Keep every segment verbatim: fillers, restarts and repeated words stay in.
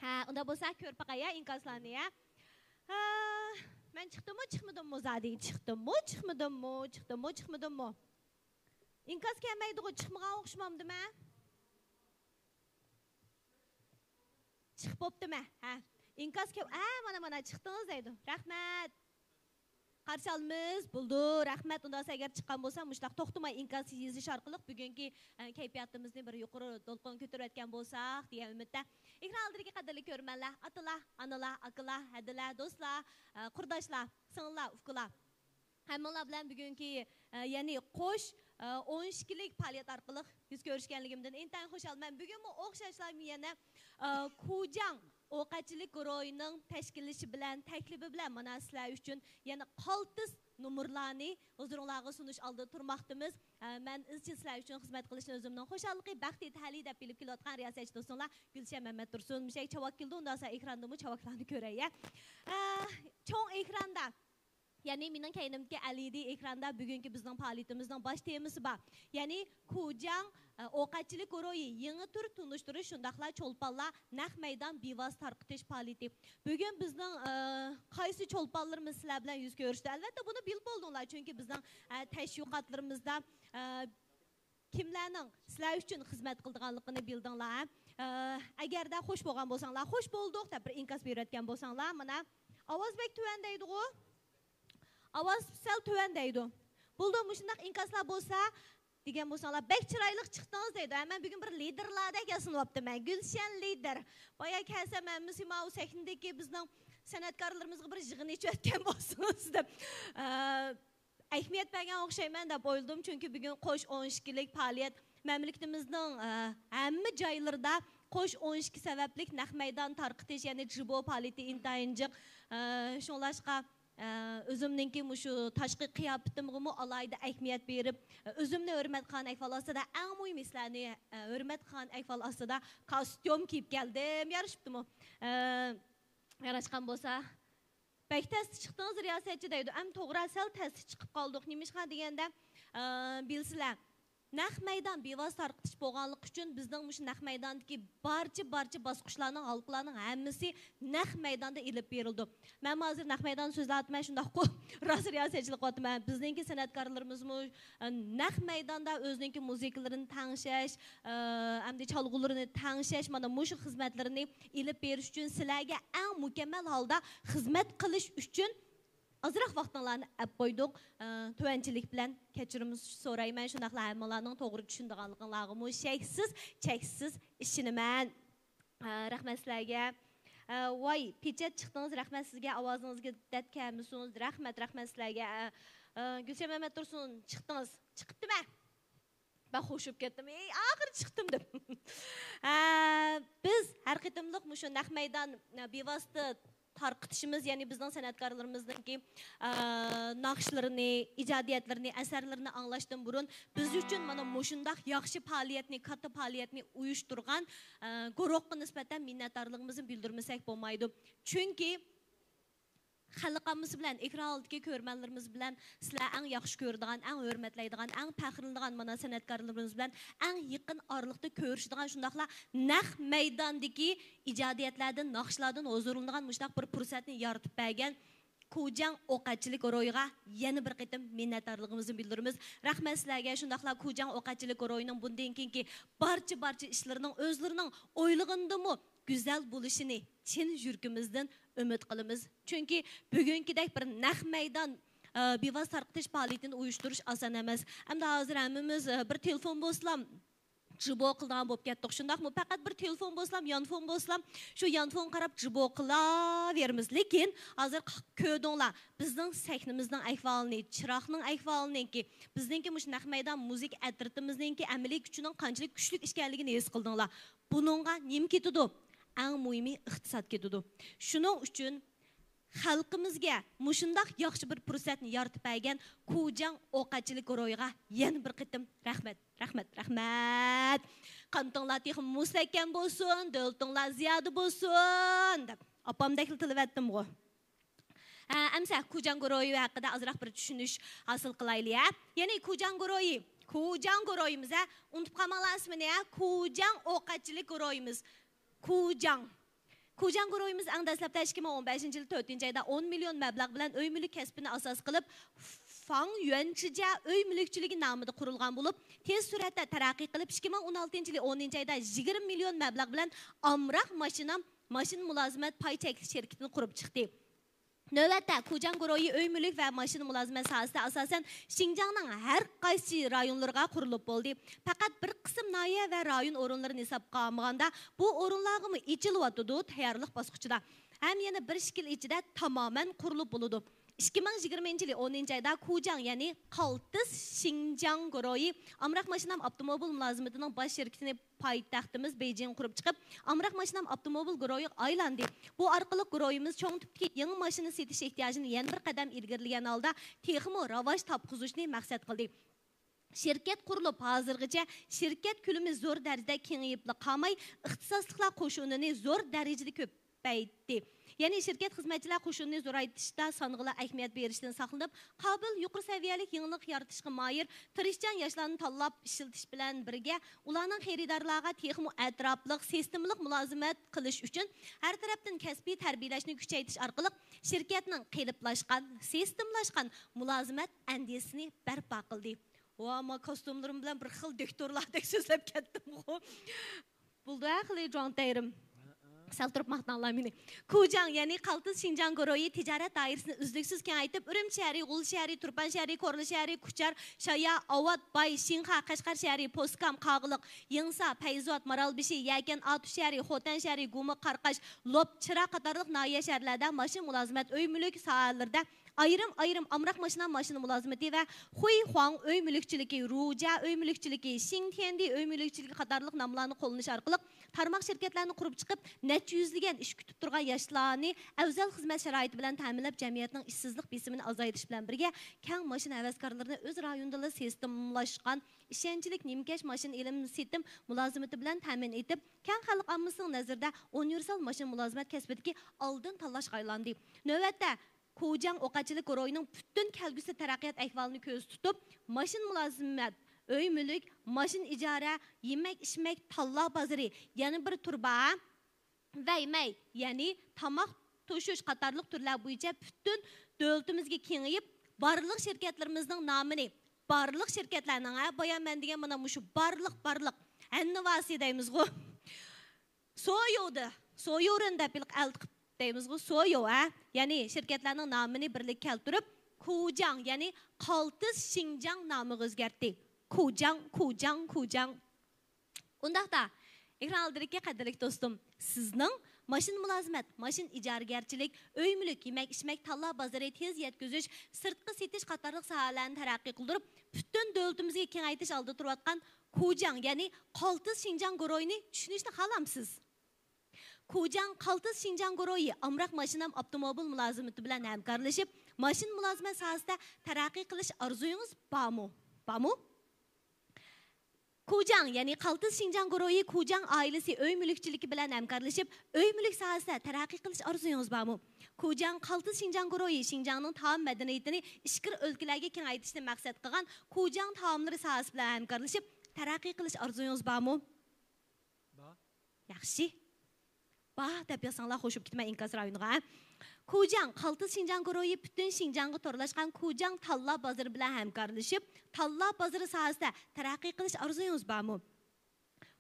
ھە، ئۇنداق بولسا كۆرۈپ باقاي يا ئىنكاسلارنى يا. ھە، مەن چىقتىممۇ، چىقمىدىممۇ زادى؟ چىقتىممۇ، چىقمىدىممۇ، چىقتىممۇ، چىقمىدىممۇ؟ ئىنكاس كەلمەيدىغۇ، چىقمىغان ئوخشىمامدىمەن؟ چىقىپ بوپتىمەن. ھە، ئىنكاس كەپ، ھە، مانا، مانا، چىقتىڭىز دەيدۇ. رەھمەت. قارشى ئالىمىز، بولدى، رەھمەت. ئۇنداق بولسا ئەگەر چىققان بولسا، مۇشۇنداق توختىماي ئىنكاس يېزىش ئارقىلىق بۈگۈنكى، ئە، كەيپىياتىمىزنى بىر يۇقىرى دولقۇنغا كۆتۈرۈۋەتكەن بولساق دېگەن ئۈمىدتە. ئېكران ئالدىدىكى قەدىرلىك كۆرۈرمەنلەر، ئاتىلار، ئانىلار، ئاكىلار، ھەدىلەر، دوستلار، ئە، قۇرداشلار، سىڭىللار، ئۇكىلار. ھەممىڭلار بىلەن بۈگۈنكى، ئە، يەنى قوش، ئە، ئون ئىككىلىك پائالىيەت ئارقىلىق يۈز كۆرۈشكەنلىكىمدىن ئىنتايىن خۇشالمەن. بۈگۈنمۇ ئوخشاشلا يەنە، ئە، كۇجاڭ ئوقەتچىلىك گۇرۇھىنىڭ تەشكىللىشى بىلەن، تەكلىپى بىلەن مانا سىلەر ئۈچۈن يەنە قالتىس نومۇرلارنى ھۇزۇرۇڭلارغا سۇنۇش ئالدىدا تۇرماقتىمىز. ئە، مەن ئىزچىل سىلەر ئۈچۈن خىزمەت قىلىشنى ئۆزۈمنىڭ خۇشاللىقى، بەختى، تەلىيى دەپ بىلىپ كېلىۋاتقان رىياسەتچى دوستۇڭلار گۈلشەن مەمەتتۇرسۇن. مۇشەك چاۋاك كېلىدۇ، ئۇنداق بولسا ئېكراندىمۇ چاۋاكلارنى كۆرەي، يە. ئە، چوڭ ئېكراندا، يەنى مېنىڭ كەينىمدىكى ئەلئىدى ئېكراندا بۈگۈنكى بىزنىڭ پائالىيىتىمىزنىڭ باش تېمىسى بار. يەنى كۇجاڭ، ئە، ئوقەتچىلىك گۇرۇھى، يېڭى تۈر تونۇشتۇرۇش، شۇنداقلا چولپانلار نەق مەيدان بىۋاسىتە تارقىتىش پائالىيىتى. بۈگۈن بىزنىڭ، ئە، قايسى چولپانلىرىمىز سىلەر بىلەن يۈز كۆرۈشتى؟ ئەلۋەتتە، بۇنى بىلىپ بولدۇڭلار، چۈنكى بىزنىڭ، ئە، تەشۋىقاتلىرىمىزدا، ئە، كىملەرنىڭ سىلەر ئۈچۈن خىزمەت قىلىدىغانلىقىنى بىلدىڭلار، ھە؟ ئە، ئەگەردە خوش بولغان بولساڭلار، «خوش بولدۇق» دەپ بىر ئىنكاس بېرىۋەتكەن بولساڭلار، مانا، ئاۋاز بەك تۆۋەن دەيدىغۇ؟ ئاۋاز سەل تۆۋەن دەيدۇ. بولدى، مۇشۇنداق ئىنكاسلار بولسا، دېگەن بولساڭلار، «بەك چىرايلىق چىقتىڭىز» دەيدۇ. ھە، مەن بۈگۈن بىر لىدېرلاردەك ياسىنىۋاپتىمەن. گۈلشەن لىدېر. بايا كەلسەم ھەممىسى ماۋۇ سەھنىدىكى بىزنىڭ سەنئەتكارلىرىمىزغا بىر يىغىن ئېچىۋەتكەن بولسىڭىز دەپ. ئە، ئەھمىيەت بەرگەن ئوخشايمەن دەپ ئويلىدىم، چۈنكى بۈگۈن قوش ئون ئىككىلىك پائالىيەت مەملىكىتىمىزنىڭ، ئە، ھەممە جايلىرىدا قوش ئون ئىككى سەۋەبلىك نەق مەيدان تارقىتىش، يەنى جىبو پائالىيىتى ئىنتايىن جىق. ئە، شۇڭلاشقا، ئە، ئۆزۈمنىڭكى مۇشۇ تاشقى قىياپىتىمغىمۇ ئالاھىدە ئەھمىيەت بېرىپ، ئە، ئۆزۈمنى ھۆرمەت قىلغان ئەھۋال ئاستىدا، ئەڭ مۇھىمى سىلەرنى، ئە، ھۆرمەت قىلغان ئەھۋال ئاستىدا كاستيۇم كىيىپ كەلدىم. يارىشىپتىمۇ؟ ئە، ياراشقان بولسا، بەك تەستە چىقتىڭىز رىياسەتچى دەيدۇ. ئەم توغرا، سەل تەستە چىقىپ قالدۇق. نېمىشقا دېگەندە، ئە، بىلسىلەر، نەق مەيدان بىۋاسىتە تارقىتىش بولغانلىقى ئۈچۈن بىزنىڭ مۇشۇ نەق مەيداندىكى بارچە، بارچە باسقۇچلارنىڭ، ھالقىلارنىڭ ھەممىسى نەق مەيداندا ئېلىپ بېرىلىدۇ. مەنمۇ ھازىر نەق مەيداندا سۆزلەۋاتىمەن، شۇنداققۇ؟ راست رىياسەتچىلىك قىلىۋاتىمەن. بىزنىڭكى سەنئەتكارلىرىمىزمۇ، ئە، نەق مەيداندا ئۆزىنىڭكى مۇزىكىلىرىنى تەڭشەش، ئە، ئەمدى چالغۇلىرىنى تەڭشەش، مانا مۇشۇ خىزمەتلىرىنى ئېلىپ بېرىش ئۈچۈن، سىلەرگە ئەڭ مۇكەممەل ھالدا خىزمەت قىلىش ئۈچۈن ئازراق ۋاقتىڭلارنى ئەپ قويدۇق. ئە، تۆۋەنچىلىك بىلەن كەچۈرۈم سورايمەن. شۇنداقلا ھەممىڭلارنىڭ توغرا چۈشىنىدىغانلىقىڭلارغىمۇ شەكسىز، چەكسىز ئىشىنىمەن. ئە، رەھمەت سىلەرگە. ئە، ۋاي، پېچەت چىقتىڭىز، رەھمەت سىزگە، ئاۋازىڭىزگە دەرد كەلمىسۇن. رەھمەت، رەھمەت سىلەرگە. ئە، ئە، گۈلشەن مەمەتتۇرسۇن، چىقتىڭىز، چىقىپتىمەن. مەن خوش بولۇپ كەتتىم. ئەي، ئاخىرى چىقتىم دەپ. ئە، بىز ھەر قېتىملىق مۇشۇ نەق مەيدان، ئە، بىۋاسىتە تارقىتىشىمىز، يەنى بىزنىڭ سەنئەتكارلىرىمىزنىڭكى، ئە، ناخشىلىرىنى، ئىجادىيەتلىرىنى، ئەسەرلىرىنى ئاڭلاشتىن بۇرۇن، بىز ئۈچۈن مانا مۇشۇنداق ياخشى پائالىيەتنى، كاتتا پائالىيەتنى ئۇيۇشتۇرغان، ئە، گۇرۇھقا نىسبەتەن مىننەتدارلىقىمىزنى بىلدۈرمىسەك بولمايدۇ. چۈنكى خەلق ئاممىسى بىلەن، ئېكران ئالدىدىكى كۆرۈرمەنلىرىمىز بىلەن سىلەر ئەڭ ياخشى كۆرىدىغان، ئەڭ ھۆرمەتلەيدىغان، ئەڭ پەخىرلىنىدىغان مانا سەنئەتكارلىرىمىز بىلەن ئەڭ يېقىن ئارىلىقتا كۆرۈشىدىغان، شۇنداقلا نەق مەيداندىكى ئىجادىيەتلەردىن، ناخشىلاردىن ھۇزۇرلىنىدىغان مۇشۇنداق بىر پۇرسەتنى يارىتىپ بەرگەن كۇجاڭ ئوقەتچىلىك گۇرۇھىغا يەنە بىر قېتىم مىننەتدارلىقىمىزنى بىلدۈرىمىز. رەھمەت سىلەرگە. شۇنداقلا كۇجاڭ ئوقەتچىلىك گۇرۇھىنىڭ بۇندىن كېيىنكى بارچە، بارچە ئىشلىرىنىڭ ئۆزلىرىنىڭ ئويلىغىنىدىنمۇ گۈزەل بولۇشىنى چىن يۈرىكىمىزدىن ئۈمىد قىلىمىز. چۈنكى بۈگۈنكىدەك بىر نەق مەيدان، ئە، بىۋاسىتە تارقىتىش پائالىيىتىنى ئۇيۇشتۇرۇش ئاسان ئەمەس. ئەمدى ھازىر ھەممىمىز، ئە، بىر تېلېفون بولسىلا جىبو قىلىدىغان بولۇپ كەتتۇق. شۇنداقمۇ؟ پەقەت بىر تېلېفون بولسىلا، يانفون بولسىلا، شۇ يانفونغا قاراپ جىبو قىلاۋېرىمىز. لېكىن ھازىر ق-، كۆردۈڭلار، بىزنىڭ سەھنىمىزنىڭ ئەھۋالىنى، چىراغنىڭ ئەھۋالىنىڭكى، بىزنىڭكى مۇشۇ نەق مەيدان مۇزىكا ئەترىتىمىزنىڭكى ئەمەلىي كۈچىنىڭ قانچىلىك كۈچلۈك ئىكەنلىكىنى ھېس قىلدىڭلار. بۇنىڭغا نېمە كېتىدۇ؟ ئەڭ مۇھىمى ئىقتىساد كېتىدۇ. شۇنىڭ ئۈچۈن خەلقىمىزگە مۇشۇنداق ياخشى بىر پۇرسەتنى يارىتىپ بەرگەن كۇجاڭ ئوقەتچىلىك گۇرۇھىغا يەنە بىر قېتىم رەھمەت، رەھمەت، رەھمەت. قانىتىڭلار تېخىمۇ مۇستەھكەم بولسۇن، دۆلىتىڭلار زىيادە بولسۇن، دەپ ئاپامدەكلا تىلىۋەتتىمغۇ. ھە، ئەمسە كۇجاڭ گۇرۇھى ھەققىدە ئازراق بىر چۈشىنىش ھاسىل قىلايلى، ھە. يەنى كۇجاڭ گۇرۇھى، كۇجاڭ گۇرۇھىمىز، ھە، ئۇنتۇپ قالماڭلار ئىسمىنى، ھە، كۇجاڭ ئوقەتچىلىك گۇرۇھىمىز. كۇجاڭ. كۇجاڭ گۇرۇھىمىز ئەڭ دەسلەپتە ئىككى مىڭ ئون بەشىنچى يىل تۆتىنچى ئايدا ئون مىليون مەبلەغ بىلەن ئۆي مۈلۈك كەسپىنى ئاساس قىلىپ، فاڭ يۈەنچىجيا ئۆي مۈلۈكچىلىكى نامىدا قۇرۇلغان بولۇپ، تېز سۈرئەتتە تەرەققىي قىلىپ، ئىككى مىڭ ئون ئالتىنچى يىلى ئونىنچى ئايدا يىگىرمە مىليون مەبلەغ بىلەن ئامراق ماشىنا، ماشىنا مۇلازىمەت پاي چەكلىك شىركىتىنى قۇرۇپ چىقتى. نۆۋەتتە كۇجاڭ گۇرۇھى ئۆي مۈلۈك ۋە ماشىنا مۇلازىمەت ساھەسىدە ئاساسەن شىنجاڭنىڭ ھەر قايسى رايونلىرىغا قۇرۇلۇپ بولدى. پەقەت بىر قىسىم ناھىيە ۋە رايون ئورۇنلىرىنى ھېسابقا ئالمىغاندا، بۇ ئورۇنلارغىمۇ ئېچىلىۋاتىدۇ، تەييارلىق باسقۇچىدا. ھەم يەنە بىر ئىككى يىل ئىچىدە تامامەن قۇرۇلۇپ بولىدۇ. ئىككى مىڭ يىگىرمىنچى يىلى ئونىنچى ئايدا كۇجاڭ، يەنى قالتىس شىنجاڭ گۇرۇھى ئامراق ماشىنا ئاپتوموبىل مۇلازىمىتىنىڭ باش شىركىتىنى پايتەختىمىز بېيجىڭغا قۇرۇپ چىقىپ، ئامراق ماشىنام ئاپتوموبىل گۇرۇھىغا ئايلاندى. بۇ ئارقىلىق گۇرۇھىمىز چوڭ تىپتىكى يېڭى ماشىنا سېتىش ئېھتىياجىنى يەنە بىر قەدەم ئىلگىرىلىگەن ھالدا تېخىمۇ راۋاج تاپقۇزۇشنى مەقسەت قىلدى. شىركەت قۇرۇلۇپ، ھازىرغىچە شىركەت كۆلىمى زور دەرىجىدە كېڭىيىپلا قالماي، ئىختىساسلىقلار قوشۇنىنى زور دەرىجىدە كۆپەيتتى. يەنى شىركەت خىزمەتچىلەر قوشۇنىنى زورايتىشتا سانغىلا ئەھمىيەت بېرىشتىن ساقلىنىپ، قابىل، يۇقىرى سەۋىيەلىك يېڭىلىق يارىتىشقا ماھىر، تىرىشچان ياشلارنى تاللاپ ئىشلىتىش بىلەن بىرگە، ئۇلارنىڭ خېرىدارلارغا تېخىمۇ ئەتراپلىق، سىستېمىلىق مۇلازىمەت قىلىش ئۈچۈن ھەر تەرەپتىن كەسپىي تەربىيەلەشنى كۈچەيتىش ئارقىلىق شىركەتنىڭ قېلىپلاشقان، سىستېمىلاشقان مۇلازىمەت ئەندىزىسىنى بەرپا قىلدى. ۋا، ما كاستيۇملىرىم بىلەن بىر خىل دوكتورلاردەك سۆزلەپ كەتتىمغۇ. بولدى ھە، خېلى جۇاڭتەيرىم. سەل تۇرۇپ ماختاڭلار مېنى. كۇجاڭ، يەنى قالتىس شىنجاڭ گۇرۇھى تىجارەت دائىرىسىنى ئۈزلۈكسىز كېڭەيتىپ، ئۈرۈمچى شەھىرى، غۇلجا شەھىرى، تۇرپان شەھىرى، كورلا شەھىرى، كۇچار، شايا، ئاۋات، باي، شىنخا، قەشقەر شەھىرى، پوسكام، قاغىلىق، يېڭىسا، پەيزىۋات، مارالبېشى، يەكەن، ئاتۇش شەھىرى، خوتەن شەھىرى، گۇما، قاراقاش، لوپ، چىرا قاتارلىق ناھىيە شەھەرلەردە ماشىنا مۇلازىمەت ئۆي مۈلۈك ساھەلىرىدە ئايرىم-ئايرىم ئامراق ماشىنا، ماشىنا مۇلازىمىتى ۋە خۇيخۇاڭ ئۆي مۈلۈكچىلىكى، رۇجيا ئۆي مۈلۈكچىلىكى، شىڭتيەندى ئۆي مۈلۈكچىلىكى قاتارلىق ناملارنى قوللىنىش ئارقىلىق تارماق شىركەتلەرنى قۇرۇپ چىقىپ، نەچچە يۈزلىگەن ئىش كۈتۈپ تۇرغان ياشلارنى ئەۋزەل خىزمەت شارائىتى بىلەن تەمىنلەپ، جەمئىيەتنىڭ ئىشسىزلىق بېسىمىنى ئازايتىش بىلەن بىرگە، كەڭ ماشىنا ھەۋەسكارلىرىنى ئۆز رايونىدىلا سىستېمىلاشقان، ئىشەنچلىك نېمىكەش ماشىنا ئېلىم-سېتىم مۇلازىمىتى بىلەن تەمىن ئېتىپ، كەڭ خەلق ئاممىسىنىڭ نەزىرىدە ئۇنىۋېرسال ماشىنا مۇلازىمەت كەسپىدىكى ئالدىن تاللاشقا ئايلاندى. نۆۋەتتە، كۇجاڭ ئوقەتچىلىك گۇرۇھىنىڭ پۈتۈن كەلگۈسى تەرەققىيات ئەھۋالىنى كۆزدە تۇتۇپ، ماشىنا مۇلازىمەت، ئۆي مۈلۈك، ماشىنا ئىجارە، يېمەك ئىچمەك، تاللا بازىرى، يەنە بىر تۇر بار، ۋەيمەي، يەنى تاماق توشۇش قاتارلىق تۈرلەر بويىچە پۈتۈن دۆلىتىمىزگە كېڭىيىپ، بارلىق شىركەتلىرىمىزنىڭ نامىنى، بارلىق شىركەتلەرنىڭ، ھە، بايا مەن دېگەن مانا مۇشۇ بارلىق، بارلىق، ھەننىۋاسى دەيمىزغۇ. سويۇدى، سويۇرىن دەپ ئېلىق ئەلتىقىپ دەيمىزغۇ، سويۇ، ھە؟ يەنى شىركەتلەرنىڭ نامىنى بىرلىككە كەلتۈرۈپ، كۇجاڭ، يەنى قالتىس شىنجاڭ نامىغا ئۆزگەرتتى. كۇجاڭ، كۇجاڭ، كۇجاڭ. ئۇنداقتا، ئېكران ئالدىدىكى قەدىرلىك دوستۇم، سىزنىڭ ماشىنا مۇلازىمەت، ماشىنا ئىجارىگەرچىلىك، ئۆي مۈلۈك، يېمەك ئىچمەك، تاللا بازىرى، تېز يەتكۈزۈش، سىرتقا سېتىش قاتارلىق ساھەلەرنى تەرەققىي قىلدۇرۇپ، پۈتۈن دۆلىتىمىزگە كېڭەيتىش ئالدىدا تۇرۇۋاتقان كۇجاڭ، يەنى قالتىس شىنجاڭ گۇرۇھىنى چۈشىنىشنى خالامسىز؟ كۇجاڭ قالتىس شىنجاڭ گۇرۇھى ئامراق ماشىنام ئاپتوموبىل مۇلازىمىتى بىلەن ھەمكارلىشىپ، ماشىنا مۇلازىمەت ساھەسىدە تەرەققىي قىلىش ئارزۇيىڭىز بارمۇ؟ بارمۇ؟ كۇجاڭ، يەنى قالتىس شىنجاڭ گۇرۇھى كۇجاڭ ئائىلىسى ئۆي مۈلۈكچىلىكى بىلەن ھەمكارلىشىپ، ئۆي مۈلۈك ساھەسىدە تەرەققىي قىلىش ئارزۇيىڭىز بارمۇ؟ كۇجاڭ قالتىس شىنجاڭ گۇرۇھى شىنجاڭنىڭ تائام مەدەنىيىتىنى ئىچكىرى ئۆلكىلەرگە كېڭەيتىشنى مەقسەت قىلغان كۇجاڭ تائاملىرى ساھەسى بىلەن ھەمكارلىشىپ، تەرەققىي قىلىش ئارزۇيىڭىز بارمۇ؟ بار. ياخشى. بار دەپ يازساڭلار خوش بوپ كېتىمەن ئىنكاس رايونىغا، ھە؟ كۇجاڭ، قالتىس شىنجاڭ گۇرۇھى پۈتۈن شىنجاڭغا تورلاشقان كۇجاڭ تاللا بازىرى بىلەن ھەمكارلىشىپ، تاللا بازىرى ساھەسىدە تەرەققىي قىلىش ئارزۇيىڭىز بارمۇ؟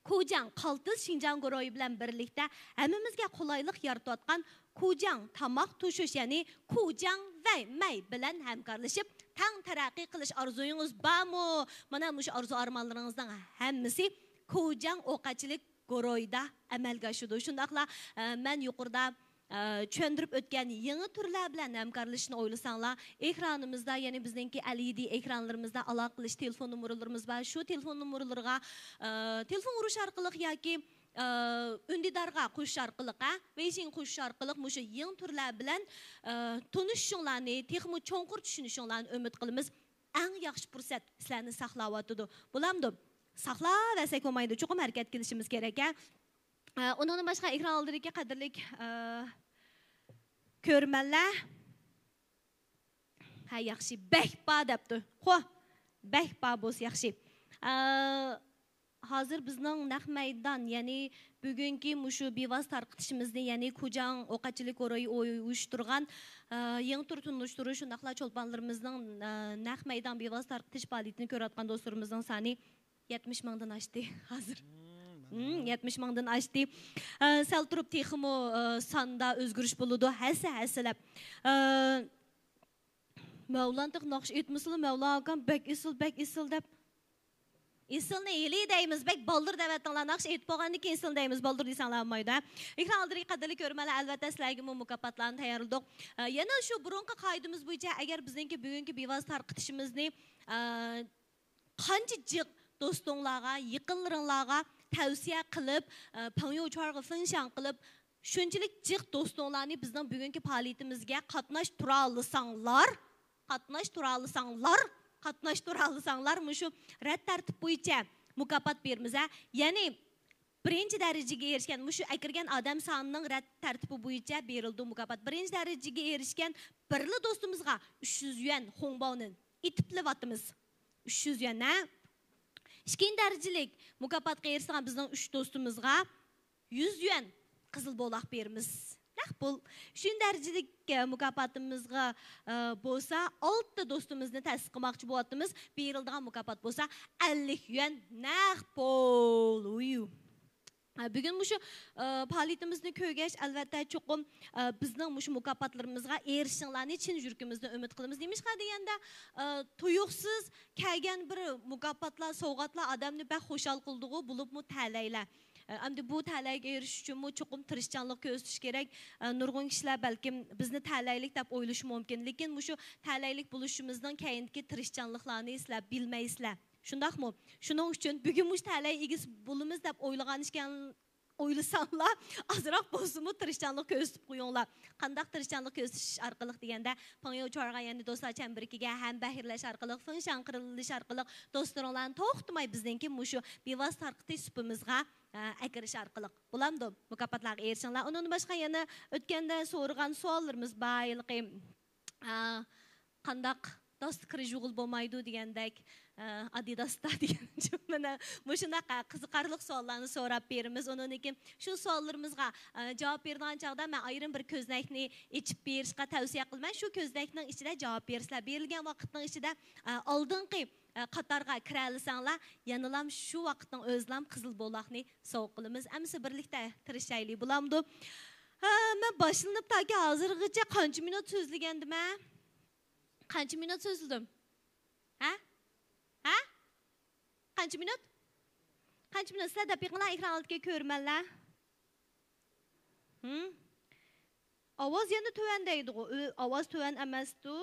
كۇجاڭ، قالتىس شىنجاڭ گۇرۇھى بىلەن بىرلىكتە ھەممىمىزگە قولايلىق يارىتىۋاتقان كۇجاڭ تاماق توشۇش، يەنى كۇجاڭ ۋەيمەي بىلەن ھەمكارلىشىپ، تەڭ تەرەققىي قىلىش ئارزۇيىڭىز بارمۇ؟ مانا مۇشۇ ئارزۇ ئارمانلىرىڭىزنىڭ ھەممىسى كۇجاڭ ئوقەتچىلىك گۇرۇھىدا ئەمەلگە ئاشىدۇ. شۇنداقلا، ئە، مەن يۇقىرىدا، ئە، چۈشەندۈرۈپ ئۆتكەن يېڭى تۈرلەر بىلەن ھەمكارلىشىشنى ئويلىساڭلار، ئېكرانىمىزدا، يەنى بىزنىڭكى ئەل ئى دى ئېكرانلىرىمىزدا ئالاقە قىلىش تېلېفون نومۇرلىرىمىز بار. شۇ تېلېفون نومۇرلىرىغا، ئە، تېلېفون ئۇرۇش ئارقىلىق ياكى، ئە، ئۈندىدارغا قوشۇش ئارقىلىق، ھە، ۋېيشىنغا قوشۇش ئارقىلىق مۇشۇ يېڭى تۈرلەر بىلەن، ئە، تونۇشۇشۇڭلارنى، تېخىمۇ چوڭقۇر چۈشىنىشىڭلارنى ئۈمىد قىلىمىز. ئەڭ ياخشى پۇرسەت سىلەرنى ساقلاۋاتىدۇ. بولامدۇ؟ ساقلاۋەرسەك بولمايدۇ، چوقۇم ھەرىكەتكە كېلىشىمىز كېرەك، ھە. ئە، ئۇنىڭدىن باشقا ئېكران ئالدىدىكى قەدىرلىك، ئە، كۆرۈرمەنلەر. ھە، ياخشى، بەك بار دەپتۇ. خو، بەك بار بولسا ياخشى. ئە، ھازىر بىزنىڭ نەق مەيدان، يەنى بۈگۈنكى مۇشۇ بىۋاسىتە تارقىتىشىمىزنى، يەنى كۇجاڭ ئوقەتچىلىك ھورۇيى ئۇيۇشتۇرغان، ئە، يېڭى تۈر تونۇشتۇرۇش، شۇنداقلا چولپانلىرىمىزنىڭ، ئە، نەق مەيدان بىۋاسىتە تارقىتىش پائالىيىتىنى كۆرۈۋاتقان دوستلىرىمىزنىڭ سانى يەتمىش مىڭدىن ئاشتى ھازىر. مم، مم، يەتمىش مىڭدىن ئاشتى. ئە، سەل تۇرۇپ تېخىمۇ، ئە، ساندا ئۆزگىرىش بولىدۇ، ھەسسە، ھەسسىلەپ. ئە، مەۋلان تېخى ناخشا ئېيتمىسىلا، مەۋلان ئاكام بەك ئېسىل، بەك ئېسىل دەپ. ئېسىلنى ھېلى دەيمىز، بەك بالدۇر دەۋەتتىڭلار. ناخشا ئېيتىپ بولغاندىن كېيىن ئېسىلنى دەيمىز، بالدۇر دېسەڭلار بولمايدۇ، ھە. ئېكران ئالدىدىكى قەدىرلىك كۆرۈرمەنلەر، ئەلۋەتتە سىلەرگىمۇ مۇكاپاتلارنى تەييارلىدۇق. ئە، يەنە شۇ بۇرۇنقى قائىدىمىز بويىچە، ئەگەر بىزنىڭكى بۈگۈنكى بىۋاسىتە تارقىتىشىمىزنى، ئە، قانچە جىق دوستۇڭلارغا، يېقىنلىرىڭلارغا تەۋسىيە قىلىپ، ئە، پېڭيوچۇەنغا فېڭشياڭ قىلىپ، شۇنچىلىك جىق دوستۇڭلارنى بىزنىڭ بۈگۈنكى پائالىيىتىمىزگە قاتناشتۇرالىساڭلار، قاتناشتۇرالىساڭلار، قاتناشتۇرالىساڭلار، مۇشۇ رەت تەرتىپ بويىچە مۇكاپات بېرىمىز، ھە. يەنى بىرىنچى دەرىجىگە ئېرىشكەن، مۇشۇ ئەكىرگەن ئادەم سانىنىڭ رەت تەرتىپى بويىچە بېرىلىدۇ مۇكاپات. بىرىنچى دەرىجىگە ئېرىشكەن بىرلا دوستىمىزغا ئۈچ يۈز يۈەن خۇڭباۋنى ئېتىپلىۋاتىمىز. ئۈچ يۈز يۈەن، ھە؟ ئىككىنچى دەرىجىلىك مۇكاپاتقا ئېرىشىدىغان بىزنىڭ ئۈچ دوستىمىزغا يۈز يۈەن قىزىل بولاق بېرىمىز. نەق پۇل. ئۈچىنچى دەرىجىلىك، ئە، مۇكاپاتىمىزغا، ئە، بولسا ئالتە دوستىمىزنى تەسىس قىلماقچى بولۇۋاتىمىز. بېرىلىدىغان مۇكاپات بولسا ئەللىك يۈەن نەق پۇل. ۋۇيۇ. ئە، بۈگۈن مۇشۇ، ئە، پائالىيىتىمىزنى كۆرگەچ، ئەلۋەتتە، چوقۇم، ئە، بىزنىڭ مۇشۇ مۇكاپاتلىرىمىزغا ئېرىشىشىڭلارنى چىن يۈرىكىمىزدىن ئۈمىد قىلىمىز. نېمىشقا دېگەندە، ئە، تۇيۇقسىز كەلگەن بىر مۇكاپاتلار، سوۋغاتلار ئادەمنى بەك خۇشال قىلىدىغۇ، بولۇپمۇ تەلەيلەر. ئە، ئەمدى بۇ تەلەيگە ئېرىشىش ئۈچۈنمۇ چوقۇم تىرىشچانلىق كۆرسىتىش كېرەك. ئە، نۇرغۇن كىشىلەر بەلكىم بىزنى تەلەيلىك دەپ ئويلىشى مۇمكىن، لېكىن مۇشۇ تەلەيلىك بولۇشىمىزنىڭ كەينىدىكى تىرىشچانلىقلارنى سىلەر بىلمەيسىلەر. شۇنداقمۇ؟ شۇنىڭ ئۈچۈن بۈگۈن مۇشۇ تەلەي ئىگىسى بولىمىز دەپ ئويلىغان ئىكەن، ئويلىساڭلار، ئازراق بولسىمۇ تىرىشچانلىق كۆرسىتىپ قويۇڭلار. قانداق تىرىشچانلىق كۆرسىتىش ئارقىلىق دېگەندە، پېڭيوچۇەنغا، يەنى دوستلار چەمبىرىكىگە ھەمبەھىرلەش ئارقىلىق، فېڭشياڭ قىلىش ئارقىلىق، دوستلىرىڭلارنى توختىماي بىزنىڭكى مۇشۇ بىۋاسىتە تارقىتىش سۇپىمىزغا، ئە، ئەكىرىش ئارقىلىق بولامدۇ؟ مۇكاپاتلارغا ئېرىشىڭلار. ئۇنىڭدىن باشقا يەنە ئۆتكەندە سورىغان سوئاللىرىمىز بار، ھېلىقى، ئە، قانداق داستا كىر يۇغىلى بولمايدۇ دېگەندەك، ئە، ئادىداستا دېگەن، مانا مۇشۇنداق، ئە، قىزىقارلىق سوئاللارنى سوراپ بېرىمىز. ئۇنىڭدىن كېيىن شۇ سوئاللىرىمىزغا، ئە، جاۋاب بېرىدىغان چاغدا مەن ئايرىم بىر كۆزنەكنى ئېچىپ بېرىشقا تەۋسىيە قىلىمەن. شۇ كۆزنەكنىڭ ئىچىدە جاۋاب بېرىسىلەر. بېرىلگەن ۋاقىتنىڭ ئىچىدە، ئە، ئالدىنقى، ئە، قاتارغا كىرەلىسەڭلار، يەنىلام شۇ ۋاقىتنىڭ ئۆزىلام قىزىل بولاقنى سوۋغا قىلىمىز. ئەمىسە بىرلىكتە تىرىشايلى، بولامدۇ؟ ھە، مەن باشلىنىپ تاكى ھازىرغىچە قانچە مىنۇت سۆزلىگەندىمەن؟ قانچە مىنۇت سۆزلىدىم؟ ھە؟ ھە؟ قانچە مىنۇت؟ قانچە مىنۇت؟ سىلەر دەپ بېقىڭلار، ئېكران ئالدىدىكى كۆرۈرمەنلەر. ھىم؟ ئاۋاز يەنە تۆۋەن دەيدىغۇ. ئۆ-، ئاۋاز تۆۋەن ئەمەستۇ.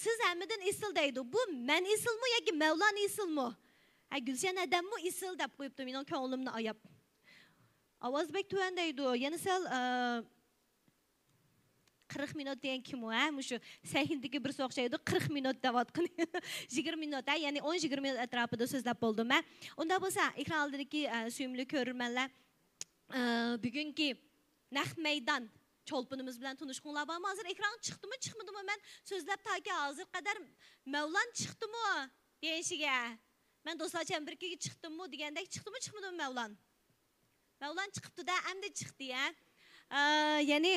سىز ھەممىدىن ئېسىل دەيدۇ. بۇ مەن ئېسىلمۇ ياكى مەۋلان ئېسىلمۇ؟ ھە، گۈلشەن ھەدەممۇ ئېسىل دەپ قويۇپتۇ مېنىڭ كۆڭلۈمنى ئاياپ. ئاۋاز بەك تۆۋەن دەيدۇ. يەنە سەل، ئە، قىرىق مىنۇت دېگەن كىم ئۇ، ھە؟ مۇشۇ سەھنىدىكى بىرسى ئوخشايدۇ، قىرىق مىنۇت دەۋاتقىنى. يىگىرمە مىنۇت، ھە؟ يەنى ئون يىگىرمە مىنۇت ئەتراپىدا سۆزلەپ بولدۇم، ھە؟ ئۇنداق بولسا، ئېكران ئالدىدىكى، ئە، سۆيۈملۈك كۆرۈرمەنلەر، ئە، بۈگۈنكى نەق مەيدان چولپىنىمىز بىلەن تونۇشقۇڭلار بارمۇ؟ ھازىر ئېكرانغا چىقتىمۇ، چىقمىدىمۇ؟ مەن سۆزلەپ تاكى ھازىرغا قەدەر مەۋلان چىقتىمۇ دېيىشىگە، مەن دوستلار چەمبىرىكىگە چىقتىممۇ دېگەندەك، چىقتىمۇ، چىقمىدىمۇ مەۋلان؟ مەۋلان چىقىپتۇ-دە، ئەمدى چىقتى، ھە؟ ئە، يەنى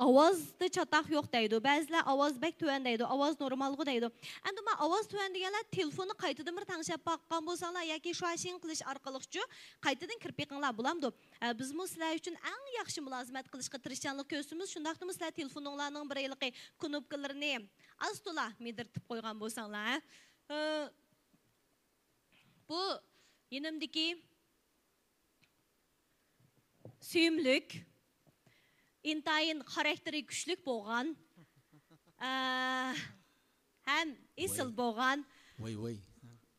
ئاۋازدا چاتاق يوق دەيدۇ. بەزىلەر ئاۋاز بەك تۆۋەن دەيدۇ، ئاۋاز نورمالغۇ دەيدۇ. ئەمدى مانا ئاۋاز تۆۋەن دېگەنلەر تېلېفوننى قايتىدىن بىر تەڭشەپ باققان بولساڭلار ياكى شۇاشىڭ قىلىش ئارقىلىقچۇ قايتىدىن كىرىپ بېقىڭلار، بولامدۇ؟ ئە، بىزمۇ سىلەر ئۈچۈن ئەڭ ياخشى مۇلازىمەت قىلىشقا تىرىشچانلىق كۆرسىتىمىز. شۇنداقتىمۇ سىلەر تېلېفونۇڭلارنىڭ بىر ھېلىقى كنوپكىلىرىنى ئاز-تولا مىدىرتىپ قويغان بولساڭلار، ھە؟ ئە، بۇ يېنىمدىكى سۆيۈملۈك، ئىنتايىن خاراكتېرى كۈچلۈك بولغان، ئە، ھەم ئېسىل ۋاي. بولغان. ۋاي، ۋاي.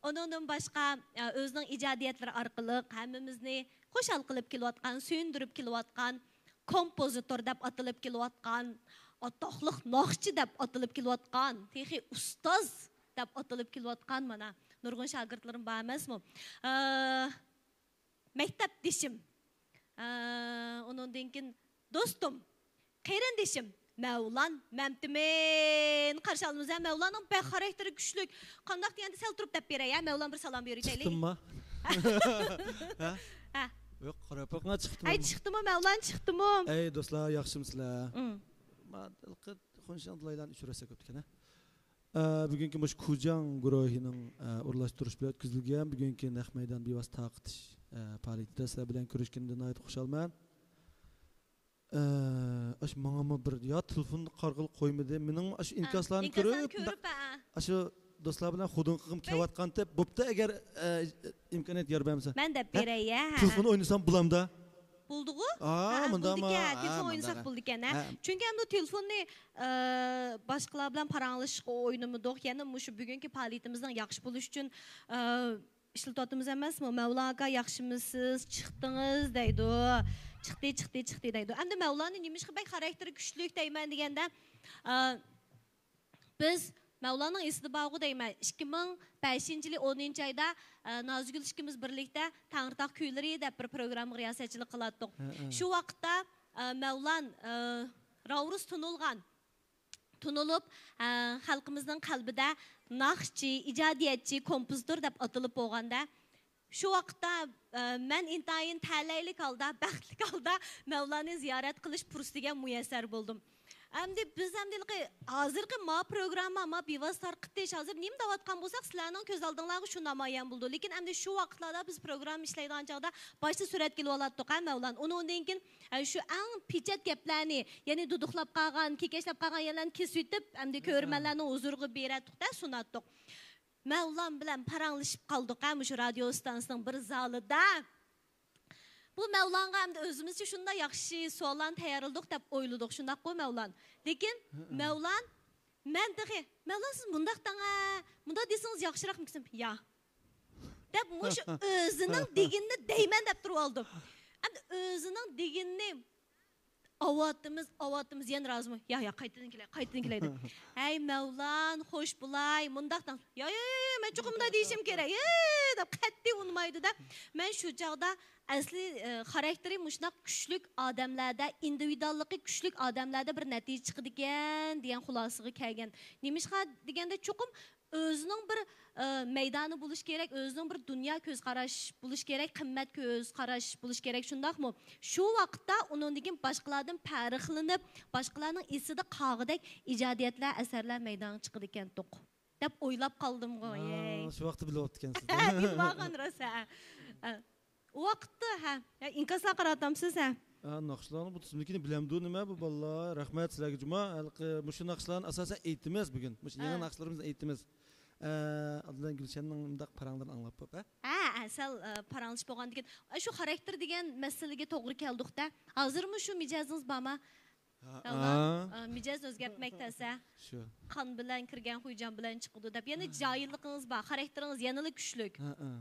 ئۇنىڭدىن باشقا، ئە، ئۆزىنىڭ ئىجادىيەتلىرى ئارقىلىق ھەممىمىزنى خۇشال قىلىپ كېلىۋاتقان، سۆيۈندۈرۈپ كېلىۋاتقان، كومپوزىتور دەپ ئاتىلىپ كېلىۋاتقان، ئاتاقلىق ناخشىچى دەپ ئاتىلىپ كېلىۋاتقان، تېخى ئۇستاز دەپ ئاتىلىپ كېلىۋاتقان مانا نۇرغۇن شاگىرتلىرىم بار ئەمەسمۇ؟ ئە، مەكتەپدىشىم، ئە، ئۇنىڭدىن كېيىن دوستۇم، قېرىندىشىم مەۋلان مەمتىمىن قارشى ئالىمىز. ھە، مەۋلاننىڭ بەك خاراكتېرى كۈچلۈك. قانداق دېگەندە سەل تۇرۇپ دەپ بېرەي، ھە، مەۋلان بىر سالام بېرىۋېتەيلى. چىقتىمما؟ ھە؟ ھە. يوق، قاراپ باقما چىقتىمۇ؟ ئەي، چىقتىمۇ، مەۋلان چىقتىمۇ؟ ئەي، دوستلار، ياخشىمۇسىلەر؟ ئۇم. ما، ھېلىقى خۇنشياڭ دالايلارنى ئۇچراتسا كۆپتىكەن، ھە؟ ئە، بۈگۈنكى مۇشۇ كۇجاڭ گۇرۇھىنىڭ، ئە، ئورۇنلاشتۇرۇشى بىلەن ئۆتكۈزۈلگەن بۈگۈنكى نەق مەيدان بىۋاسىتە تارقىتىش، ئە، پائالىيىتىدە سىلەر بىلەن كۆرۈشكىنىمدىن ناھايىتى خۇشالمەن. ئە، ئاشۇ ماڭىمۇ بىر يا تېلېفوننى قارىغىلى قويمىدى. مېنىڭ ئاشۇ ھە، ئىنكاسلارنى ئىنكاسلارنى كۆرۈپ، كۆرۈپ، ھە. ئاشۇ دوستلار بىلەن خۇدۇن قىلغۇم كېلىۋاتقانتى، بوپتۇ، ئەگەر، ئە، ئىمكانىيەت يار بەرمىسە. مەن دەپ ھە؟ بېرەي، ھە، ھە، تېلېفون ھە. ئوينىسام بولامدا؟ بولدىغۇ؟ ئا، ھە، مۇنداقمۇ؟ بولىدىكەن، ھە، تېلېفون ئوينىساق مۇنداق. بولىدىكەن، ھە. ھە. چۈنكى ئەمدى تېلېفوننى، ئە، باشقىلار بىلەن پاراڭلىشىشقا ئوينىمىدۇق. يەنە مۇشۇ بۈگۈنكى پائالىيىتىمىزنىڭ ياخشى بولۇشى ئۈچۈن، ئە، ئىشلىتىۋاتىمىز ئەمەسمۇ؟ مەۋلا ئاكا، ياخشىمۇسىز؟ چىقتىڭىز دەيدۇ. چىقتى، چىقتى، چىقتى دەيدۇ. ئەمدى مەۋلانى نېمىشقا بەك خاراكتېرى كۈچلۈك دەيمەن دېگەندە، ئە، بىز مەۋلاننىڭ ئېسىدە بارغۇ دەيمەن، ئىككى مىڭ بەشىنچى يىلى ئونىنچى ئايدا، ئە، نازىگۈل ئىككىمىز بىرلىكتە تەڭرىتاغ كۈيلىرى دەپ بىر پروگراممىغا رىياسەتچىلىك قىلاتتۇق. ھە، ھە. شۇ ۋاقىتتا، ئە، مەۋلان، ئە، راۋرۇس تونۇلغان، تونۇلۇپ، ئە، خەلقىمىزنىڭ قەلبىدە ناخشىچى، ئىجادىيەتچى، كومپوزىتور دەپ ئاتىلىپ بولغاندا، شۇ ۋاقىتتا، ئە، مەن ئىنتايىن تەلەيلىك ھالدا، بەختلىك ھالدا مەۋلانى زىيارەت قىلىش پۇرسىتىگە مۇيەسسەر بولدۇم. ئەمدى بىز ئەمدى ھېلىقى ھازىرقى ما پروگرامما، ما بىۋاسىتە تارقىتىش، ھازىر نېمە دەۋاتقان بولساق، سىلەرنىڭ كۆز ئالدىڭلارغا شۇ نامايان بولىدۇ. لېكىن ئەمدى شۇ ۋاقىتلاردا بىز پروگرامما ئىشلەيدىغان چاغدا باشتا سۈرەتكە ئېلىۋالاتتۇق، ھە، مەۋلان. ئۇنىڭدىن كېيىن، ئە، شۇ ئەڭ پىچەت گەپلەرنى، يەنى دۇدۇقلاپ قالغان، كېكەچلەپ قالغان يەرلەرنى كېسىۋېتىپ، ئەمدى كۆرۈرمەنلەرنىڭ ھۇزۇرىغا بېرەتتۇق-دە، سۇناتتۇق. مەۋلان بىلەن پاراڭلىشىپ قالدۇق، ھە، مۇشۇ رادىيو ئىستانسىسىنىڭ بىر زالىدا. بۇ مەۋلانغا ئەمدى ئۆزىمىزچە شۇنداق ياخشى سوئاللارنى تەييارلىدۇق دەپ ئويلىدۇق، شۇنداققۇ مەۋلان؟ لېكىن مەۋلان، مەن تېخى، مەۋلان، سىز مۇنداق دەڭە، مۇنداق دېسىڭىز ياخشىراقمىكىن دېسەم، يا دەپ مۇشۇ ئۆزىنىڭ دېگىنىنى دەيمەن دەپ تۇرۇۋالدىم. ئەمدى ئۆزىنىڭ دېگىنىنى ئاۋاتىمىز، ئاۋاتىمىز، يەنە رازىمۇ؟ يا، يا، قايتىدىن كېلەي، قايتىدىن كېلەي دەپ. ھەي، مەۋلان، خوش بولاي، مۇنداق دەڭ. يا، يا، يا، يا، مەن چوقۇم مۇنداق دېيىشىم كېرەك، ھە، دەپ قەتئىي ئۇنىمايدۇ-دە. مەن شۇ چاغدا ئەسلى، ئە، خاراكتېرى مۇشۇنداق كۈچلۈك ئادەملەردە، ئىندىۋىدۇئاللىقى كۈچلۈك ئادەملەردە بىر نەتىجە چىقىدىكەن دېگەن خۇلاسىغا كەلگەن. نېمىشقا دېگەندە، چوقۇم ئۆزىنىڭ بىر، ئە، مەيدانى بولۇشى كېرەك، ئۆزىنىڭ بىر دۇنيا كۆز قاراش بولۇشى كېرەك، قىممەت كۆز قاراش بولۇشى كېرەك، شۇنداقمۇ؟ شۇ ۋاقىتتا ئۇنىڭدىن كېيىن باشقىلاردىن پەرقلىنىپ، باشقىلارنىڭ ئېسىدە قالغۇدەك ئىجادىيەتلەر، ئەسەرلەر مەيدانغا چىقىدىكەنتۇق، دەپ ئويلاپ قالدىمغۇ. ھەي. شۇ ۋاقىتتا بىلىۋاپتىكەنسىز. بىلىۋالغان راست، ھە. ھە. ئۇ ۋاقىتتا، ھە. ھە، ئىنكاسلار قاراتامسىز، ھە؟ ھە، ناخشىلارنى بۇ تىزىملىكىنى بىلەمدۇ نېمە بۇ بالىلار؟ رەھمەت سىلەرگە جۇما. ھېلىقى مۇشۇ ناخشىلارنى ئاساسەن ئېيتىمىز بۈگۈن. مۇشۇ يېڭى ھە. ناخشىلىرىمىزنى ئېيتىمىز. ئە، ئابدۇللا گۈلشەننىڭ مۇنداق پاراڭلىرىنى ئاڭلاپ بوپ، ھە؟ ھە، ھە، سەل، ئە، پاراڭلىشىپ بولغاندىن كېيىن، ئە، شۇ خاراكتېر دېگەن مەسىلىگە توغرا كەلدۇقتە. ھازىرمۇ شۇ مىجەزىڭىز بارما؟ ھە، ھە. ئە، مىجەز ئۆزگەرتمەكتە ئەسە. شۇ. قان بىلەن كىرگەن خۇيجان بىلەن چىقىدۇ دەپ. يەنە ھە. جاھىللىقىڭىز بار، خاراكتېرىڭىز يەنىلا كۈچلۈك. ھە، ھە.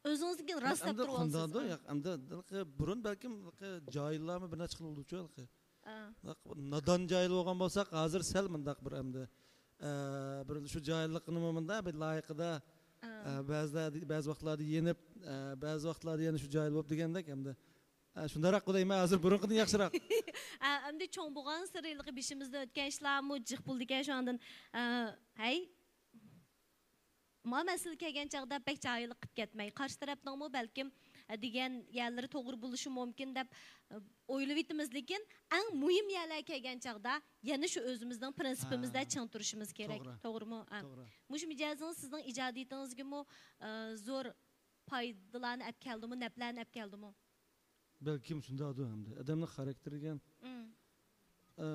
ئۆزىڭىزنىڭكىنى راست دەپ ئەمدى تۇرۇۋالىسىز. قانداقدۇ؟ ھە. ياق، ئەمدى ھېلىقى بۇرۇن بەلكىم ھېلىقى جاھىللارمۇ بىر نەچچە خىل بولىدۇچۇ ھېلىقى. ئا. نادان جاھىل بولغان بولساق، ھازىر سەل مۇنداق بىر ئەمدى، ئە، بىر شۇ جاھىللىقنىمۇ مۇنداق بىر لايىقىدا، ئا. ئە، بەزىلەردە، بەزى ۋاقىتلاردا يېنىپ، ئە، بەزى ۋاقىتلاردا يەنە شۇ جاھىل بولۇپ دېگەندەك ئەمدى. ئە، شۇنداقراق دەيمەن، ھازىر بۇرۇنقىدىن ياخشىراق. ئا، ئەمدى چوڭ بولغانسېرى ھېلىقى بېشىمىزدىن ئۆتكەن ئىشلارمۇ جىق بولىدىكەن، شۇنىڭدىن، ئە، ھەي. ما مەسىلە كەلگەن چاغدا بەك جاھىللىق قىلىپ كەتمەي، قارشى تەرەپنىڭمۇ بەلكىم، ئە، دېگەن يەرلىرى توغرا بولۇشى مۇمكىن دەپ، ئە، ئويلىۋېتىمىز. لېكىن ئەڭ مۇھىم يەرلەرگە كەلگەن چاغدا يەنە شۇ ئۆزىمىزنىڭ پرىنسىپىمىزدە ھە. چىڭ تۇرۇشىمىز كېرەك. توغرا. توغرىمۇ؟ ئە. توغرا. مۇشۇ مىجەزىڭىز سىزنىڭ ئىجادىيىتىڭىزگىمۇ، ئە، زور پايدىلارنى ئەپ كەلدىمۇ، نەپلەرنى ئەپ كەلدىمۇ؟ بەلكىم شۇنداقدۇ ئەمدى. ئادەمنىڭ خاراكتېرى دېگەن، ئىم. ئە،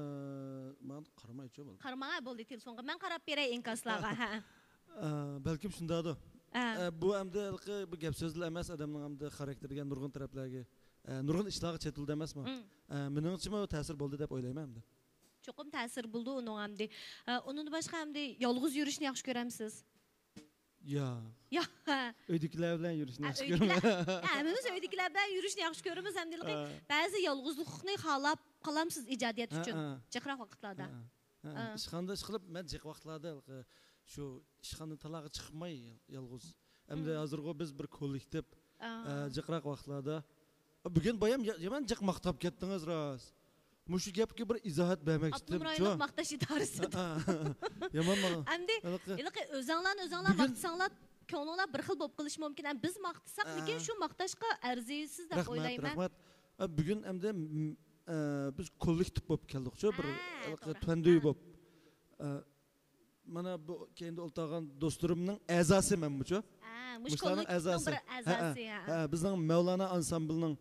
ماڭا قارىمايچۇ بولدى. قارىماڭا بولدى تېلېفونغا. مەن قاراپ بېرەي ئىنكاسلارغا، ھە. ئە، بەلكىم شۇنداقدۇ. ھە. ئە، بۇ ئەمدى ھېلىقى بۇ گەپ سۆزلا ئەمەس، ئادەمنىڭ ئەمدى خاراكتېرى دېگەن نۇرغۇن تەرەپلەرگە، ئە، نۇرغۇن ئىشلارغا چېتىلىدۇ ئەمەسمۇ؟ ئىم. ئە، مېنىڭچىمۇ تەسىر بولدى دەپ ئويلايمەن ئەمدى. چوقۇم تەسىر بولىدۇ ئۇنىڭ ئەمدى. ئە، ئۇنىڭدىن باشقا ئەمدى يالغۇز يۈرۈشنى ياخشى كۆرەمسىز؟ ياق. ياق. ئۆيدىكىلەر بىلەن يۈرۈشنى ھە، ياخشى ئۆيدىكىلەر. كۆرىمەن. ھە، ھەممىمىز ئۆيدىكىلەر بىلەن يۈرۈشنى ياخشى كۆرىمىز ھەم ھە. بەزى يالغۇزلۇقنى خالاپ قالامسىز ئىجادىيەت ھە، ئۈچۈن. ھە. جىقراق ۋاقىتلاردا. ھە، ھە. ھە. ئىشخانىدا ئىشقىلىپ مەن جىق ۋاقىتلاردا ھېلىقى شۇ ئىشخانىدىن تالاغا چىقماي يالغۇز. ئەمدى ھە. ھازىرغۇ بىز بىر كوللېكتىپ، ھە. ئە، جىقراق ۋاقىتلاردا. بۈگۈن بايام يا-، يامان جىق ماختاپ كەتتىڭىز راست. مۇشۇ گەپكە بىر ئىزاھات بەرمەكچى ئىدىم. ئاپتونوم رايونلۇق ماختاش ئىدارىسىدىن. يامان ماڭا. ئەمدى ھېلىقى ھېلىقى ئۆزەڭلارنى ئۆزەڭلار بۈگۈن ماختىساڭلار، كۆڭلۈڭلار بىر خىل بولۇپ قېلىشى مۇمكىن. ئەمما بىز ماختىساق، لېكىن شۇ ماختاشقا ئەرزىيسىز دەپ ئويلايمەن. رەھمەت، رەھمەت. ئە، بۈگۈن ئەمدى، م-، ئە، بىز كوللېكتىپ بولۇپ كەلدۇقچۇ، بىر، ھە، ھېلىقى توغرا. تۈەندۈي بولۇپ. ئە، مانا بۇ كەينىدە ئولتۇرغان دوستلىرىمنىڭ ئەزاسى مەنمۇچۇ. ھە، مۇشۇ مۇشۇلارنىڭ كوللېكتىپنىڭ ئەزاسى. بىر ھە، ھە، ئەزاسى، ھە. ھە، بىزنىڭ مەۋلانا ئانسامبىلنىڭ،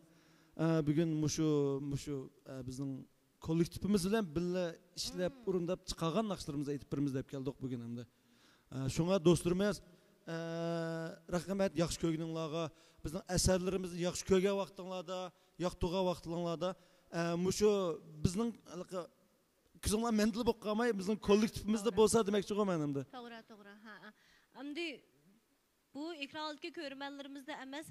ئە، بۈگۈن مۇشۇ، مۇشۇ، ئە، بىزنىڭ كوللېكتىپىمىز بىلەن بىللە ئىشلەپ، ئورۇنداپ چىقارغان ناخشىلىرىمىزنى ئېيتىپ بېرىمىز دەپ كەلدۇق بۈگۈن ئەمدى. ئە، شۇڭا دوستلىرىمىز، ئە، رەھمەت ياخشى كۆرگىنىڭلارغا، بىزنىڭ ئەسەرلىرىمىزنى ياخشى كۆرگەن ۋاقتىڭلاردا، ياقتۇرغان ۋاقتىڭلاردا، ئە، مۇشۇ بىزنىڭ ھېلىقى كۆزۈڭلار مەندىلا بولۇپ قالماي، بىزنىڭ كوللېكتىپىمىزدا توغرا. بولسا دېمەكچىغۇ مەن ئەمدى. توغرا، توغرا. ھە، ھە. ئەمدى بۇ ئېكران ئالدىدىكى كۆرۈرمەنلىرىمىزدە ئەمەس،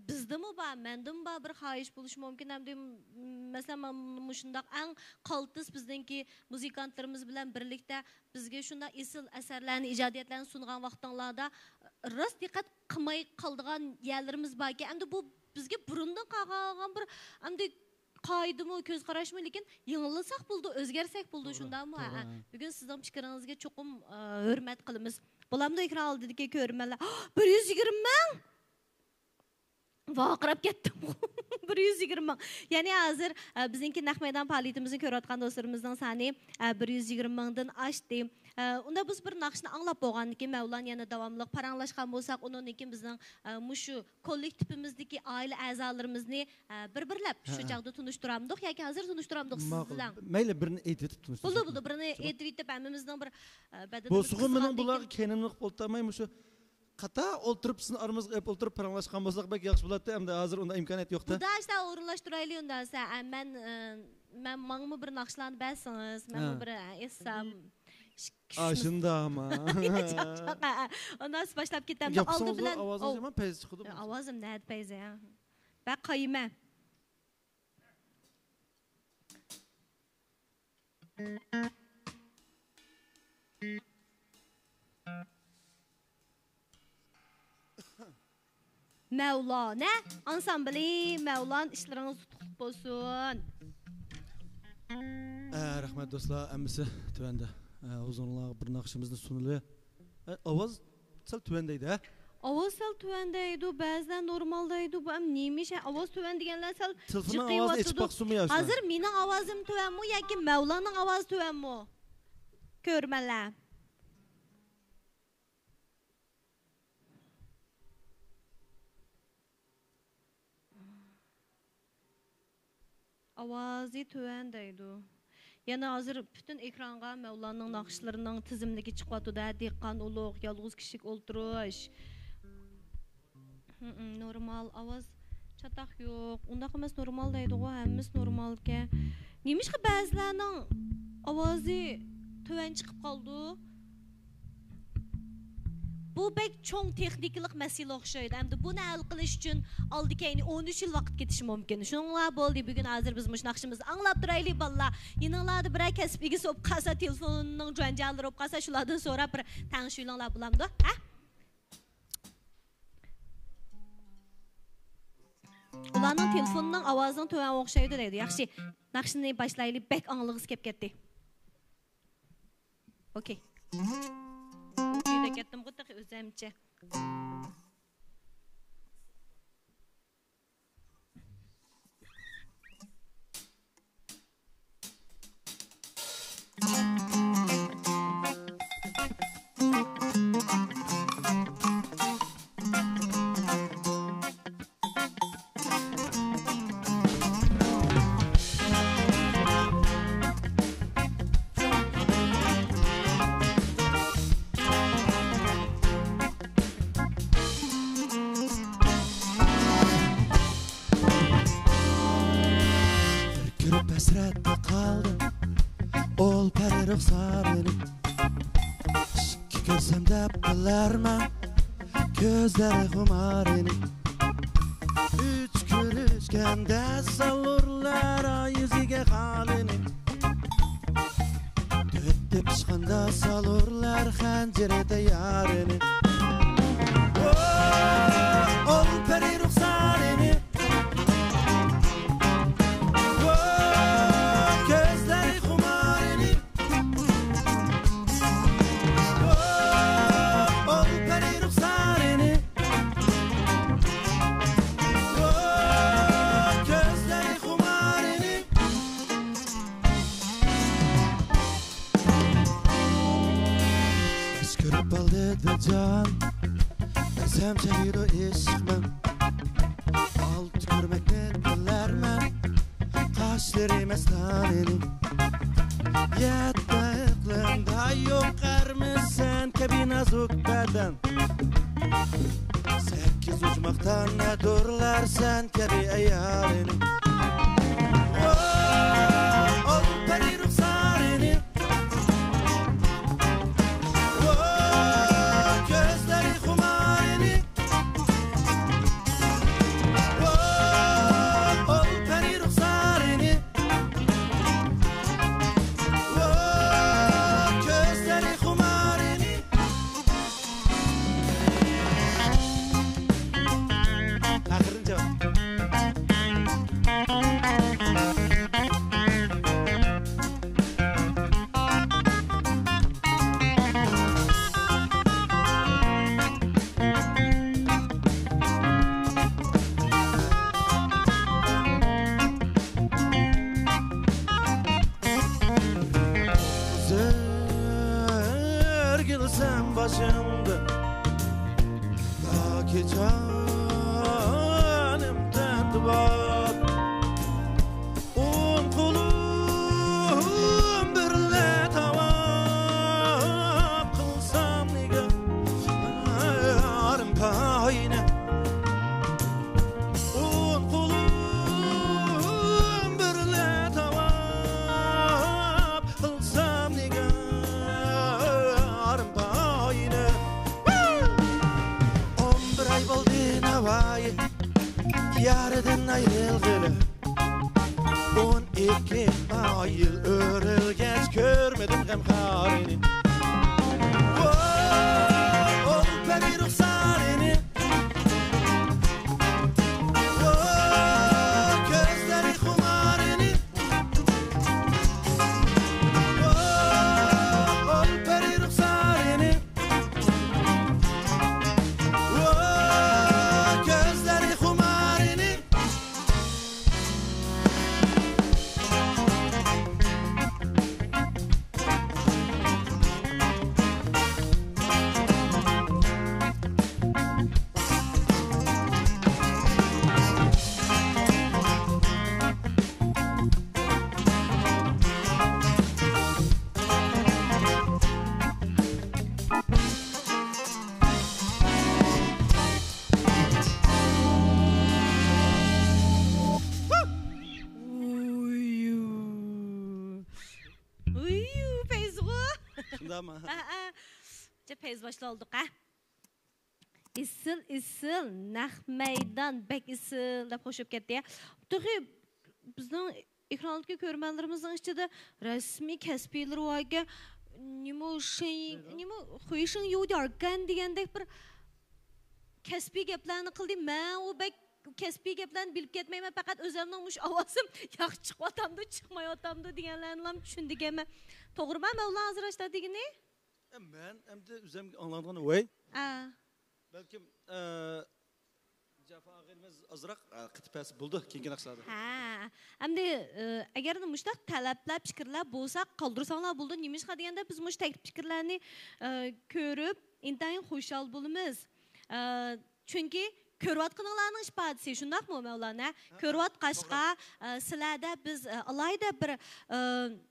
بىزدىمۇ بار، مەندىمۇ بار بىر خاھىش بولۇشى مۇمكىن. ئەمدى، م-، مەسىلەن، مانا مۇشۇنداق ئەڭ قالتىس بىزنىڭكى مۇزىكانتلىرىمىز بىلەن بىرلىكتە بىزگە شۇنداق ئېسىل ئەسەرلەرنى، ئىجادىيەتلەرنى سۇنغان ۋاقتىڭلاردا، راست دىققەت قىلماي قالىدىغان يەرلىرىمىز باركەن. ئەمدى بۇ بىزگە بۇرۇندىن قالغان بىر، ئەمدى قائىدىمۇ، كۆز قاراشمۇ، لېكىن يېڭىلىساق بولىدۇ، ئۆزگەرسەك بولىدۇ، توغرا، شۇنداقمۇ؟ توغرا. ھە، ھە. بۈگۈن سىزنىڭ پىكرىڭىزگە چوقۇم، ئە، ھۆرمەت قىلىمىز. بولامدۇ ئېكران ئالدىدىكى كۆرۈرمەنلەر؟ بىر يۈز يىگىرمە مىڭ! ۋارقىراپ كەتتىم. بىر يۈز يىگىرمە مىڭ. يەنى ھازىر، ئە، بىزنىڭكى نەق مەيدان پائالىيىتىمىزنى كۆرۈۋاتقان دوستلىرىمىزنىڭ سانى، ئە، بىر يۈز يىگىرمە مىڭدىن ئاشتى. ئە، ئۇندا بىز بىر ناخشىنى ئاڭلاپ بولغاندىن كېيىن، مەۋلان يەنە داۋاملىق پاراڭلاشقان بولساق، ئۇنىڭدىن كېيىن بىزنىڭ، ئە، مۇشۇ كوللېكتىپىمىزدىكى ئائىلە ئەزالىرىمىزنى، ئە، بىر-بىرلەپ شۇ ھە، ھە. چاغدا تونۇشتۇرامدۇق ياكى ھازىر تونۇشتۇرامدۇق سىز ماقۇل. بىلەن؟ مەيلى، بىرنى ئېيتىۋېتىپ تونۇشتۇرساق. بولىدۇ، بولىدۇ. بىرنى شۇ. ئېيتىۋېتىپ ھەممىمىزنىڭ بىر، ئە، بەدىنىمىز بولسىغۇ، مېنىڭ قىزىغاندىن بۇلارغا كېيىن كەينىمنى قىلىپ ئولتۇرماي، مۇشۇ قاتا ئولتۇرۇپ، سىزنىڭ ئارىڭىزغا ئېلىپ ئولتۇرۇپ پاراڭلاشقان بولساق بەك ياخشى بولاتتى. ئەمدى ھازىر ئۇنداق ئىمكانىيەت يوق-دە. بۇدا ئىشتا ئورۇنلاشتۇرايلى ئۇندا دېسە، ئە، مەن، ئە، مەن، ماڭىمۇ بىر ناخشىلارنى بەرسىڭىز، مەنمۇ ھە. بىر، ئە، ئېيتسام. ئا، شۇنداقمۇ؟ چاق، چاق، ھە، ھە. ئۇندا سىز باشلاپ كېتەمدۇ. ئالدى بىلەن ئاۋازىڭىز ئاۋ-، يامان پەيزى چىقىدۇ. ئاۋازىم نەدە پەيزى، ھە؟ بەك قايىمە. مەۋلانە ئانسامبىلى، مەۋلان ئىشلىرىڭىز ئۇتۇقلۇق بولسۇن. ئە، رەھمەت دوستلار، ھەممىسى تۆۋەندە. ئە، ھۇزۇرۇڭلارغا بىر ناخشىمىزنى سۇنىلى. ئە، ئاۋاز سەل تۆۋەندەيدۇ، ھە؟ ئاۋاز سەل تۆۋەندەيدۇ، بەزىلەر نورمالدايدۇ. بۇ ئەم نېمە ئىش؟ ئاۋاز تۆۋەن دېگەنلەر سەل تېلېفوننىڭ ئاۋازىنى ئېچىپ جىقىيىۋاتىدۇ. باقسىمۇ يا شۇ؟ ھازىر مېنىڭ ئاۋازىم تۆۋەنمۇ ياكى مەۋلاننىڭ ئاۋازى تۆۋەنمۇ؟ كۆرۈرمەنلەر. ئاۋازى تۆۋەن دەيدۇ. يەنە ھازىر پۈتۈن ئېكرانغا مەۋلاننىڭ ناخشىلىرىنىڭ تىزىملىكى چىقىۋاتىدۇ-دە، دېھقان ئۇلۇغ، يالغۇز كىشىلىك ئولتۇرۇش. ھىم، نورمال، ئاۋاز چاتاق يوق. ئۇنداق ئەمەس، نورمال دەيدىغۇ، ھەممىسى نورمالكەن. نېمىشقا بەزىلەرنىڭ ئاۋازى تۆۋەن چىقىپ قالىدۇ؟ بۇ بەك چوڭ تېخنىكىلىق مەسىلە ئوخشايدۇ. ئەمدى بۇنى ھەل قىلىش ئۈچۈن ئالدى كەينى ئون ئۈچ يىل ۋاقىت كېتىشى مۇمكىن. شۇنىڭ بىلەن بولدى، بۈگۈن ھازىر بىز مۇشۇ ناخشىمىزنى ئاڭلاپ تۇرايلى، بالىلار. يېنىڭلاردا بىرەر كەسىپ ئىگىسى بولۇپ قالسا، تېلېفوننىڭ جۇەنجالىرى بولۇپ قالسا، شۇلاردىن سوراپ بىر تەڭشىۋېلىڭلار، بولامدۇ؟ ھە؟ ئۇلارنىڭ تېلېفونىنىڭ ئاۋازىنىڭ تۆۋەن ئوخشايدۇ دەيدۇ. ياخشى، ناخشىنى باشلايلى، بەك ئاڭلىغۇسى كەپ كەتتى. ئوكەي. ئۆيدە كەتتىمغۇ تېخى ئۆزەمچە. بىر كۆرۈپ ھەسرەتتە قالدىم ئول پەرى رۇخسارىنى. ئىككى كۆرسەم دەپ بىلەرمەن كۆزلەر خۇمارىنى. ئۈچ كۆرۈشكەندە سالۇرلار يۈزىگە خالىنى. تۆت تېپىشقاندا سالۇرلار خەنجىرى تەييارىنى. ئول پەرى رۇخسارىنى. كۆزلەر خۇمارىنى. ئول پەرى رۇخسارىنى. چېچىدۇ ئىشقىم، ئالتە كۆرمەكتىن بىلەرمەن قاشلىرى مەستانىنى. يەتتە ئىقلىمدا يوق ئەرمىسەن كەبى نازۇك بەدەن، سەككىز ئوجماقتا نەدۇرلار سەن كەبى ئەيالىنى. ئو، ئو پەرى رۇخسارىنى، ئو كۆزلىرى خۇمارىنى، ئو، ئو پەرى رۇخسارىنى، ئو كۆزلىرى خۇمارىنى. ئاخىرىنى جاۋاب. زۆرگىلسەم باشىمدىن تاكى جانىم تەندە بار. ئوڭ قولۇم بىرلە تاۋاپ قىلسام نىگارىم پايىنى. ئوڭ قولۇم بىرلە تاۋاپ قىلسام نىگارىم پايىنى. ئون بىر ئاي بولدى ناۋايى يارىدىن ئايرىلغىلى. ئون ئىككى ئاي يىل ئۆرۈلگەچ كۆرمىدىم غەمخارىنى. ۋو، ئول پەرى رۇخسارىنى. ۋو، كۆزلىرى خۇمارىنى. ۋو، ئول پەرى رۇخسارىنى. ۋو، كۆزلىرى خۇمارىنى. ئۇيۇ. ئۇيۇ، پەيزىغۇ. شۇنداقمۇ؟ ھە، ھە. جا پەيز باشلىۋالدۇق، ھە. ئېسىل، ئېسىل، نەق مەيدان، بەك ئېسىل دەپ خوش بولۇپ كەتتى، ھە. تېخى بىزنىڭ ئېكراندىكى كۆرۈرمەنلىرىمىزنىڭ ئىچىدە رەسمىي كەسپىيلىرى باركەن، نېمە شېڭ، نېمە خۇيشېڭ يۇ دياركەن دېگەندەك بىر كەسپىي گەپلەرنى قىلدى. مەن ئۇ بەك كەسپىي گەپلەرنى بىلىپ كەتمەيمەن، پەقەت ئۆزۈمنىڭ مۇشۇ ئاۋازىم ياخشى چىقىۋاتامدۇ، چىقمايۋاتامدۇ دېگەنلەرنىلا چۈشىنىدىكەنمەن. توغرىما، مەۋلان ھازىر ئاشتا دېگىنى؟ ئە، مەن ئەمدى ئۆزۈم ئاڭلانغان ۋاي. ئا. بەلكىم، ئە، جاپا ئاغىنىمىز ئازراق، ئە، قېتىپ بەرسە بولىدۇ، كېيىنكى ناخشىلاردا. ھە. ئەمدى، ئە، ئەگەردە مۇشۇنداق تەلەپلەر، پىكىرلەر بولسا، قالدۇرساڭلار بولىدۇ. نېمىشقا دېگەندە، بىز مۇشۇ تەكلىپ پىكىرلەرنى، ئە، كۆرۈپ، ئىنتايىن خۇشال بولىمىز. ئە، چۈنكى كۆرۈۋاتقىنىڭلارنىڭ ئىپادىسى، شۇنداقمۇ، مەۋلانا؟ ھە، كۆرۈۋاتقاچقا، توغرا. ئە، سىلەردە بىز، ئە، ئالاھىدە بىر، ئە،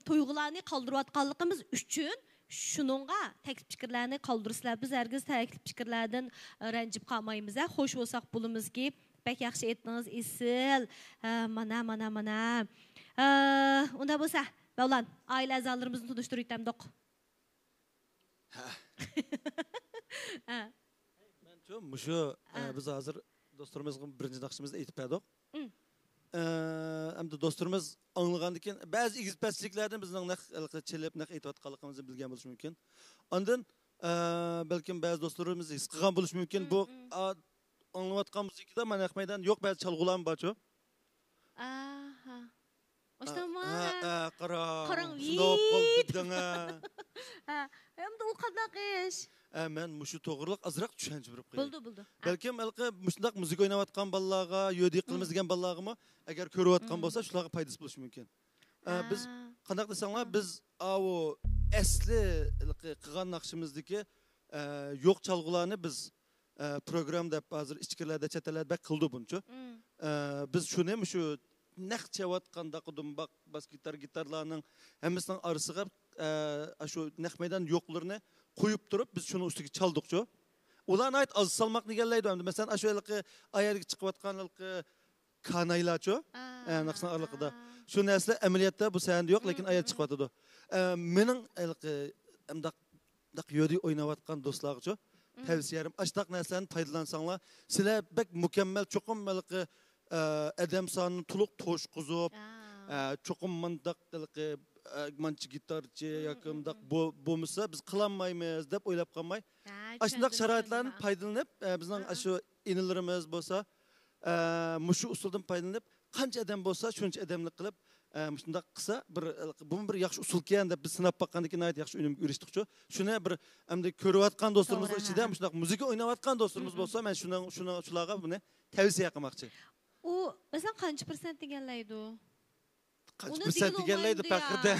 تۇيغۇلارنى قالدۇرۇۋاتقانلىقىمىز ئۈچۈن شۇنىڭغا تەكلىپ پىكىرلەرنى قالدۇرىسىلەر. بىز ھەرگىز تەكلىپ پىكىرلەردىن، ئە، رەنجىپ قالمايمىز، ھە، خوش بولساق بولىمىزكى. بەك ياخشى ئېيتتىڭىز، ئېسىل. ھە، مانا، مانا، مانا. ئە، ئۇنداق بولسا، مەۋلان، ئائىلە ئەزالىرىمىزنى تونۇشتۇرۇۋېتەمدۇق؟ ھە. ھە. مەنچۇ مۇشۇ، ئە، ھە. بىز ھازىر دوستلىرىمىزغا بىرىنچى ناخشىمىزنى ئېيتىپ بەردۇق. ئىم. ئە، ئەمدى دوستلىرىمىز ئاڭلىغاندىن كېيىن، بەزى ئېگىز پەسلىكلەردىن بىزنىڭ نەق ھېلىقى چېلىپ، نەق ئېيتىۋاتقانلىقىمىزنى بىلگەن بولۇشى مۇمكىن. ئاندىن، ئە، بەلكىم بەزى دوستلىرىمىز ھېس قىلغان بولۇشى مۇمكىن، ئىم، بۇ، ئىم. ئا، ئاڭلىۋاتقان مۇزىكىدا مانا نەق مەيدان يوق، بەزى چالغۇلارمۇ بارچۇ. ئاھا. ئاشۇنداقمۇ؟ ھە، ھە، قاراڭ. قاراڭ، شۇنداق بولۇپ ۋىيت. كەتتىڭ، ھە. ھە، ئەمدى ئۇ قانداق ئىش؟ ھە، مەن مۇشۇ توغرىلىق ئازراق چۈشەنچە بېرىپ قوياي. بولدى، بولدى. ھە. بەلكىم ھېلىقى مۇشۇنداق مۇزىكا ئويناۋاتقان بالىلارغا، يۆدىي قىلىمىز مم. دېگەن بالىلارغىمۇ، ئەگەر كۆرۈۋاتقان مم. بولسا، شۇلارغا پايدىسى بولۇشى مۇمكىن. ئە، بىز ھە. قانداق دېسەڭلار، مم. بىز ئاۋۇ ئەسلى ھېلىقى قىلغان ناخشىمىزدىكى، ئە، يوق چالغۇلارنى بىز ئە، پروگرام دەپ ھازىر ئىچكىرىلەردە، چەت ئەللەردە بەك قىلىدۇ بۇنچۇ. ئە، بىز شۇنى مۇشۇ نەق چېلىۋاتقان داقا دۇمباق، باس گىتار، گىتارلارنىڭ ھەممىسىنىڭ ئارىسىغا، ئە، ئاشۇ نەق مەيدان يوقلىرىنى قويۇپ تۇرۇپ، بىز شۇنىڭ ئۈستىگە چالدۇقچۇ. ئۇلار ناھايىتى ئاز سالماقنى ئىگىلەيدۇ ئەمدى. مەسىلەن، ئاشۇ ھېلىقى ئايەرگە چىقىۋاتقان ھېلىقى كانايلارچۇ؟ ئە، ناخشىنىڭ ئارىلىقىدا. شۇ نەرسىلەر ئەمەلىيەتتە بۇ سەھنىدە يوق، لېكىن ئايەر چىقىۋاتىدۇ. ئە، مېنىڭ ھېلىقى ئەمداق، ئەمداق يۆدى ئويناۋاتقان دوستلارغىچۇ؟ تەۋسىيەم، ئاشتاق نەرسىلەردىن پايدىلانساڭلار، سىلەر بەك مۇكەممەل، چوقۇم ھېلىقى، ئە، ئادەم سانىنى تولۇق توشقۇزۇپ، ئە، چوقۇم مانداق ھېلىقى، ئە، مانچە گىتارچى ياكى مۇنداق بو-، بولمىسا بىز قىلالمايمىز دەپ ئويلاپ قالماي، ئاشۇنداق شارائىتلاردىن پايدىلىنىپ، ئە، بىزنىڭ ئاشۇ ئىنىلىرىمىز بولسا، ئە، مۇشۇ ئۇسۇلدىن پايدىلىنىپ، قانچە ئادەم بولسا، شۇنچە ئادەملىك قىلىپ، ئە، مۇشۇنداق قىلسا، بىر، بۇمۇ بىر ياخشى ئۇسۇلكەن دەپ بىز سىناپ باققاندىن كېيىن ناھايىتى ياخشى ئۈنۈمگە ئېرىشتۇقچۇ. شۇنى بىر ئەمدى كۆرۈۋاتقان دوستلىرىمىزنىڭ ئىچىدە مۇشۇنداق مۇزىكا ئويناۋاتقان دوستلىرىمىز بولسا، مەن شۇنىڭ، شۇنىڭ، شۇلارغا بۇنى تەۋسىيە قىلماقچى. ئۇ، مەسىلەن، قانچە پىرسەنت دېگەنلەيدۇ؟ قانچە پىرسەنت دېگەنلەيدۇ پەقىردە؟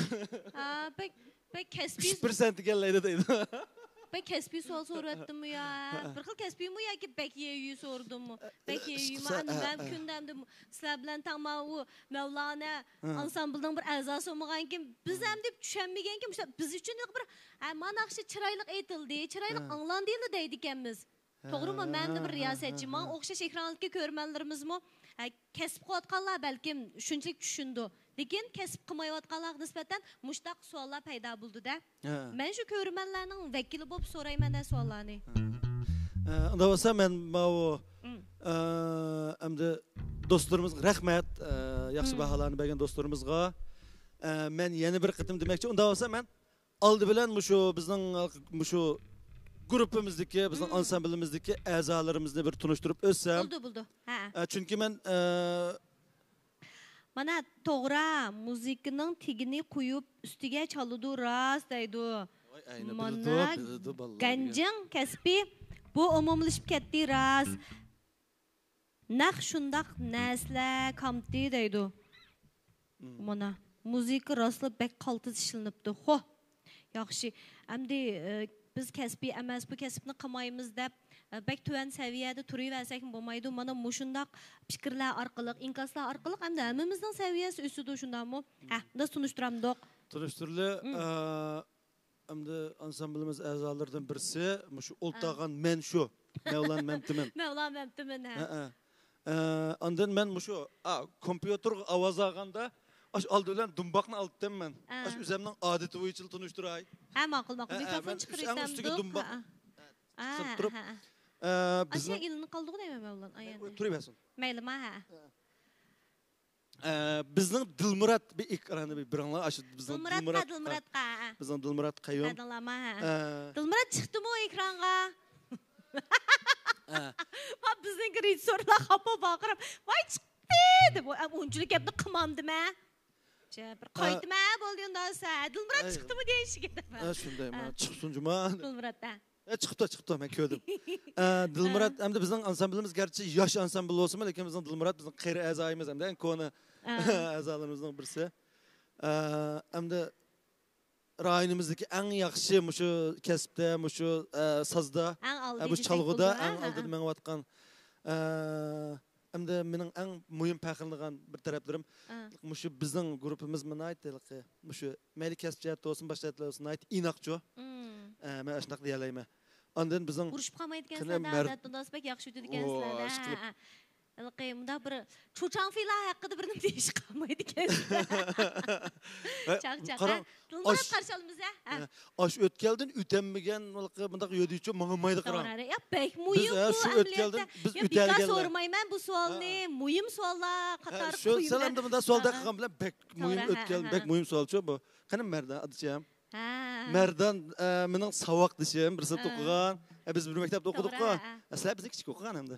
ھە، بەك، بەك كەسپىي. ئۈچ پىرسەنت دېگەنلەيدۇ دەيدۇ. بەك كەسپىي سوئال سورىۋەتتىممۇ يا؟ بىر خىل كەسپىيمۇ ياكى بەك يەيۈي سورىدىممۇ؟ بەك يەيۈيمۇ. ئەمدى مەن كۈندە ئەمدى سىلەر بىلەن تەڭ ماۋۇ مەۋلانە ئانسامبىلنىڭ بىر ئەزاسى بولمىغانكىن، بىز ئەمدى چۈشەنمىگەنكىن، مۇشۇ بىز ئۈچۈن بىر، ھە، مانا ناخشا چىرايلىق ئېيتىلدى، چىرايلىق ئاڭلاندىلا دەيدىكەنمىز. توغرىمۇ؟ مەنمۇ بىر رىياسەتچى. ماڭا ئوخشاش ئېكرانلىقتىكى كۆرۈرمەنلىرىمىزمۇ، ھە، كەسىپ قىلىۋاتقانلار بەلكىم شۇنچىلىك چۈشىنىدۇ. لېكىن كەسىپ قىلمايۋاتقانلارغا نىسبەتەن مۇشۇنداق سوئاللار پەيدا بولىدۇ-دە. مەن شۇ كۆرۈرمەنلەرنىڭ ۋەكىلى بولۇپ سورايمەن-دە سوئاللارنى. ئە، ئۇنداق بولسا مەن ماۋۇ، ئە، ئەمدى دوستلىرىمىزغا رەھمەت، ئە، ياخشى باھالارنى بەرگەن دوستلىرىمىزغا. ئە، مەن يەنە بىر قېتىم دېمەكچى، ئۇنداق بولسا مەن ئالدى بىلەن مۇشۇ بىزنىڭ، مۇشۇ گۇرۇپپىمىزدىكى، بىزنىڭ ئانسامبىلىمىزدىكى ئەزالىرىمىزنى بىر تونۇشتۇرۇپ ئۆتسەم. بولىدۇ، بولىدۇ. ھە. ئە، چۈنكى مەن، ئە، مانا، توغرا، مۇزىكىنىڭ تېگىنى قويۇپ، ئۈستىگە چالىدۇ، راست دەيدۇ. ۋاي، ئەينى مانا بىلىدۇ، بىلىدۇ بالىلار دېگەن. گەنجىڭ كەسپى، بۇ ئومۇملىشىپ كەتتى، راست. نەق شۇنداق نەرسىلەر كامتى دەيدۇ. مانا، مۇزىكا راسلا بەك قالتىس ئىشلىنىپتۇ. خو، ياخشى. ئەمدى، ئە، بىز كەسپىي ئەمەس، بۇ كەسىپنى قىلمايمىز دەپ، ئە، بەك تۆۋەن سەۋىيەدە تۇرۇۋەرسەكمۇ بولمايدۇ. مانا مۇشۇنداق پىكىرلەر ئارقىلىق، ئىنكاسلار ئارقىلىق ئەمدى ھەممىمىزنىڭ سەۋىيەسى ئۆسىدۇ، شۇنداقمۇ؟ ھە، بىز تونۇشتۇرامدۇق. تونۇشتۇرىلى. ئە، ئەمدى ئانسامبىلىمىز ئەزالىرىدىن بىرسى، مۇشۇ ئولتۇرغان مەن شۇ. مەۋلان مەمتىمىن. مەۋلان مەمتىمىن، ھە. ھە، ھە. ئە، ئاندىن مەن مۇشۇ، ئا، كومپيۇتېرغا ئاۋاز ئالغاندا، ئاش ئالدى بىلەن دۇمباقنى ئالتتىم مەن. ئاش ئۆزەمنىڭ ئادىتى بويىچىلا تونۇشتۇراي. ھە، ماقۇل، ماقۇل. ھە، ھە، مىكروفون مەن چىقىرىۋېتەمدۇق. ئۈستىگە دۇمباق. ھە، ھە. چىقىرىپ تۇرۇپ. ھە، ھە. ئە، بىزنىڭ ئىلىنىپ قالدىغۇ دەيمەن مەن بۇلارنى. ئايان. تۇرۇۋەرسۇن. مەيلىما، ھە. ھە. ئە، بىزنىڭ دىلمۇرات بىر ئېكراننى بىر بېرىڭلار، ئاشۇ بىزنىڭ دىلمۇراتقا، دىلمۇراتقا. دىلمۇراتقا، ھە. بىزنىڭ دىلمۇرات قەييۇم. ھە، دىلمۇرات، ھە. ئە. دىلمۇرات چىقتىمۇ ئېكرانغا؟ ھە. ۋا، بىزنىڭكى رېژىسسورلار خاپا ۋارقىراپ، ۋاي، چىقتى دەپ، ئۇنچىلىك گەپنى قىلمامدىمەن. بىر قايتىمەن، بولدى ئۇنداق دېسە، دىلمۇرات چىقتىمۇ دېيىشكە دەپ. ھە، شۇندايمۇ. چىقسۇن جۇما. دىلمۇرات، ھە. ئە، چىقىپتۇ، چىقىپتۇ، مەن كۆردۈم. ئە، دىلمۇرات، ئەمدى بىزنىڭ ئانسامبىلىمىز گەرچە ياش ئانسامبىل بولسىمۇ، لېكىن بىزنىڭ دىلمۇرات بىزنىڭ قېرى ئەزايىمىز، ئەمدى ئەڭ كونا ئەزالىرىمىزنىڭ بىرسى. ئە، ئەمدى رايونىمىزدىكى ئەڭ ياخشى مۇشۇ كەسىپتە، مۇشۇ، ئە، سازدا، ئە، مۇشۇ چالغۇدا ئەڭ ئالدىدا مېڭىۋاتقان، ئە، ئەمدى مېنىڭ ئەڭ مۇھىم پەخىرلىنىدىغان بىر تەرەپلىرىم، مۇشۇ بىزنىڭ گۇرۇپپىمىز ناھايىتى ھېلىقى، مۇشۇ مەيلى كەسىپ جەھەتتە بولسۇن، باشقا جەھەتتە بولسۇن، ناھايىتى ئىناقچۇ. ئە، مەن ئاشۇنداق دېيەلەيمەن. ئاندىن بىزنىڭ ئۇرۇشۇپ قالمايدىكەنسىلەر، قېنى مەر- ئادەتتە بەك ياخشى ئۆتىدىكەنسىلەر. ھېلىقى مۇنداق بىر چۇچاڭفېيلار ھەققىدە بىر نېمە دېيىشكە قالمايدىكەنسىلەر. چاق، چاق، قاراڭ، ھە؟ دىلمۇرات قارشى ئالىمىز، ھە؟ ئاشۇ ئۆتكەلدىن ئۆتەلمىگەن مۇنداق يۆدىچۇ ماڭالمايدۇ، قاراڭ. يا، بەك مۇھىم بۇ ئەمەلىيەتتە. بىز ئۆتەلگەنلەر. بىكار سورىمايمەن بۇ سوئالنى. مۇھىم سوئاللار قاتارىدا قويۇلىدۇ. سەن ئەمدى مۇنداق سوئال دەپ قالغان بىلەن بەك مۇھىم ئۆتكەل، بەك مۇھىم سوئالچۇ بۇ. قېنى مەردان، ئادىچەم. مەردان، ئە، مېنىڭ ساۋاقدىشىم، بىر سىنىپتا ئوقۇغان. ئە، بىز بىر مەكتەپتە ئوقۇدۇققۇ. ئە، سىلەر بىزدىن كىچىك ئوقۇغان ئەمدى.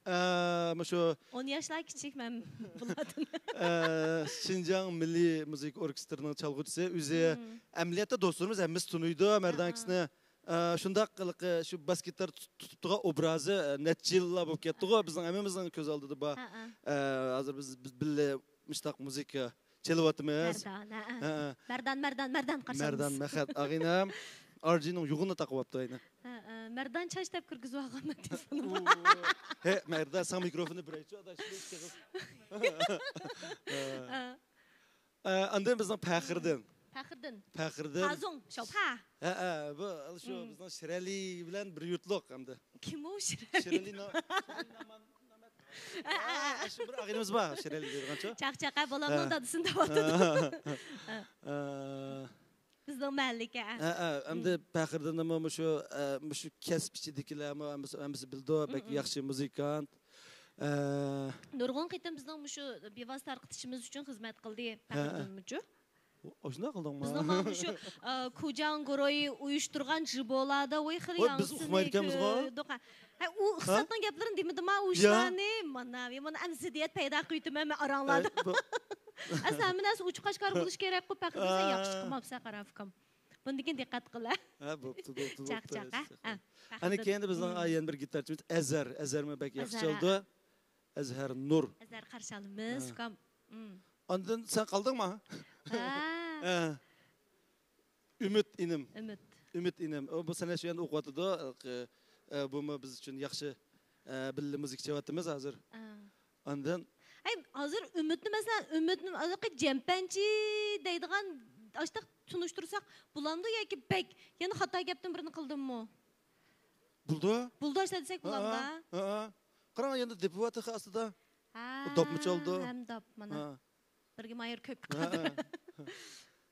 ئە، مۇشۇ ئون ياشلار كىچىك مەن بۇلاردىن. ئە، شىنجاڭ مىللىي مۇزىكا ئوركېستىرىنىڭ چالغۇچىسى، ئۆزى ئەمەلىيەتتە دوستلىرىمىز ھەممىسى تونۇيدۇ مەردان ئاكىسىنى. ئە، شۇنداق ھېلىقى شۇ باس گىتار تۇت-، تۇتۇپ تۇرغان ئوبرازى، ئە، نەچچە يىللار بولۇپ كەتتىغۇ، بىزنىڭ ھەممىمىزنىڭ كۆز ئالدىدا بار. ئە، ھازىر بىز، بىز بىللە مۇشتاق مۇزىكا چېلىۋاتىمىز. مەردان، ھە، ھە. مەردان، مەردان، مەردان قارشى ئالىمىز. مەردان مەخەت ئاغىنەم ئارجىنىڭ يۇغىنى تاقىۋاپتۇ ئەينى. ھە، ھە. مەردان چاچ دەپ كىرگۈزۈۋالغانمەن تېلېفونۇمغا. ھە، مەردان، ساڭا مىكروفوننى بېرەيچۇ، ئاداش، ئىككى قىز. ئە، ئاندىن بىزنىڭ پەخىردىن. پەخىردىن. پەخىردىن. پازۇڭ، شاۋپا. ھە، ھە، بۇ، شۇ بىزنىڭ شىرئەلى بىلەن بىر يۇرتلۇق ئەمدى. كىم ئۇ شىرئەلى؟ شىرئەلى نا-، ھە، شۇ بىر ئاغىنىمىز بار، شىرئەلى دەيدىغانچۇ. چاقچاق، ھە، بالامنىڭ دادىسىنى دەۋاتىدۇ. ئە، بىزنىڭ مەھەللىكە. ھە، ھە، ئەمدى پەخىردىنمۇ مۇشۇ، ئە، مۇشۇ كەسىپ ئىچىدىكىلەرمۇ ھەممىسى، ھەممىسى بىلىدۇ، بەك ياخشى مۇزىكانت. ئە، نۇرغۇن قېتىم بىزنىڭ مۇشۇ بىۋاسىتە تارقىتىشىمىز ئۈچۈن خىزمەت قىلدى، ھە، ھە. پەخىردىنمۇچۇ. ئاشۇنداق قىلدىڭمۇ؟ بىزنىڭ مانا مۇشۇ، ئە، كۇجاڭ گۇرۇي ئۇيۇشتۇرغان جىبولادا، ۋاي، خېلى ۋاي، بىز ياڭزىسىنى ئۇقمايدىكەنمىزغۇ. كۆردۇق. ھە، ئۇ ئىقتىسادنىڭ گەپلىرىنى دېمىدىما، ئۇ يا. ئىشلارنى، مانا، مانا، ئەمدى زىددىيەت پەيدا قىلىۋېتىمەن مەن ئاراڭلاردا. ئەي، بۇ ئەسلى ھەممە نەرسە ئوچۇق ئاشكارا بولۇشى كېرەكقۇ، پەخىردىن سەن ياخشى چىقماپسەن، قارا ئۇكام. بۇندىن كېيىن دىققەت قىل، ھە. ھە، بوپتۇ، بوپتۇ، بوپتۇ. چاقچاق، ھە. ھە. ئەنە كېيىندە بىزنىڭ، ئا، يەنە بىر گىتارچىمىز ئەزھەر. ئەزھەرمۇ بەك ياخشى چالىدۇ. ئەزھەر نۇر. ئەزھەر قارشى ئالىمىز، ئۇكام. ئاندىن سەن قالدىڭما؟ ھە. ھە. ئۈمىد ئىنىم. ئۈمىد. ئۈمىد ئىنىم. ئۇ، بۇ سەنە شۇ يەردە ئوقۇۋاتىدۇ. ئە، بۇمۇ بىز ئۈچۈن ياخشى، ئە، بىللە مۇزىكا چېلىۋاتىمىز ھازىر. ئاندىن ھەي، ھازىر ئۈمىدنى، مەسىلەن، ئۈمىدنى ھېلىقى جەمپەنچى دەيدىغان ئاشتاق تونۇشتۇرساق بولامدۇ ياكى بەك يەنە خاتا گەپتىن بىرنى قىلدىممۇ؟ بولىدۇ. بولىدۇ ئاشتا دېسەك بولامدا؟ ھە، ھە. قاراڭ، يەنە دېپىۋاتىدۇ ئاستىدا. ھە، داپمۇ چالىدۇ. ھەم داپ، مانا. ھە. بىرگە مايور كۆپ ھە، ھە.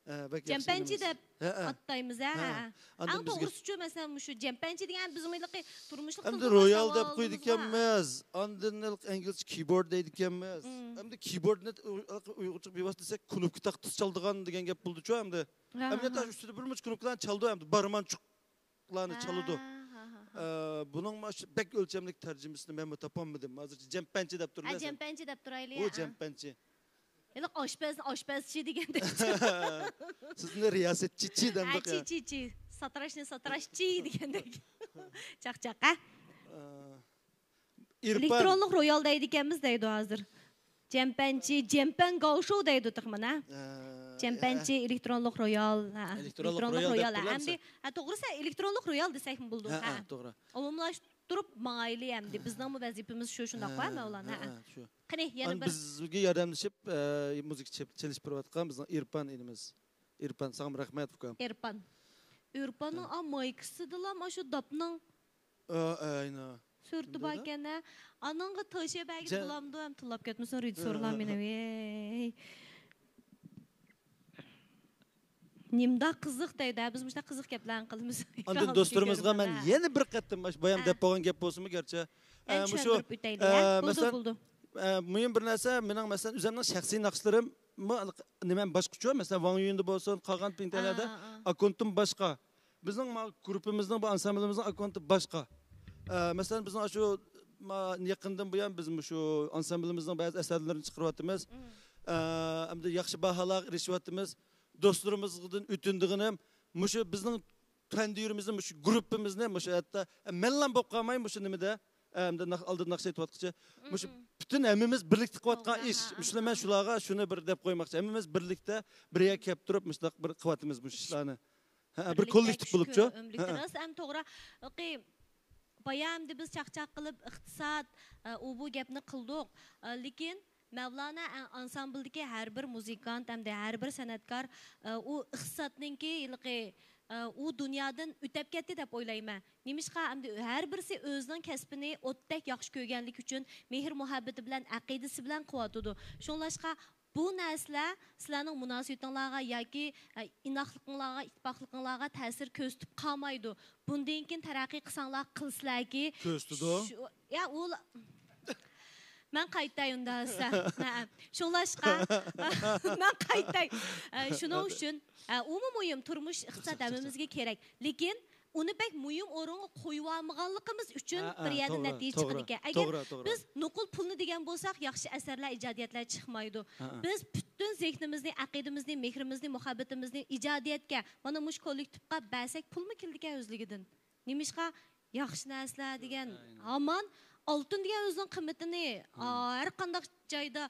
ھە، بەك ياخشى جەمپەنچى ئىنىمىز. دەپ ھە، ھە. ئاتايمىز، ھە، ھە، ھە. ھە. ئەڭ توغرىسىچۇ، مەسىلەن، مۇشۇ جەمپەنچى دېگەن بىزمۇ ھېلىقى تۇرمۇشلۇق ئەمدى تىلدا رويال دەپ قويىدىكەنمىز. ئاندىن ھېلىقى ئىنگلىزچە كىبورد دەيدىكەنمىز. ئەمدى كىبوردنى ئۇيغۇرچە بىۋاسىتە دېسەك، كۇنۇپكا تاختىسى چالىدىغان دېگەن گەپ بولىدىچۇ ئەمدى. ھە، ئەمدى ھە. ئۈستىدە بىر مۇنچە كۇنۇپكىلارنى چالىدۇ ئەمدى، بارمانچۇقلارنى چالىدۇ. ھە، ھە، ھە، ھە. ئە، بۇنىڭ مانا شۇ بەك ئۆلچەملىك تەرجىمىسىنى مەنمۇ تاپالمىدىم. ھازىرچە جەمپەنچى دەپ ھە، تۇرىمىز. جەمپەنچى دەپ تۇرايلى، ئۇ ھە. جەمپەنچى. ھېلىقى ئاشپەزنى ئاشپەزچى دېگەندەك. سىزنى رىياسەتچىچى ھە، دەمدۇق يا. چى، چى، چى. ساتىراشنى ساتىراشچى دېگەندەك. چاقچاق، ھە؟ ئە، ئىرپان. ئېلېكترونلۇق رويال دەيدىكەنمىز دەيدۇ ھازىر. جەمپەنچى، جەمپەن گاۋشو دەيدۇ تېخى مانا. ئە، جەمپەنچى، ئە. ئېلېكترونلۇق رويال، ھە. ئېلېكترونلۇق ئېلېكترونلۇق رويال رويال، دەپ ھە. تۇرىمىز. ئەمدى، ھە، توغرىسى ئېلېكترونلۇق رويال دېسەكمۇ بولىدۇ، ھە، ھە. ھە، توغرا. ئومۇملاشتۇرۇپ ماڭايلى ئەمدى. بىزنىڭمۇ ۋەزىپىمىز شۇ، شۇنداققۇ، ھە، مەۋلانا؟ ھە، ھە. ھە، شۇ. قېنى، يەنە ئاندىن بىر. بىزگە ياردەملىشىپ، ئە، مۇزىكا چېپ-، چېلىشىپ بېرىۋاتقان بىزنىڭ ئىرپان ئىنىمىز. ئىرپان، ساڭىمۇ رەھمەت، ئۇكام. ئىرپان. ئىرپاننىڭ ھە. ئا، مايكىسىدىلا مانا شۇ داپنىڭ ئا، ئەينە. سۈرىتى باركەن، ھە. ئانىڭغا تىشى بەرگىلى بولامدۇ، ھەم تىللاپ كەتمىسۇن رېژىسسورلار مېنى، ۋەي. نېمىنداق قىزىق دەيدۇ، ھە، بىز مۇشۇنداق قىزىق گەپلەرنى قىلىمىز. ئاندىن دوستلىرىمىزغا مەن يەنە بىر قېتىم، مۇشۇ بايام دەپ بولغان گەپ بولسىمۇ گەرچە، يەنە ئە، مۇشۇ، چۈشەندۈرۈپ ئۆتەيلى، ئە، ھە؟ بولدى، مەسىلەن، بولدى. ئە، مۇھىم بىر نەرسە، مېنىڭ، مەسىلەن، ئۆزۈمنىڭ شەخسىي ناخشىلىرىم، نېمەم باشقىچە، مەسىلەن، ۋاڭ يۈندا بولسۇن، قالغان پىڭتەيلەردە ئاككونتىم باشقا. بىزنىڭ ما گۇرۇپپىمىزنىڭ، بۇ ئانسامبلىمىزنىڭ ئاككونتى باشقا. ئە، مەسىلەن، بىزنىڭ ئاشۇ، ما، يېقىندىن بۇيان بىز مۇشۇ ئانسامبلىمىزنىڭ بەزى ئەسەرلىرىنى چىقىرىۋاتىمىز. ئە، ئەمدى ياخشى باھالارغا ئېرىشىۋاتىمىز. دوستلىرىمىزدىن ئۆتۈنىدىغىنىم، مۇشۇ بىزنىڭ پەندىيىرىمىزنى، مۇشۇ گۇرۇپپىمىزنى، مۇشۇ ھەتتا مەنلا بولۇپ قالماي، مۇشۇ نېمىدە، ئەمدى ناخ-، ئالدىدا ناخشا ئېيتىۋاتقۇچە، مۇشۇ پۈتۈن ھەممىمىز بىرلىكتە قىلىۋاتقان ئىش. مۇشۇنى مەن شۇلارغا شۇنى بىر دەپ قويماقچى. ھەممىمىز بىرلىكتە بىر يەرگە كەپ تۇرۇپ، مۇشۇنداق بىر قىلىۋاتىمىز مۇشۇ ئىشلارنى. ھە، بىر كوللېكتىپ بولۇپچۇ. ئۈمىدلىك، راست ئەم توغرا. بايا ئەمدى بىز چاقچاق قىلىپ ئىقتىساد، ئە، ئۇ بۇ گەپنى قىلدۇق. ئە، لېكىن مەۋلانا ئە-، ئانسامبلدىكى ھەر بىر مۇزىكانت ھەمدە ھەر بىر سەنئەتكار، ئە، ئۇ ئىقتىسادنىڭكى ھېلىقى، ئە، ئۇ دۇنيادىن ئۆتەپ كەتتى دەپ ئويلايمەن. نېمىشقا ئەمدى ھەر بىرسى ئۆزىنىڭ كەسپىنى ئوتتەك ياخشى كۆرگەنلىكى ئۈچۈن مېھىر مۇھەببىتى بىلەن، ئەقىدىسى بىلەن قىلىۋاتىدۇ. شۇڭلاشقا بۇ نەرسىلەر سىلەرنىڭ مۇناسىۋىتىڭلارغا ياكى، ئە، ئىناقلىقىڭلارغا، ئىتتىپاقلىقىڭلارغا تەسىر كۆرسىتىپ قالمايدۇ. بۇندىن كېيىن تەرەققىي قىلساڭلار قىلىسىلەركى. كۆرسىتىدۇ. شۇ، يا، ئۇ، مەن قايتاي ئۇندا دېسە. ھە، شۇڭلاشقا، مەن قايتاي. ئە، شۇنىڭ ئۈچۈن، ئە، ئۇمۇ مۇھىم، تۇرمۇش، ئىقتىساد ھەممىمىزگە كېرەك. لېكىن ئۇنى بەك مۇھىم ئورۇنغا قويۇۋالمىغانلىقىمىز ئۈچۈن ھە، ھە، بىر يەردىن توغرا، نەتىجە توغرا، چىقىدىكەن. ئەگەر توغرا، توغرا. بىز نوقۇل پۇلنى دېگەن بولساق، ياخشى ئەسەرلەر، ئىجادىيەتلەر چىقمايدۇ. ھە، ھە. بىز پۈتۈن زېھنىمىزنى، ئەقىدىمىزنى، مېھرىمىزنى، مۇھەببىتىمىزنى ئىجادىيەتكە، مانا مۇشۇ كوللېكتىپقا بەرسەك، پۇلمۇ كېلىدىكەن ئۆزلۈكىدىن. نېمىشقا؟ ياخشى نەرسىلەر دېگەن ھامان ئالتۇن دېگەن ئۆزىنىڭ قىممىتىنى، ئا، ھەر قانداق جايدا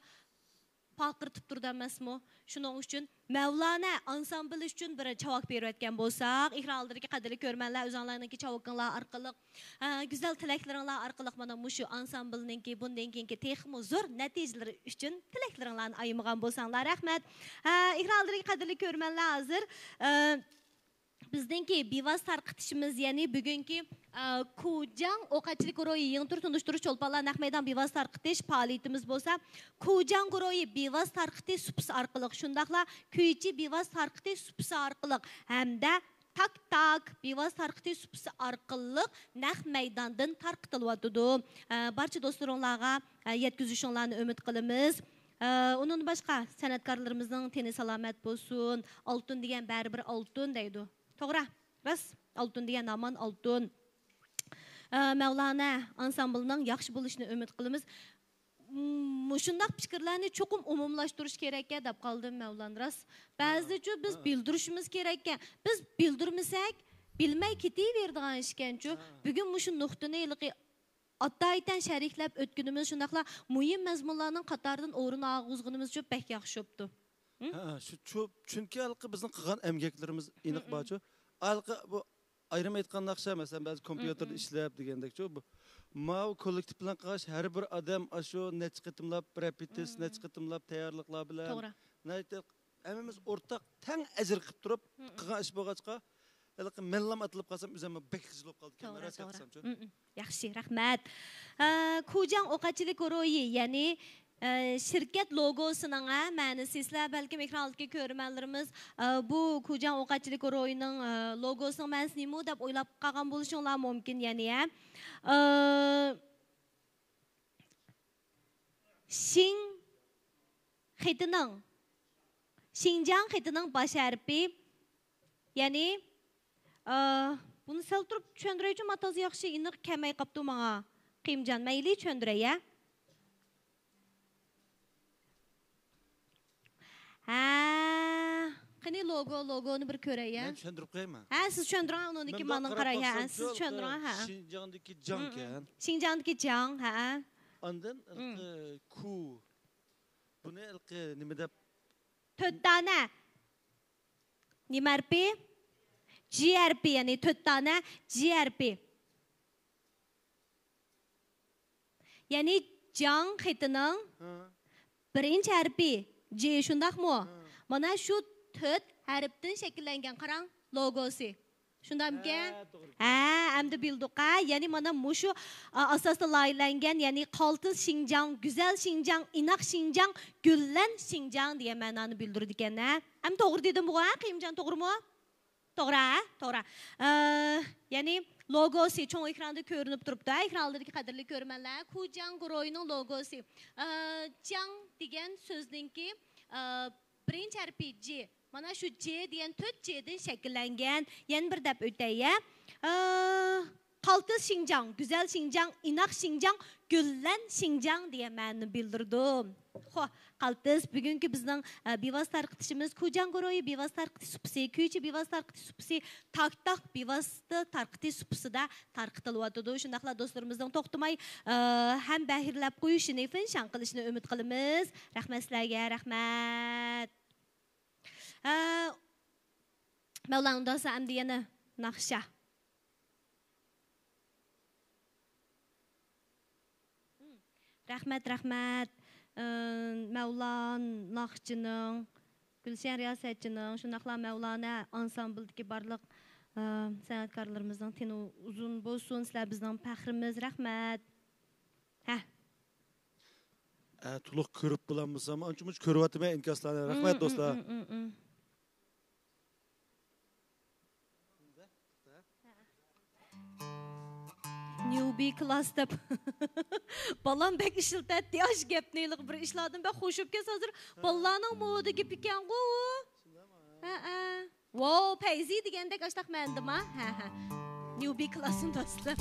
ۋارقىرىتىپ تۇرىدۇ ئەمەسمۇ؟ شۇنىڭ ئۈچۈن مەۋلانە ئانسامبىلى ئۈچۈن بىر چاۋاك بېرىۋەتكەن بولساق، ئېكران ئالدىدىكى قەدىرلىك كۆرۈرمەنلەر، ئۆزۈڭلارنىڭكى چاۋىكىڭلار ئارقىلىق، ئە، گۈزەل تىلەكلىرىڭلار ئارقىلىق مانا مۇشۇ ئانسامبىلنىڭكى بۇندىن كېيىنكى تېخىمۇ زور نەتىجىلىرى ئۈچۈن تىلەكلىرىڭلارنى ئايىمىغان بولساڭلار رەھمەت. ئە، ئېكران ئالدىدىكى قەدىرلىك كۆرۈرمەنلەر، ھازىر، ئە، بىزنىڭكى بىۋاسىتە تارقىتىشىمىز، يەنى بۈگۈنكى، ئە، كۇجاڭ ئوق ئەتچىلىك گۇرۇھى يېڭى تۈر تونۇشتۇرۇش چولپانلار نەق مەيدان بىۋاسىتە تارقىتىش پائالىيىتىمىز بولسا، كۇجاڭ گۇرۇھى بىۋاسىتە تارقىتىش سۇپىسى ئارقىلىق، شۇنداقلا كۈيچى بىۋاسىتە تارقىتىش سۇپىسى ئارقىلىق ھەمدە تاك تاك بىۋاسىتە تارقىتىش سۇپىسى ئارقىلىق نەق مەيداندىن تارقىتىلىۋاتىدۇ. ئە، بارچە دوستلىرىڭلارغا، ئە، يەتكۈزۈشۈڭلارنى ئۈمىد قىلىمىز. ئە، ئۇنىڭدىن باشقا سەنئەتكارلىرىمىزنىڭ تېنى سالامەت بولسۇن، ئالتۇن دېگەن بەرىبىر ئالتۇن دەيدۇ. توغرا، راست. ئالتۇن دېگەن ھامان ئالتۇن. ئە، مەۋلانە ئانسامبىلنىڭ ياخشى بولۇشىنى ئۈمىد قىلىمىز. م-، مۇشۇنداق پىكىرلەرنى چوقۇم ئومۇملاشتۇرۇش كېرەككەن دەپ قالدىم مەۋلان، راست. بەزىدىچۇ بىز بىلدۈرۈشىمىز كېرەككەن. بىز بىلدۈرمىسەك، بىلمەي كېتىۋېرىدىغان ئىشكەنچۇ. بۈگۈن مۇشۇ نۇقتىنى ھېلىقى ئاتايىتەن شەرھلەپ ئۆتكىنىمىز، شۇنداقلا مۇھىم مەزمۇنلارنىڭ قاتارىدىن ئورۇن ئالغۇزغىنىمىزچۇ بەك ياخشى بوپتۇ. ھە، شۇ، چۈ-، چۈنكى ھېلىقى بىزنىڭ قىلغان ئەمگەكلىرىمىز ئېنىق بارچۇ. ھېلىقى بۇ ئايرىم ئېيتقان ناخشا، مەسىلەن، بەزى كومپيۇتېردا ئىشلەپ دېگەندەكچۇ، بۇ ماۋۇ كوللېكتىپ بىلەن قىلغاچ، ھەر بىر ئادەم ئاشۇ نەچچە قېتىملاپ رېپېتىس، نەچچە قېتىملاپ تەييارلىقلار بىلەن، توغرا، ناھايىتى ھەممىمىز ئورتاق تەڭ ئەجىر قىلىپ تۇرۇپ قىلغان ئىش بولغاچقا، ھېلىقى مەنلام ئاتىلىپ قالسام، ئۆزۈممۇ بەك خىجىل بولۇپ قالدىكەن، توغرا، راست توغرا. گەپ قىلسامچۇ. ياخشى، رەھمەت. ئە، كۇجاڭ ئوق ئەتچىلىك گۇرۇھى، يەنى، ئە، شىركەت لوگوسىنىڭ، ئە، مەنىسى، سىلەر بەلكىم ئېكران ئالدىدىكى كۆرۈرمەنلىرىمىز، ئە، بۇ كۇجاڭ ئوق ئەتچىلىك گۇرۇھىنىڭ، ئە، لوگوسىنىڭ مەنىسى نېمە دەپ ئويلاپ قالغان بولۇشۇڭلار مۇمكىن، يەنى، ئە. ئە، شىڭ خېتىنىڭ، شىنجاڭ خېتىنىڭ باش ھەرپى، يەنى، ئە، بۇنى سەل تۇرۇپ چۈشەندۈرەيچۇ، مانا تازا ياخشى ئېنىق كەلمەي قاپتۇ ماڭا. قېيۇمجان، مەيلى، چۈشەندۈرەي، ھە؟ ھە، قېنى لوگو، لوگونى بىر كۆرەي، ھە؟ مەن چۈشەندۈرۈپ قويايمەن. ھە، سىز چۈشەندۈرۈڭ، ئۇنىڭدىن كېيىن ماڭا قاراي، ھە، سىز چۈشەندۈرۈڭ، ھە. شىنجاڭدىكى جاڭ ئىكەن. شىنجاڭدىكى جاڭ، ھە. ئاندىن، ئىلقى، كۇ. بۇنى ئىلقى نېمە دەپ؟ تۆت دانە. نېمە ھەرپى؟ جى ھەرپى، يەنى تۆت دانە جى ھەرپى. يەنى جاڭ خېتىنىڭ بىرىنچى ھەرپى جى، شۇنداقمۇ؟ مانا شۇ تۆت ھەرپتىن شەكىللەنگەن، قاراڭ، لوگوسى. شۇنداقمىكەن؟ ھە، توغرا. ھە، ئەمدى بىلدۇق، ھە. يەنى مانا مۇشۇ، ئا، ئاساستا لايىھەلەنگەن، يەنى قالتىس شىنجاڭ، گۈزەل شىنجاڭ، ئىناق شىنجاڭ، گۈللەن شىنجاڭ دېگەن مەنانى بىلدۈرىدىكەن، ھە. ئەمدى توغرا دېدىمغۇ، ھە، قېيۇمجان، توغرىمۇ؟ توغرا، ھە؟ توغرا. ئە، يەنى لوگوسى چوڭ ئېكراندا كۆرۈنۈپ تۇرۇپتۇ، ھە، ئېكران ئالدىدىكى قەدىرلىك كۆرۈرمەنلەر. كۇجاڭ گۇرۇھىنىڭ لوگوسى. ئە، جاڭ دېگەن سۆزنىڭكى، ئە، بىرىنچى ھەرپى جى. مانا شۇ جى دېگەن تۆت جىدىن شەكىللەنگەن. يەنە بىر دەپ ئۆتەي، ھە. ئە، قالتىس شىنجاڭ، گۈزەل شىنجاڭ، ئىناق شىنجاڭ، گۈللەن شىنجاڭ دېگەن مەنىنى بىلدۈرىدۇ. خو، قالتىس، بۈگۈنكى بىزنىڭ، ئە، بىۋاسىتە تارقىتىشىمىز كۇجاڭ گۇرۇھى بىۋاسىتە تارقىتىش سۇپىسى، كۈيچى بىۋاسىتە تارقىتىش سۇپىسى، تاك تاك بىۋاسىتە تارقىتىش سۇپىسىدا تارقىتىلىۋاتىدۇ. شۇنداقلا دوستلىرىمىزنىڭ توختىماي، ئە، ھەم بەھرىلەپ قويۇشىنى، فىنشان قىلىشىنى ئۈمىد قىلىمىز. رەھمەت سىلەرگە، رەھمەت. ئە، مەۋلان داسا ئەمدى يەنە ناخشا. رەھمەت، رەھمەت. ئى، مەۋلان ناخشىچىنىڭ، گۈلشەن رىياسەتچىنىڭ، شۇنداقلا مەۋلانە ئانسامبىلدىكى بارلىق، ئى، سەنئەتكارلىرىمىزنىڭ تېنى ئۇزۇن بولسۇن. سىلەر بىزنىڭ پەخرىمىز. رەھمەت. ھە. ئە، تولۇق كۆرۈپ بولالمىسام، ئانچە-مۇنچە كۆرۈۋاتىمەن ئىنكاسلارنى. رەھمەت، دوستلار. نيۇبى كلاس دەپ. بالام بەك ئىشلىتەتتى ئاشۇ گەپنى، ھېلىقى بىر ئىشلاردىن بەك خوش بولۇپ كەتسە، ھازىر بالىلارنىڭ مودا گېپى ئىكەنغۇ ئۇ. ھەئە. ۋاۋ، پەيزى دېگەندەك ئاشتاق مەندىما؟ ھە، ھە. نيۇبى كلاسنى دەسلەپ.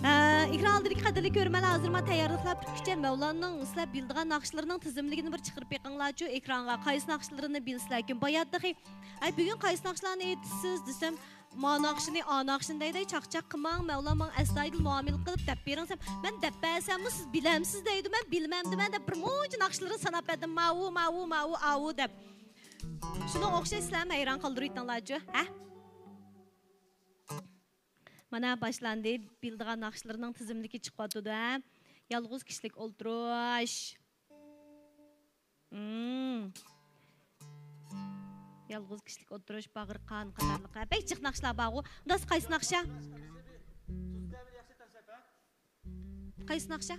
ھە، ئېكران ئالدىدىكى قەدىرلىك كۆرۈرمەنلەر، ھازىر مانا تەييارلىقلار پۈتكۈچە مەۋلاننىڭ سىلەر بىلىدىغان ناخشىلىرىنىڭ تىزىملىكىنى بىر چىقىرىپ بېقىڭلارچۇ ئېكرانغا. قايسى ناخشىلىرىنى بىلىسىلەركىن؟ بايا تېخى، ئەي، بۈگۈن قايسى ناخشىلارنى ئېيتىسىز دېسەم، ما ناخشىنى، ئا ناخشىنى دەيدۇ، چاقچاق قىلماڭ، مەۋلان ماڭا ئەستايىدىل مۇئامىلە قىلىپ دەپ بېرىڭ دېسەم، مەن دەپ بەرسەممۇ سىز بىلەمسىز دەيدۇ، مەن بىلمەمدىمەن دەپ بىر مۇنچە ناخشىلىرىنى ساناپ بەردىم، ماۋۇ، ماۋۇ، ماۋۇ، ئاۋۇ دەپ. شۇنىڭغا ئوخشاش سىلەرمۇ ھەيران قالدۇرۇۋېتىڭلارچۇ، ھە؟ مانا باشلاندى، بىلىدىغان ناخشىلىرىنىڭ تىزىملىكى چىقىۋاتىدۇ، ھە؟ يالغۇز كىشىلىك ئولتۇرۇش. مم. يالغۇز كىشىلىك ئولتۇرۇش، باغرى قان قاتارلىق. ھە، بەك جىق ناخشىلار بارغۇ. ئۇنداق قايسى ناخشا؟ قايسى ناخشا؟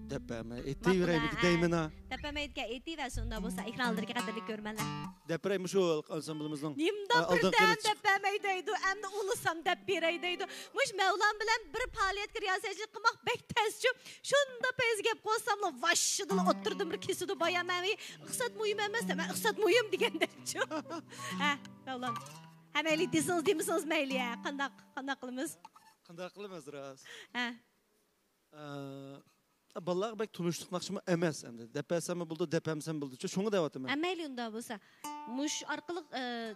دەپ بەرمە، ماقۇل، ئېيتىۋېرەيمىكى ھە. دەيمەن ھە. دەپ بەرمەيدىكەن، ئېيتىۋەرسۇن ئۇنداق بولسا، ئېكران ئالدىدىكى قەدىرلىك كۆرۈرمەنلەر. دەپ بېرەي، مۇشۇ ئانسامبىلىمىزنىڭ، نېمانداق ئە، ئالدىنقى بىردەم يىلى دەپ بەرمەي دەيدۇ، ئەمدى ئۇلىسام دەپ بېرەي دەيدۇ. مۇشۇ مەۋلان بىلەن بىر پائالىيەتكە رىياسەتچىلىك قىلماق بەك تەسچۇ. شۇنداق پەيزى گەپ قىلساملا، ۋاششىدىلا ئوتتۇرىدىن بىر كېسىدۇ، بايا مەن ئىقتىساد مۇھىم ئەمەس، مەن ئىقتىساد مۇھىم دېگەندەكچۇ. ھە، مەۋلان. ھە، مەيلى، دېسىڭىز، دېمىسىڭىز مەيلى، ھە. قانداق، قانداق قىلىمىز؟ قانداق قىلىمىز، راست؟ ھە. ئە، بالىلارغا بەك تونۇشلۇق ناخشىمۇ ئەمەس ئەمدى. دەپ بەرسەممۇ بولىدۇ، دەپ بەرمىسەم بولىدۇ. شۇ-، شۇڭا دەۋاتىمەن. ئە، مەيلى ئۇنداق بولسا. مۇشۇ ئارقىلىق، ئە،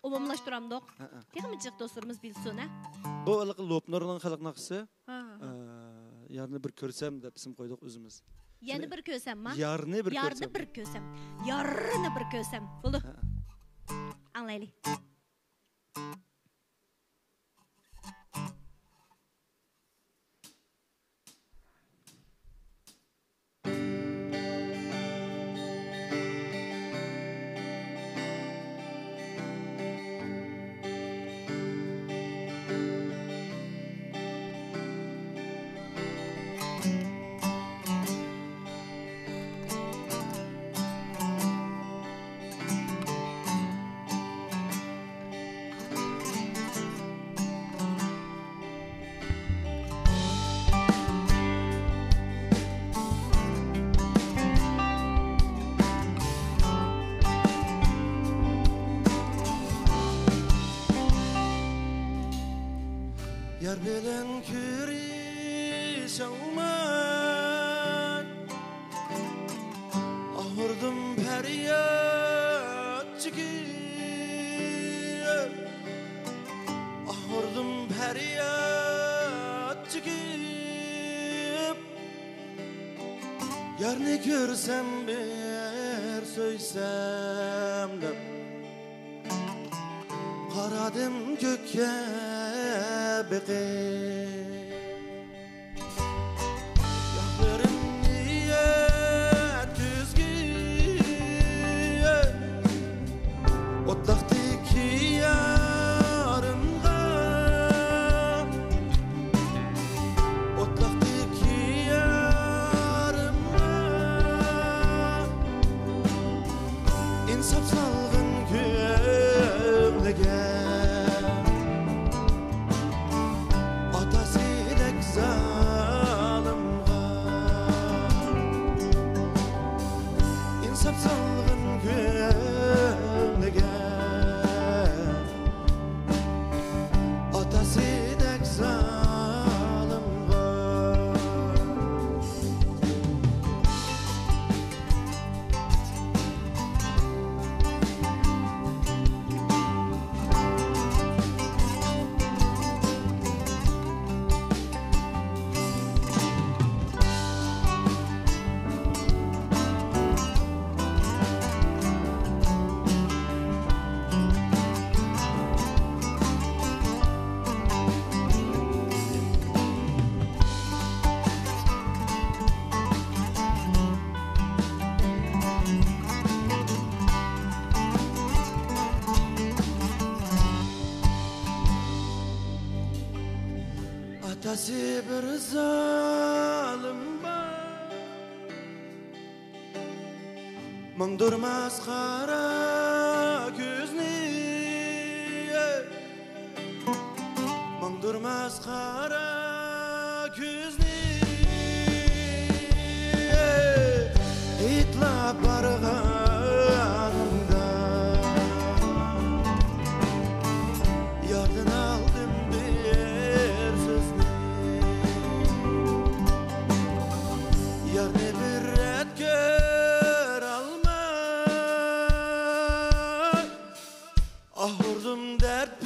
ئومۇملاشتۇرامدۇق. ھە، ھە. تېخىمۇ جىق دوستلىرىمىز بىلسۇن، ھە؟ بۇ ھېلىقى لوپنۇرنىڭ خەلق ناخشىسى. ھە، ھە. ئە، يارنى بىر كۆرسەم دەپ ئىسىم قويدۇق ئۆزىمىز. يەنە بىر كۆرسەمما؟ يارنى بىر يارنى كۆرسەم. بىر كۆرسەم. يارنى بىر كۆرسەم. بولدى. ھە، ھە. ئاڭلايلى. يار بىلەن كۆرۈشەلمەي، ئاغرىدىم پەرياد چېكىپ، ئاغرىدىم پەرياد چېكىپ. يارنى كۆرسەم بىر سۆيسەم دەپ، قارادىم كۆككە بېقىپ. ياقلىرىم نىيەت كۆزگە، ئوتلاقتىكى يارىمغا، ئوتلاقتىكى يارىمغا ئىنساپ سالغىن كۆڭلىگە. ئاتاسىدەك زالىمغا ئىنساپ سالغىن كۆڭلىگە. ئاتاسىدەك زالىمغا. ئاتاسى بىر زالىم بار، ماڭدۇرماس قارا كۆزنى، ماڭدۇرماس قارا كۆزنى. ئېيتلاپ بارغاندا ياردىن ئالدىم بىر سۆزنى. يارنى بىر رەت كۆرەلمەي، ئاھ ئۇردۇم دەرد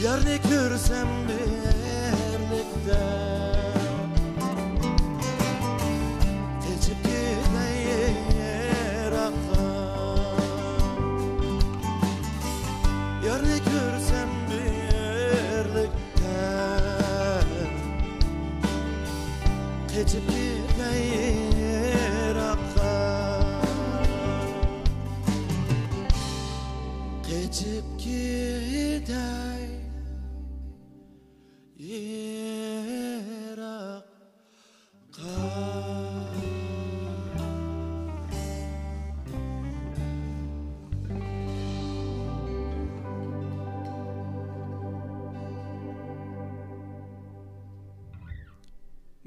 يارنى كۆرسەم بىرلىكتە، قېچىپ كېتەي يىراققا. يارنى كۆرسەم بىرلىكتە، قېچىپ كېتەي يىراققا. قېچىپ كېتەي يىراققا.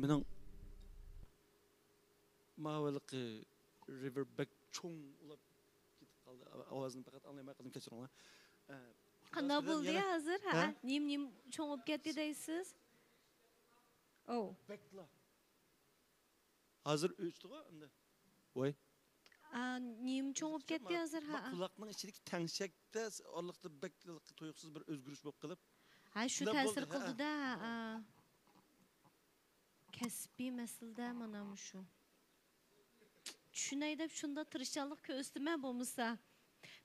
مېنىڭ ماۋۇ ھېلىقى رىۋېرب بەك چوڭ ئۇلاپ كېتىپ قالدى. ئاۋازىنى پەقەت ئاڭلايمەن، قېنى كەچۈرۈڭلار. ئە، قانداق بولدى ھازىر؟ ھە؟ نېمە، نېمە چوڭ بولۇپ كەتتى دەيسىز؟ ئوۋ. بەكلا. ھازىر ئۆچتىغۇ ئەمدى. ۋاي. ئا، نېمە چوڭ بولۇپ كەتتى ھازىر؟ ھە. قۇلاقنىڭ ئىچىدىكى تەڭشەكتە ئارىلىقتا بەك تۇيۇقسىز بىر ئۆزگىرىش بولۇپ قېلىپ. ھە، شۇ تەسىر قىلدى-دە، ھە. كەسپىي مەسىلىدە مانا مۇشۇ. چۈشىنەي دەپ شۇنداق تىرىشچانلىق كۆرسىتىمەن بولمىسا.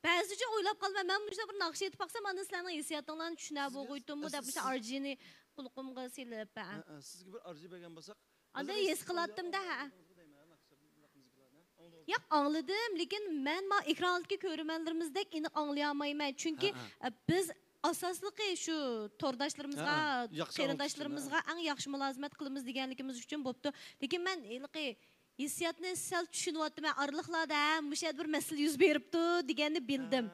بەزىدە ئويلاپ قالىمەن، مەن مۇشۇنداق بىر ناخشا ئېيتىپ باقسام، ئاندىن سىلەرنىڭ ھېسسىياتىڭلارنى چۈشىنەپ بولغۇيتتۇممۇ دەپ، مۇشۇ ئارجىنى قۇلىقىمغا سېلىپ، ھە. ھە، ھە، سىزگە بىر ئارجى بەرگەن بولساق، ئاندىن ھېس قىلاتتىم-دە، ھە. ياق، ئاڭلىدىم، لېكىن مەن ما ئېكران ئالدىدىكى كۆرۈرمەنلىرىمىزدەك ئېنىق ئاڭلىيالمايمەن. چۈنكى، ھە، ھە. ئە، بىز ئاساسلىقى شۇ تورداشلىرىمىزغا، ھە، ھە. ياخشى قېرىنداشلىرىمىزغا ئەڭ ياخشى مۇلازىمەت قىلىمىز دېگەنلىكىمىز ئۈچۈن بوپتۇ. لېكىن مەن ھېلىقى ھېسسىياتنى سەل چۈشىنىۋاتىمەن. ئارىلىقلاردا، ھە، مۇشۇ يەردە بىر مەسىلە يۈز بېرىپتۇ دېگەننى بىلدىم. ھە.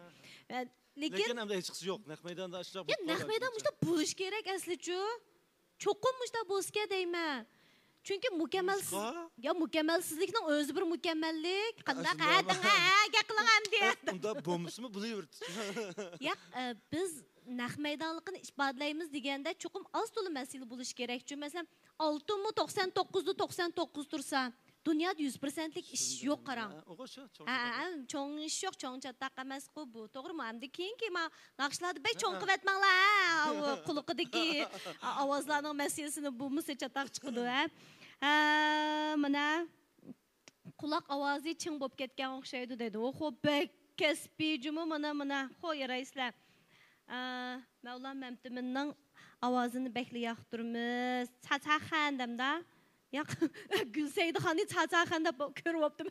ئە، لېكىن، لېكىن ئەمدى ھېچقىسى يوق. نەق مەيداندا ئاشۇنداق يا، بولۇپ نەق قالدى مەيدان ئەمدى. مۇشۇنداق بولۇشى كېرەك ئەسلىچۇ. چوقۇم مۇشۇنداق بولسىكەن دەيمەن. چۈنكى مۇكەممەلسىز-، نېمىشقا؟ يا، مۇكەممەلسىزلىكنىڭ ئۆزى بىر مۇكەممەللىك. قانداق، ھە، شۇنداقمۇ؟ دەڭ، ھە، ھە، گەپ قىلىڭ ئەمدى. ئە، ئۇنداق بولمىسىمۇ بولۇۋېرىدۇ. ياق، ئە، بىز نەق مەيدانلىقىنى ئىپادىلەيمىز دېگەندە چوقۇم ئاز تولا مەسىلە بولۇشى كېرەكچۇ. مەسىلەن، ئالتۇنمۇ توقسان توققۇزدا توقسان توققۇز تۇرسا، دۇنيادا يۈز پىرسەنتلىك ئىش يوق، قاراڭ. ھە، ئۇ شۇ، چوڭ ھە، چاتاق. ھە، چوڭ ئىش يوق، چوڭ چاتاق ئەمەسقۇ بۇ. توغرىمۇ؟ ئەمدى كېيىنكى ما ناخشىلاردا بەك چوڭ قىلىۋەتمەڭلار، ھە، ئۇ قۇلىقىدىكى ئاۋازلارنىڭ مەسىلىسىنى بولمىسا چاتاق چىقىدۇ، ھە. ھە، مانا. قۇلاق ئاۋازى چىڭ بولۇپ كەتكەن ئوخشايدۇ دەيدۇ. ئوخۇ، بەك كەسپىي جۇمۇ، مانا، مانا. خو، يارايسىلەر. ئا، مەۋلان مەمتىمىننىڭ ئاۋازىنى بەكلا ياقتۇرىمىز. چاچاخان دەمدا. ياق، گۈلسەيدىخاننى چاچاخان دەپ كۆرۈۋاپتىم.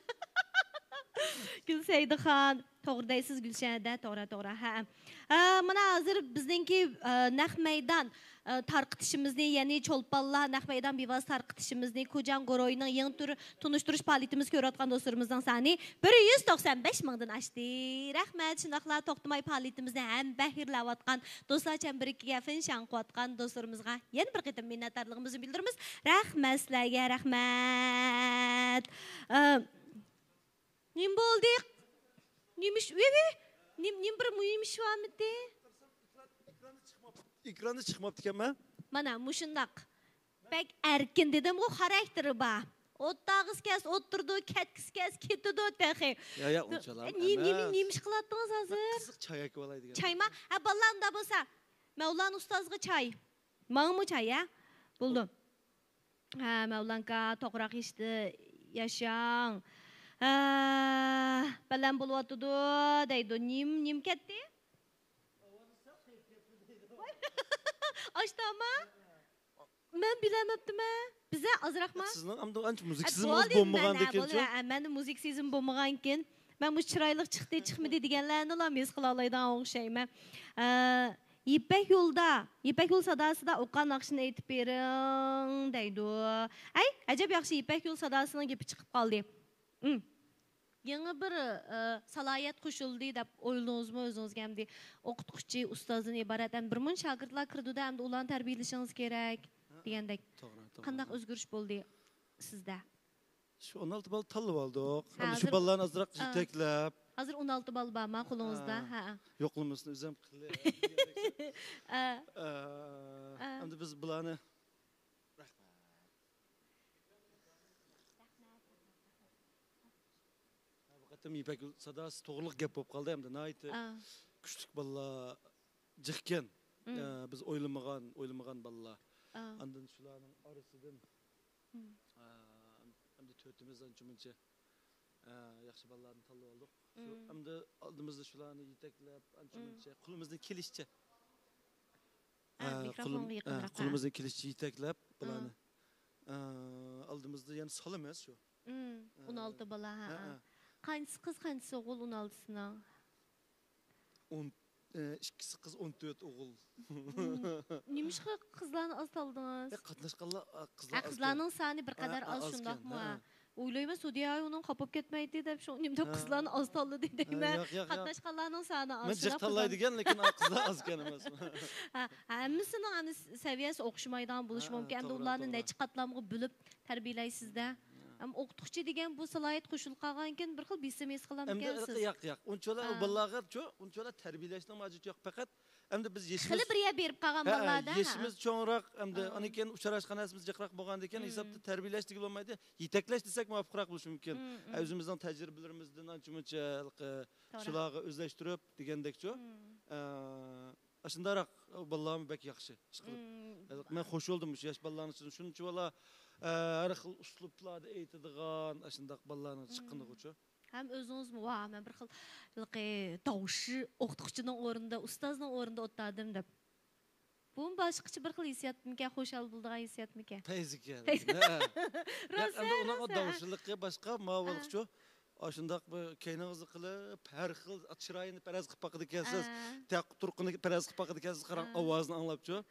گۈلسەيدىخان. توغرا دەيسىز، گۈلشەھەردە. توغرا، توغرا. ھە. ئا، مانا ھازىر بىزنىڭكى، ئا، نەق مەيدان ئى، تارقىتىشىمىزنى، يەنى چولپانلار نەق مەيدان بىۋاسىتە تارقىتىشىمىزنى، كۇجاڭ گۇرۇھىنىڭ يېڭى تۈر تونۇشتۇرۇش پائالىيىتىمىز كۆرۈۋاتقان دوستلىرىمىزنىڭ سانى بىر يۈز توقسان بەش مىڭدىن ئاشتى. رەھمەت. شۇنداقلا توختىماي پائالىيىتىمىزنى ھەمبەھىرلەۋاتقان دوستلار چەمبىرىكىگە فىنشاڭ قىلىۋاتقان دوستلىرىمىزغا يەنە بىر قېتىم مىننەتدارلىقىمىزنى بىلدۈرىمىز. رەھمەت سىلەرگە، رەھمەت. ئى، نېمە بولدى؟ نېمە ئىش؟ ۋىي، ۋىي. نېم-، نېمە بىر مۇھىم ئىش بارمىدى؟ ئېكراندا چىقماپتىكەنمەن. مانا مۇشۇنداق. بەك ئەركىن دېدىمغۇ، خاراكتېرى بار. ئولتۇرغۇسى كەلسە ئولتۇرىدۇ، كەتكۈسى كەلسە كېتىدۇ تېخى. يا، يا، ئۇنچىلام نېمە، نېمە، ئەمەس. نېمە ئىش قىلاتتىڭىز ھازىر؟ قىزىق چاي ئەكىۋالاي دېگەن. چايما؟ ھە، بالىلار، ئۇنداق بولسا، مەۋلان ئۇستازغا چاي. ماڭىمۇ چاي، ھە؟ بولدى. ھە، مەۋلانكا، توغراق يېشىدە ياشاڭ. ھە، بەلەن بولۇۋاتىدۇ، دەيدۇ. نېمە، نېمە كەتتى؟ ئاشتاما؟ مەن بىلەلمەپتىمەن. بىزە ئازراقما؟ سىزنىڭ ئەمدى ئانچە مۇزىكا سېزىمىڭىز بولمىغاندىكىنچۇ؟ ھە، مەندە مۇزىكا سېزىمى بولمىغانكىن. مەن مۇشۇ چىرايلىق چىقتى، چىقمىدى دېگەنلەرنىلا ھېس قىلالايدىغان ئوخشايمەن. ئە، يىپەك يولىدا، يىپەك يول ساداسىدا ئوقا ناخشىنى ئېيتىپ بېرىڭ دەيدۇ. ئەي، ئەجەب ياخشى، يىپەك يول ساداسىنىڭ گېپى چىقىپ قالدى. ئىم. يېڭى بىر، ئە، سالاھىيەت قوشۇلدى دەپ ئويلىدىڭىزمۇ ئۆزىڭىزگە؟ ئەمدى ئوقۇتقۇچى، ئۇستازدىن ئىبارەت ئەمدى بىر مۇنچە شاگىرتلار كىرىدۇ-دە، ئەمدى ئۇلارنى تەربىيەلىشىڭىز كېرەك ھە، دېگەندەك. توغرا، توغرا. قانداق ئۆزگىرىش بولدى سىزدە؟ شۇ ئون ئالتە بالا تاللىۋالدۇق. ھە، ئەمدى شۇ ھازىر، بالىلارنى ئازراق ئا، يېتەكلەپ. ھازىر ئون ئالتە بالا بارما قولىڭىزدا؟ ھە. ھە. يوقلىمىسىنى ئۆزۈم قىلىپ. ئا. ئا، ئا. ئەمدى بىز بۇلارنى. رەھمەت. ھە، بۇ قېتىم يىپەك يول ساداسى توغرىلىق گەپ بولۇپ قالدى ئەمدى. ناھايىتى ئا. كۈچلۈك بالىلار جىقكەن. مم. ئە، بىز ئويلىمىغان، ئويلىمىغان بالىلار. ئا. ئاندىن شۇلارنىڭ ئارىسىدىن، مم. ئە، ئەمدى تۆتىمىز ئانچە-مۇنچە، ئە، ياخشى بالىلارنى تاللىۋالدۇق. شۇ، مم. ئەمدى ئالدىمىزدا شۇلارنى يېتەكلەپ، مم. ئانچە-مۇنچە قولىمىزدىن كېلىشىچە. ئا، ئە، مىكروفونغا قولىم-، ئە، يېقىنراق، ئا. قولىمىزدىن كېلىشىچە يېتەكلەپ، ئا. بۇلارنى، ئە، ئالدىمىزدا يەنە سالىمىز شۇ. مم، ئە، ئون ئالتە بالا، ھە، ھە، ھە. ھە. قانچىسى قىز، قانچىسى ئوغۇل ئون ئالتىسىنىڭ؟ ئون، ئە، ئىككىسى قىز، ئون تۆت ئوغۇل. مم. نېمىشقا قىزلارنى ئاز تاللىدىڭىز؟ ئە، قاتناشقانلار، ئا، ھە، قىزلار ئاز قىزلارنىڭ ئىكەن. سانى بىر ھە، قەدەر ھە، ئاز، ئاز ئىكەن، شۇنداقمۇ؟ ھە. ئويلايمەن، سۇدىيا ئۇنىڭ قاپاپ كەتمەيتتى دەپ، شۇ نېمە دەپ ھە. قىزلارنى ئاز تاللىدى دەيمەن. ھە، ياق، ياق، ياق. قاتناشقانلارنىڭ سانى ئاز، مەن جىق شۇنداقمۇ؟ تاللايدىكەن، لېكىن ئا، قىزلار ئاز ئىكەن ئەمەسمۇ؟ ھە، ھەممىسىنىڭ ئەمدى سەۋىيەسى ئوخشىمايدىغان بولۇشى ھە، مۇمكىن. ئەمدى توغرا، ئۇلارنى توغرا. نەچچە قاتلامغا بۆلۈپ تەربىيەلەيسىز-دە. ھە. ئەمما ئوقۇتقۇچى دېگەن بۇ سالاھىيەت قوشۇلۇپ قالغاندىن كېيىن بىر خىل بېسىم ھېس ئەمدى قىلامدىكەنسىز؟ ياق، ياق. ئۇنچىۋالا ئۇ ھە. بالىلارغا شۇ، ئۇنچىۋالا تەربىيەلەشنىڭ ھاجىتى يوق. پەقەت ئەمدى بىز يېشىمىز، خېلى بىر يەر بېرىپ قالغان ھە، ھە، بالىلاردا، ھە. يېشىمىز چوڭراق، ئەمدى ھە. ئاندىن كېيىن ئۇچراشقان نەرسىمىز جىقراق بولغاندىن كېيىن، مم. ھېسابتا تەربىيەلەش دېگىلى بولمايدۇ. يېتەكلەش دېسەك مۇۋاپىقراق بولۇشى مۇمكىن. مم، مم. ئە، ئۆزىمىزنىڭ تەجرىبىلىرىمىزدىن ئانچە-مۇنچە ھېلىقى توغرا. شۇلارغا ئۆزلەشتۈرۈپ دېگەندەكچۇ. مم. ئە، ئاشۇنداقراق بالىلارمۇ بەك ياخشى ئىشقىلىپ. مم. ھېلىقى مەن خوش بولدۇم مۇشۇ ياش بالىلارنىڭ ئىچىدىن شۇنچىۋالا، ئە، ھەر خىل ئۇسلۇبلاردا ئېيتىدىغان ئاشۇنداق بالىلارنىڭ مم. چىققىنىغىچۇ. ھەم ئۆزىڭىزمۇ، ۋا، مەن بىر خىل ھېلىقى داۋشى ئوقۇتقۇچىنىڭ ئورنىدا، ئۇستازنىڭ ئورنىدا ئولتۇردىم دەپ. بۇمۇ باشقىچە بىر خىل ھېسسىياتمىكەن، خۇشال بولىدىغان ھېسسىياتمىكەن؟ پەيزىكەن. پەيزى. ھە. ياق، راست، ئەمدى ئۇنىڭ راست، داۋشىلىقى باشقا، ماۋۇلۇقچۇ. ھە. ئاشۇنداق بىر كەينىڭىزنى قىلىپ، ھەر خىل چىرايىنى پەرەز قىلىپ باقىدىكەنسىز. ھە. تەق تۇرقىنى پەرەز قىلىپ باقىدىكەنسىز. قاراڭ، ھە. ئاۋازىنى ئاڭلاپچۇ.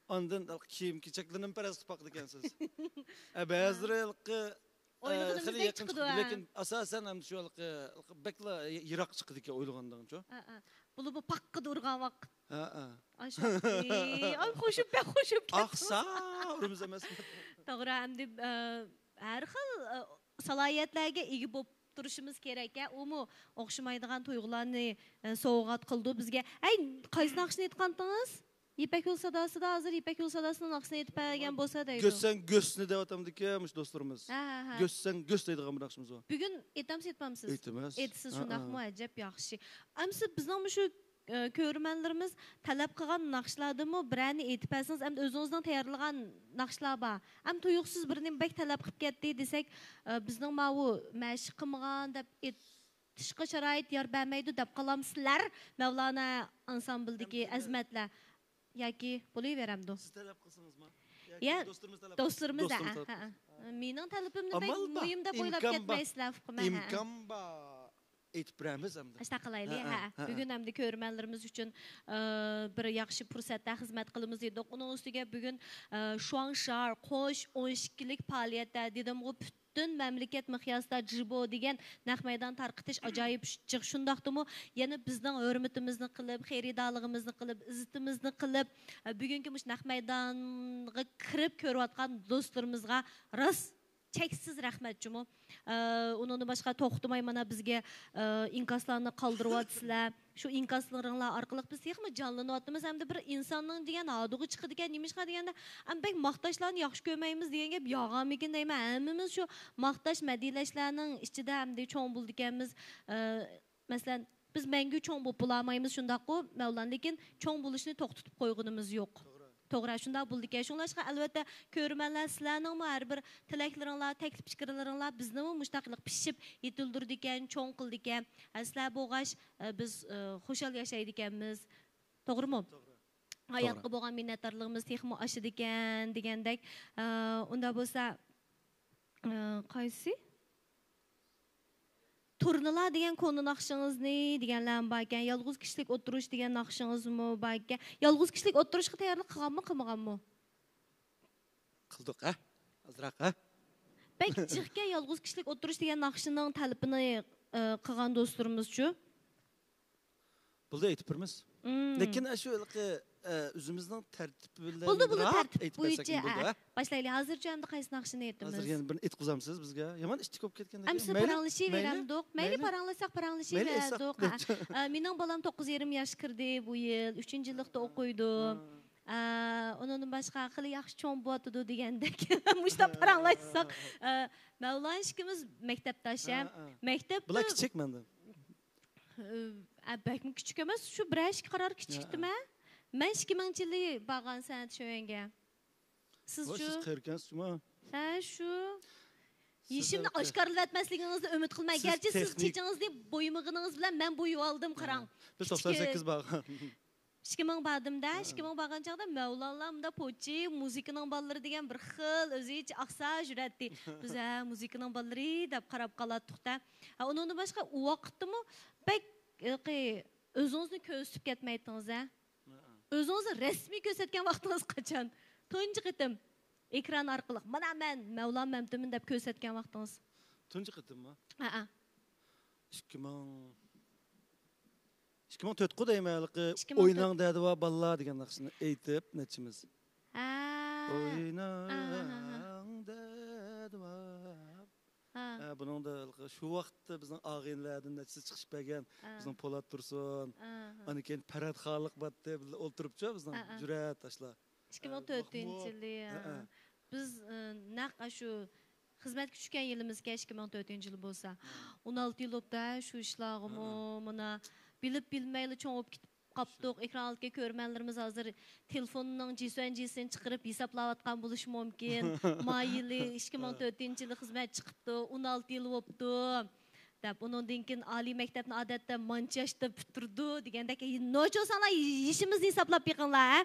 ئاندىن كىيىم كېچەكلىرىنى پەرەز قىلىپ باقىدىكەنسىز. ئە، بەزىلىرى ھېلىقى، ئە، ئويلىغىنىمىزدەك خېلى يېقىن چىقىدۇ، چىقىدۇ، ھە. لېكىن ئاساسەن ئەمدى شۇ ھېلىقى بەكلا يىراق چىقىدىكەن ئويلىغاندىنچۇ. ھە، ھە. بولۇپمۇ پاققىدە ئۇرغان ۋاقىت. ھە، ھە. ئاشۇ. ئاي، خوشۇم، بەك خوشۇم كەتتى. ئاقسا ئۇرىمىز ئەمەس. توغرا، ئەمدى، ئە، ھەر خىل، ئە، سالاھىيەتلەرگە ئىگە بولۇپ تۇرۇشىمىز كېرەك. ئۇمۇ ئوخشىمايدىغان تۇيغۇلارنى، ئە، سوۋغات قىلىدۇ بىزگە. ھەي، قايسى ناخشىنى ئېيتقانتىڭىز؟ يىپەك يول ساداسىدا، ھازىر يىپەك يول ساداسىنىڭ ناخشىسىنى ئېيتىپ بەرگەن بولسا دەيدۇ. گۆسسەن گۆسنى دەۋاتامدىكەن مۇشۇ دوستلىرىمىز. ھە، ھە، ھە. گۆسسەن گۆس دەيدىغان بىر ناخشىمىز بار. بۈگۈن ئېيتامسىز، ئېيتمامسىز؟ ئېيتىمىز. ئېيتىسىز، ھە، شۇنداقمۇ؟ ھە. ئەجەب ياخشى. ئەمسە بىزنىڭ مۇشۇ، ئە، كۆرۈرمەنلىرىمىز تەلەپ قىلغان ناخشىلاردىنمۇ بىرەرنى ئېيتىپ بەرسىڭىز، ئەمدى ئۆزىڭىزنىڭ تەييارلىغان ناخشىلار بار. ئەم تۇيۇقسىز بىرنى بەك تەلەپ قىلىپ كەتتى دېسەك، ئە، بىزنىڭ ماۋۇ مەشىق قىلمىغان دەپ ئېيتىشقا شارائىت يار بەرمەيدۇ دەپ قالامسىلەر، مەۋلانا ئانسامبىلدىكى ئەزىمەتلەر. ياكى بولۇۋېرەمدۇ؟ سىز تەلەپ قىلسىڭىزمۇ؟ يا، دوستلىرىمىز تەلەپ دوستلىرىمىز، دوستلىرىمىز ھە، تەلەپ ھە، قىلسىنىز. ھە. مېنىڭ تەلىپىمنى بەك ئامال بار، مۇھىم دەپ ئويلاپ ئىمكان بار. كەتمەيسىلەر، ئۇقۇم، ھە، ھە. ئىمكان بار. ئېيتىپ بېرەمىز ئەمدى. ئاشۇنداق قىلايلى، ھە، ھە. ھە، ھە. بۈگۈن ئەمدى كۆرۈرمەنلىرىمىز ئۈچۈن، ئە، بىر ياخشى پۇرسەتتە خىزمەت قىلىمىز دېدۇق. ئۇنىڭ ئۈستىگە بۈگۈن، ئە، شۇاڭشار، قوش ئون ئىككىلىك پائالىيەتتە دېدىمغۇ، پۈتۈن مەملىكەت مىقياسىدا جىبو دېگەن نەق مەيدان تارقىتىش ئاجايىپ جىق. شۇنداقتىمۇ يەنە بىزنىڭ ھۆرمىتىمىزنى قىلىپ، خېرىدارلىقىمىزنى قىلىپ، ئىززىتىمىزنى قىلىپ، ئە، بۈگۈنكى مۇشۇ نەق مەيدانغا كىرىپ كۆرۈۋاتقان دوستلىرىمىزغا راست چەكسىز رەھمەت جۇمۇ. ئە، ئۇنىڭدىن باشقا توختىماي مانا بىزگە، ئە، ئىنكاسلارنى قالدۇرۇۋاتىسىلەر. شۇ ئىنكاسلىرىڭلار ئارقىلىق بىز تېخىمۇ جانلىنىۋاتىمىز ھەمدە بىر ئىنساننىڭ دېگەن ھادىغا چىقىدىكەن. نېمىشقا دېگەندە، ئەم بەك ماختاشلارنى ياخشى كۆرمەيمىز دېگەن گەپ يالغانمىكىن دەيمەن. ھەممىمىز شۇ ماختاش، مەدھىيەلەشلەرنىڭ ئىچىدە ئەمدى چوڭ بولىدىكەنمىز. ئە، مەسىلەن، بىز مەڭگۈ چوڭ بولۇپ بولالمايمىز، شۇنداققۇ، مەۋلان، لېكىن چوڭ بولۇشنى توختىتىپ قويغىنىمىز يوق. توغرا، شۇنداق بولىدىكەن. شۇڭلاشقا، ئەلۋەتتە، كۆرۈرمەنلەر سىلەرنىڭمۇ ھەر بىر تىلەكلىرىڭلار، تەكلىپ پىكىرلىرىڭلار بىزنىمۇ مۇشۇنداق قىلىپ پىشىپ يېتىلدۈرىدىكەن، چوڭ قىلىدىكەن. ھە، سىلەر بولغاچ، ئە، بىز، ئە، خۇشال ياشايدىكەنمىز. توغرىمۇ؟ توغرا. ھاياتقا بولغان مىننەتدارلىقىمىز تېخىمۇ ئاشىدىكەن دېگەندەك. ئە، ئۇنداق بولسا، ئە، قايسى؟ تۇرنىلار دېگەن كونا ناخشىڭىزنى دېگەنلەرمۇ باركەن. يالغۇز كىشىلىك ئولتۇرۇش دېگەن ناخشىڭىزمۇ باركەن. يالغۇز كىشىلىك ئولتۇرۇشقا تەييارلىق قىلغانمۇ، قىلمىغانمۇ؟ قىلدۇق، ھە؟ ئازراق، ھە؟ بەك جىقكەن يالغۇز كىشىلىك ئولتۇرۇش دېگەن ناخشىنىڭ تەلىپىنى، ئە، قىلغان دوستلىرىمىزچۇ؟ بولدى، ئېيتىپ بېرىمىز. مم. لېكىن ئاشۇ ھېلىقى، ئە، ئۆزىمىزنىڭ تەرتىپى بىلەن بولدى، بولدى، تەرتىپ بويىچە، ئە، ئە. باشلايلى. ھازىرچۇ ئەمدى قايسى ناخشىنى ئېيتىمىز؟ ھازىر يەنە بىرنى ئېيتقۇزامسىز بىزگە؟ يامان ئىتتىك بولۇپ كەتكەندەك. ئەمسە پاراڭلىشىۋېرەمدۇق. مەيلى، پاراڭلاشساق پاراڭلىشىۋېرەمدۇق. ئە، مېنىڭ بالام توققۇز يېرىم ياش كىردى بۇ يىل. ئۈچىنچى يىللىقتا ئوقۇيدۇ. ئە، ئۇنىڭدىن باشقا خېلى ياخشى چوڭ بولۇۋاتىدۇ دېگەندەك. مۇشۇنداق پاراڭلاشساق. ئە، مەۋلان ئىككىمىز مەكتەپداش، ھە. مەكتەپتە بۇلار كىچىك مەندىن. ئە، بەكمۇ كىچىك ئەمەس، شۇ بىرەر ئىككى قارار كىچىكتىمە. مەن ئىككى مىڭىنچى يىلى بارغان سەن شۆيۈەنگە. سىزچۇ؟ سىز قېرىكەنسىزمۇ؟ ھە، شۇ. سىز يېشىمنى ئاشكارىلىۋەتمەسلىكىڭىزنى ئۈمىد قىلىمەن. سىز گەرچە سىز تېخنىك- چېچىڭىزنى بويىمىغىنىڭىز بىلەن مەن بويىۋالدىم، قاراڭ. ھە. بىز توقسان سەككىز بارغان. ئىككى مىڭ باردىم-دە، ھە. ئىككى مىڭ بارغان چاغدا مەۋلانلار مۇندا پوچى، مۇزىكىنىڭ بالىلىرى دېگەن بىر خىل ئۆزىچە ئاقساش يۈرەتتى. بىز، ھە، مۇزىكىنىڭ بالىلىرى دەپ قاراپ قالاتتۇق-دە. ھە، ئۇنىڭدىن باشقا ئۇ ۋاقىتتىمۇ بەك، ھېلىقى، ئۆزىڭىزنى كۆرسىتىپ كەتمەيتتىڭىز، ھە؟ ھە. ئۆزىڭىزنى رەسمىي كۆرسەتكەن ۋاقتىڭىز قاچان؟ تۇنجى قېتىم ئېكران ئارقىلىق، مانا مەن مەۋلان مەمتىمىن دەپ كۆرسەتكەن ۋاقتىڭىز؟ تۇنجى قېتىممۇ؟ ھەئە. ئىككى مىڭ، ئىككى مىڭ تۆتقۇ دەيمەن، ھېلىقى ئىككى مىڭ تۆت. ئويناڭ دەدىۋا بالىلار دېگەن ناخشىنى ئېيتىپ نەچچىمىز. ھە. ئويناڭ ئاھا. دەدىۋا. ھە. ھە، بۇنىڭدا ھېلىقى شۇ ۋاقىتتا بىزنىڭ ئاغىنىلەردىن نەچچىسى چىقىش بەرگەن. ھە. بىزنىڭ پولات تۇرسۇن. ھە، ھە. ئاندىن كېيىن پەرھات خالىق بارتتى، بىللە ئولتۇرۇپچۇ بىزنىڭ ھە، ھە. جۈرئەت ئاشۇلار. ئىككى مىڭ تۆتىنچى يىلى، ھە، ھە. بىز، ئە، نەق ئاشۇ خىزمەتكە چۈشكەن يىلىمىزكەن، ئىككى مىڭ تۆتىنچى يىل بولسا. ھە. ئون ئالتە يىل بوپتۇ، ھە، شۇ ئىشلارغىمۇ، ھە، ھە. مانا، بىلىپ بىلمەيلا چوڭىيىپ كېتىپ قاپتۇق. ئېكران ئالدىدىكى كۆرۈرمەنلىرىمىز ھازىر تېلېفوننىڭ جىسۈەن جىسىنى چىقىرىپ ھېسابلاۋاتقان بولۇشى مۇمكىن. ما يىلى، ئىككى مىڭ تۆتىنچى يىلى خىزمەت چىقىپتۇ، ئون ئالتە يىل بوپتۇ. دەپ، ئۇنىڭدىن كېيىن ئالىي مەكتەپنى ئادەتتە مانچە ياشتا پۈتتۈردى دېگەندەك، نوچى بولساڭلار يېشىمىزنى ھېسابلاپ بېقىڭلار، ھە.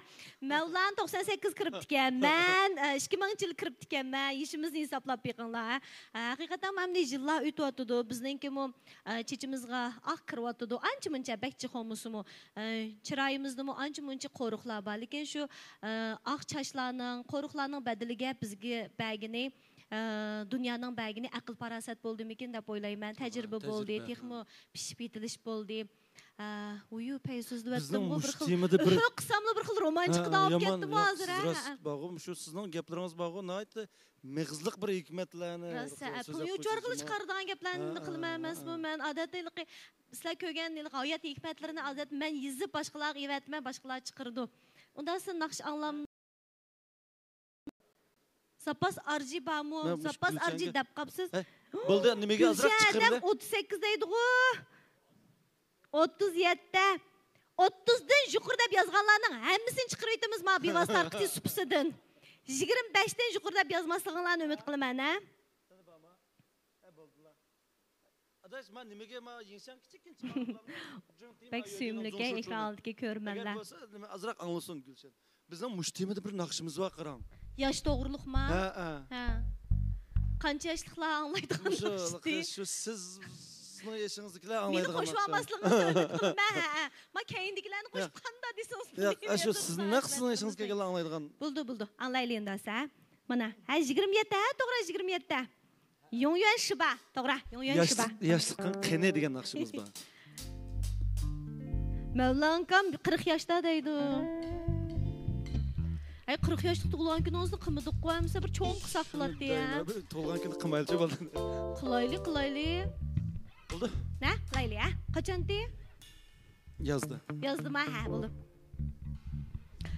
مەۋلان توقسان سەككىز كىرىپتىكەن، مەن، ئە، ئىككى مىڭىنچى يىلى كىرىپتىكەنمەن، يېشىمىزنى ھېسابلاپ بېقىڭلار، ھە. ھە، ھەقىقەتەن مانا ئەمدى يىللار ئۆتۈۋاتىدۇ، بىزنىڭكىمۇ، ئە، چېچىمىزغا ئاق كىرىۋاتىدۇ، ئانچە مۇنچە بەك جىق بولمىسىمۇ، ئە، چىرايىمىزدىمۇ ئانچە مۇنچە قورۇقلار بار، لېكىن شۇ، ئە، ئاق چاچلارنىڭ، قورۇقلارنىڭ بەدىلىگە بىزگە بەرگىنى ئە، دۇنيانىڭ بەرگىنى ئەقىل-پاراسەت بولدىمىكىن دەپ ئويلايمەن. تەجرىبە بولدى، تەجرىبە، تېخىمۇ پىشىپ يېتىلىش بولدى. ئە، ھۇيۇ، پەي سۆزلىۋەتتىمغۇ، بىر خىل ئۆھۈ قىلساملا بىر خىل رومانچە قىلىپ كەتتىمغۇ ھازىر، ھە؟ راست، بارغۇ، مۇشۇ سىزنىڭ گەپلىرىڭىز بارغۇ، ناھايىتى مېغىزلىق بىر ھېكمەتلەرنى راست، ھە، پۇل يوچۇرغىلى چىقارىدىغان گەپلەرنى قىلىمەن ئەمەسمۇ مەن؟ ئادەتتە ھېلىقى سىلەر كۆرگەن ھېلىقى ھايات ھېكمەتلىرىنى ئادەتتە مەن يېزىپ باشقىلارغا ئېۋەتىمەن، باشقىلار چىقىرىدۇ. ئۇنداق سىز ناخشا ئاڭلام زاپاس ئارجى بارمۇ؟ مەن مۇشۇ زاپاس ئارجى دەپ قاپسىز. ھەي، بولدى، نىمىگە ئازراق چىقىرىلە. ئادەم ئوتتۇز سەككىز دەيدىغۇ. ئوتتۇز يەتتە. ئوتتۇزدىن يۇقىرى دەپ يازغانلارنىڭ ھەممىسىنى چىقىرىۋېتىمىز ما بىۋاسىتە تارقىتىش سۇپىسىدىن. يىگىرمە بەشتىن يۇقىرى دەپ يازماسلىقىڭلارنى ئۈمىد قىلىمەن، ھە؟ ئاداش، ما نېمىگە ما يىڭشاڭ كىچىككىنە چىقارغان؟ بەك سۆيۈملۈككەن ئېكران ئالدىدىكى كۆرۈرمەنلەر. ئەگەر بولسا، نېمە، ئازراق ئاڭلىسۇن گۈلشەن. بىزنىڭ مۇشۇ تېمىدا بىر ناخشىمىز بار، قاراڭ. ياش توغرۇلۇقما؟ ھە، ھە. ھە. قانچە ياشلىقلار ئاڭلايدىغان ناخشىدى؟ شۇ سىز، سىزنىڭ يېشىڭىزدىكىلەر ئاڭلايدىغان ناخشا. مېنى قوشۇۋالماسلىقىڭىزنى ئۈمىد قىلىمەن، ھە، ھە. ما كەينىدىكىلەرنى قوشۇپ قاندا دېسىڭىز. ياق، شۇ سىز، نەق سىزنىڭ يېشىڭىزگە كەلگەنلەر ئاڭلايدىغان. بولدى، بولدى. ئاڭلايلى ئەمدى، ھە. مانا، ھە، يىگىرمە يەتتە، ھە، توغرا، يىگىرمە يەتتە. يۇڭيۈەن شىبا، توغرا، يۇڭيۈەن شىبا. ياشلىقىڭ قېنى دېگەن ناخشىمىز بار. مەۋلان ئاكام قىرىق ياشتا دەيدۇ. ئەي، قىرىق ياشلىق تۇغۇلغان كۈنىڭىزنى قىلمىدۇققۇ، ئەمىسە بىر چوڭ قىلساق بولاتتى يا. تۇغۇلغان كۈنى قىلمايلىچۇ بولدى. قىلايلى، قىلايلى. بولدى. نە؟ قىلايلى، ھە؟ قاچانتى؟ يازدا. يازدىما؟ ھە، بولدى.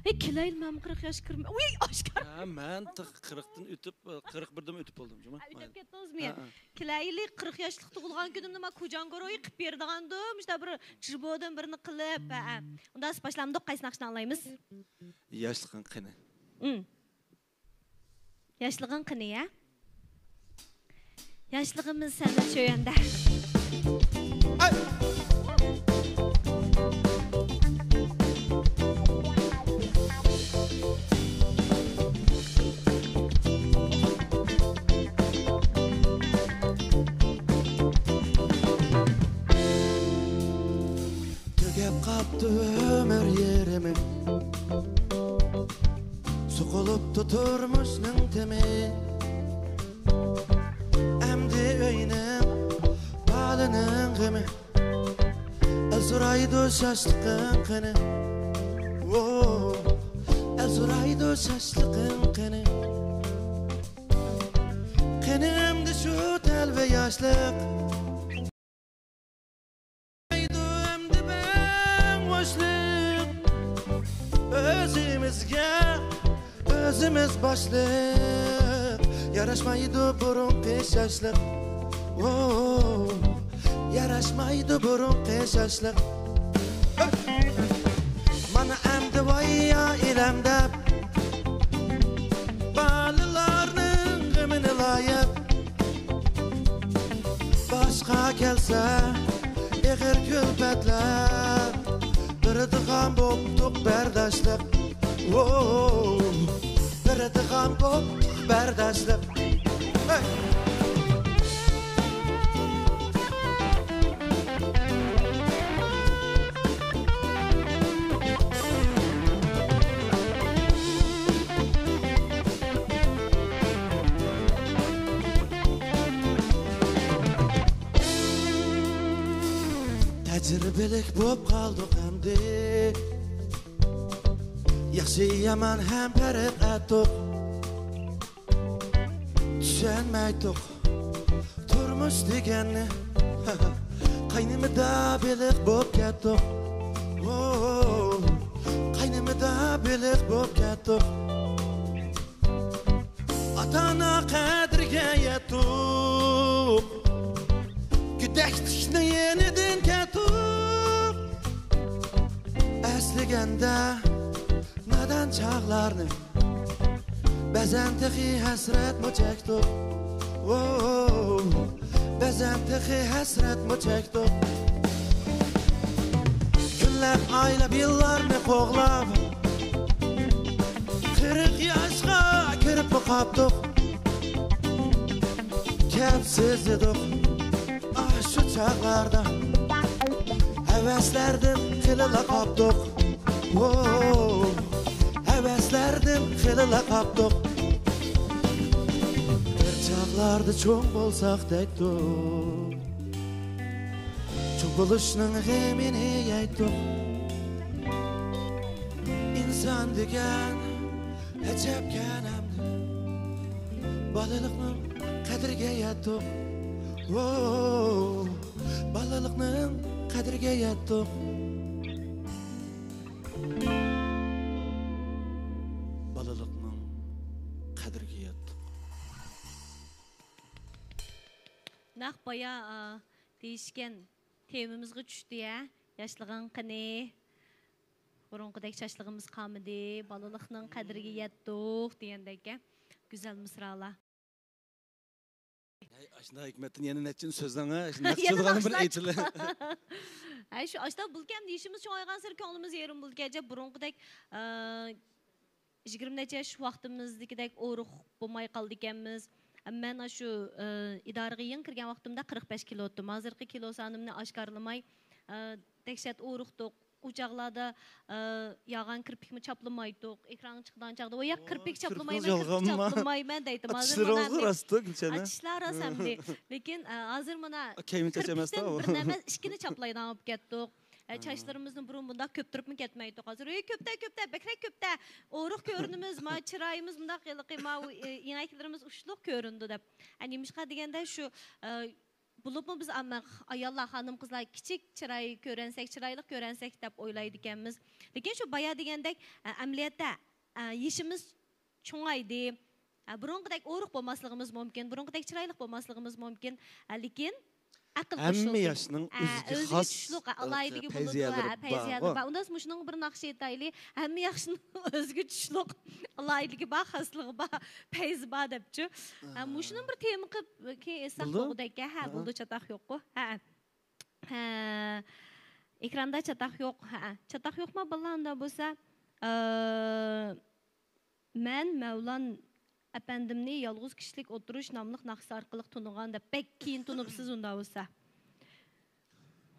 ھەي، كېلەيلى، مەنمۇ قىرىق ياشقا كىرمەي. ئۇي، ئاشكارا. ھە، مەن تېخى قىرىقتىن ئۆتۈپ، قىرىق بىردىن ئۆتۈپ بولدۇم جۇمۇ. ھە، ئۆتۈپ كەتتىڭىزمۇ؟ ھە، ھە. كېلەيلى، قىرىق ياشلىق تۇغۇلغان كۈنۈمنى ما كوجاڭگوروي قىلىپ بېرىدىغاندۇ، مۇشۇنداق بىر جىبودىن بىرنى قىلىپ، ھە، ھە. ئۇنداق باشلامدۇق، قايسى ناخشىنى ئاڭلايمىز؟ ياشلىقىڭ قېنى؟ ئىم. ياشلىقىڭ قېنى، يا؟ ياشلىقىمىز سەندە شۆيۈەندە. تۈگەپ قاپتۇ ئۆمۈر يېرىمى. سوقۇلۇپتۇ تۇرمۇشنىڭ تېمى. ئەمدى ئۆينىڭ، بالىنىڭ غېمى. ئەل سورايدۇ شاشلىقىڭ قېنى. ۋو، ئەل سورايدۇ شاشلىقىڭ قېنى. قېنى ئەمدى شۇ تەلۋە ياشلىق. ئەمدى بەڭ بوشلۇق. ئۆزىمىزگە ئۆزىمىز باشلىق. ياراشمايدۇ بۇرۇنقى شاشلىق. ۋو، ياراشمايدۇ بۇرۇنقى شاشلىق. مانا ئەمدى باي ئائىلەم دەپ، بالىلارنىڭ غېمىنى لايىق. باشقا كەلسە ئېغىر كۈلپەتلەر، بېرىدىغان بوپتۇق بەرداشلىق. ۋو، بېرىدىغان بوپتۇق بەرداشلىق. ھەي! تەجرىبىلىك بوپ قالدۇق ئەمدى، ياخشى يامان ھەم پەرق ئەتتۇق. چۈشەنمەيتتۇق تۇرمۇش دېگەننى. قاينىمىدا بېلىق بوپ كەتتۇق. ۋو، قاينىمىدا بېلىق بوپ كەتتۇق. ئاتا-ئانا قەدرىگە يەتتۇق. گۆدەكلىكنى يېنىدىن كەتتۇق. ئەسلىگەندە نادان چاغلارنى، بەزەن تېخى ھەسرەتمۇ چەكتۇق. ۋو، بەزەن تېخى ھەسرەتمۇ چەكتۇق. كۈنلەپ، ئايلاپ، يىللارنى قوغلاپ، قىرىق ياشقا كىرىپمۇ قاپتۇق. كەپ سىزىدۇق ئاشۇ چاغلاردا. ھەۋەسلەردىن خېلىلا قاپتۇق. ۋو، ھەۋەسلەردىن خېلىلا قاپتۇق. بىر چاغلاردا چوڭ بولساق دەيتتۇق. چوڭ بولۇشنىڭ غېمىنى يەيتتۇق. ئىنسان دېگەن ئەجەبكەن ئەمدى. بالىلىقنىڭ قەدرىگە يەتتۇق. ۋو، بالىلىقنىڭ قەدرىگە يەتتۇق. بالىلىقنىڭ قەدرىگە يەتتۇق. نەق بايا، ئا، دېيىشكەن تېمىمىزغا چۈشتى، ھە؟ ياشلىقىڭ قېنى؟ بۇرۇنقىدەك چاچلىقىمىز قالمىدى، بالىلىقنىڭ قەدرىگە يەتتۇق دېگەندەك، ھە؟ گۈزەل مىسرالار. ھەي، ئاشۇنداق ھېكمەتتىن يەنە نەچچىنى سۆزلەڭ، ھە؟ نەچچە يەنە سۆزلىغاننى بىر ناخشىلار. ئەيتىلە. ھەي، شۇ ئاشۇنداق بولكەن، يېشىمىز چوڭايغانسېرى كۆڭلىمىز يېرىم بولكەن. بۇرۇنقىدەك، ئە، يىگىرمە نەچچە ياش ۋاقتىمىزدىكىدەك ئورۇق بولماي قالىدىكەنمىز. مەن ئاشۇ، ئى، ئىدارىگە يېڭى كىرگەن ۋاقتىمدا قىرىق بەش كىلو ئىدىم. ھازىرقى كىلو سانىمنى ئاشكارىلىماي، ئى، دەھشەت ئورۇقتۇق. ئۇ چاغلاردا، ئى، ياغان كىرپىكمۇ چاپلىمايتتۇق. ئېكرانغا چىقىدىغان چاغدا، ۋاي، ياق، كىرپىك چاپلىمايمەن، كىرپىك چاپلىمايمەن دەيتتىم. ھازىر مانا چىشلىرىڭىزغۇ راستتۇ، گۈلشەنە. چىشلار راست ئەمدى. لېكىن، ئى، ھازىر مانا كەينى چاچ ئەمەستە كىرپىكتىن ئۇ. بىرنى ئەمەس، ئىككىنى چاپلايدىغان بولۇپ كەتتۇق. ئە، ھە. چاچلىرىمىزنى بۇرۇن بۇنداق كۆپتۈرۈپمۇ كەتمەيتتۇق. ھازىر، ئۆي، كۆپتە، كۆپتە، بەكرەك كۆپتە. ئورۇق كۆرۈنىمىز، ما، چىرايىمىز مۇنداق ھېلىقى، ما، ئۇ، ئە، ئېڭەكلىرىمىز ئۇچلۇق كۆرۈنىدۇ دەپ. ئە، نېمىشقا دېگەندە شۇ، ئە، بولۇپمۇ بىز ئامما ئاياللار، خانىم-قىزلار كىچىك چىراي كۆرەنسەك، چىرايلىق كۆرەنسەك دەپ ئويلايدىكەنمىز. لېكىن شۇ بايا دېگەندەك، ئە، ئەمەلىيەتتە، ئە، يېشىمىز چوڭايدى. ئە، بۇرۇنقىدەك ئورۇق بولماسلىقىمىز مۇمكىن، بۇرۇنقىدەك چىرايلىق بولماسلىقىمىز مۇمكىن. ئە، لېكىن ئەقىل قوشۇلدى. ھەممە ياشنىڭ ئە، ئۆزىگە ئۆزىگە خاس، چۈشلۈق، ئە، ئالاھىدىلىكى بولىدۇ، پەيزىيەلىرى ئە، پەيزىيەلىرى بار. بار. ئۇنداق مۇشۇنىڭغا بىر ناخشا ئېيتايلى. ھەممە ياشنىڭ ئۆزىگە چۈشلۈق ئالاھىدىلىكى بار، خاسلىقى بار، پەيزى بار دەپچۇ. ئە، مۇشۇنىڭ بىر تېما قىلىپ كېيىن ئېيتساق بولىدۇ. بولغۇدەك، ھە، ھە، ھە. بولىدۇ، چاتاق يوققۇ. ھە. ھە. ئېكراندا چاتاق يوق. ھە. چاتاق يوقما، بالىلار؟ ئۇنداق بولسا، ئە، مەن مەۋلان ئەپەندىمنى يالغۇز كىشىلىك ئولتۇرۇش ناملىق ناخشىسى ئارقىلىق تونۇغان دەپ، بەك كېيىن تونۇپسىز ئۇنداق بولسا.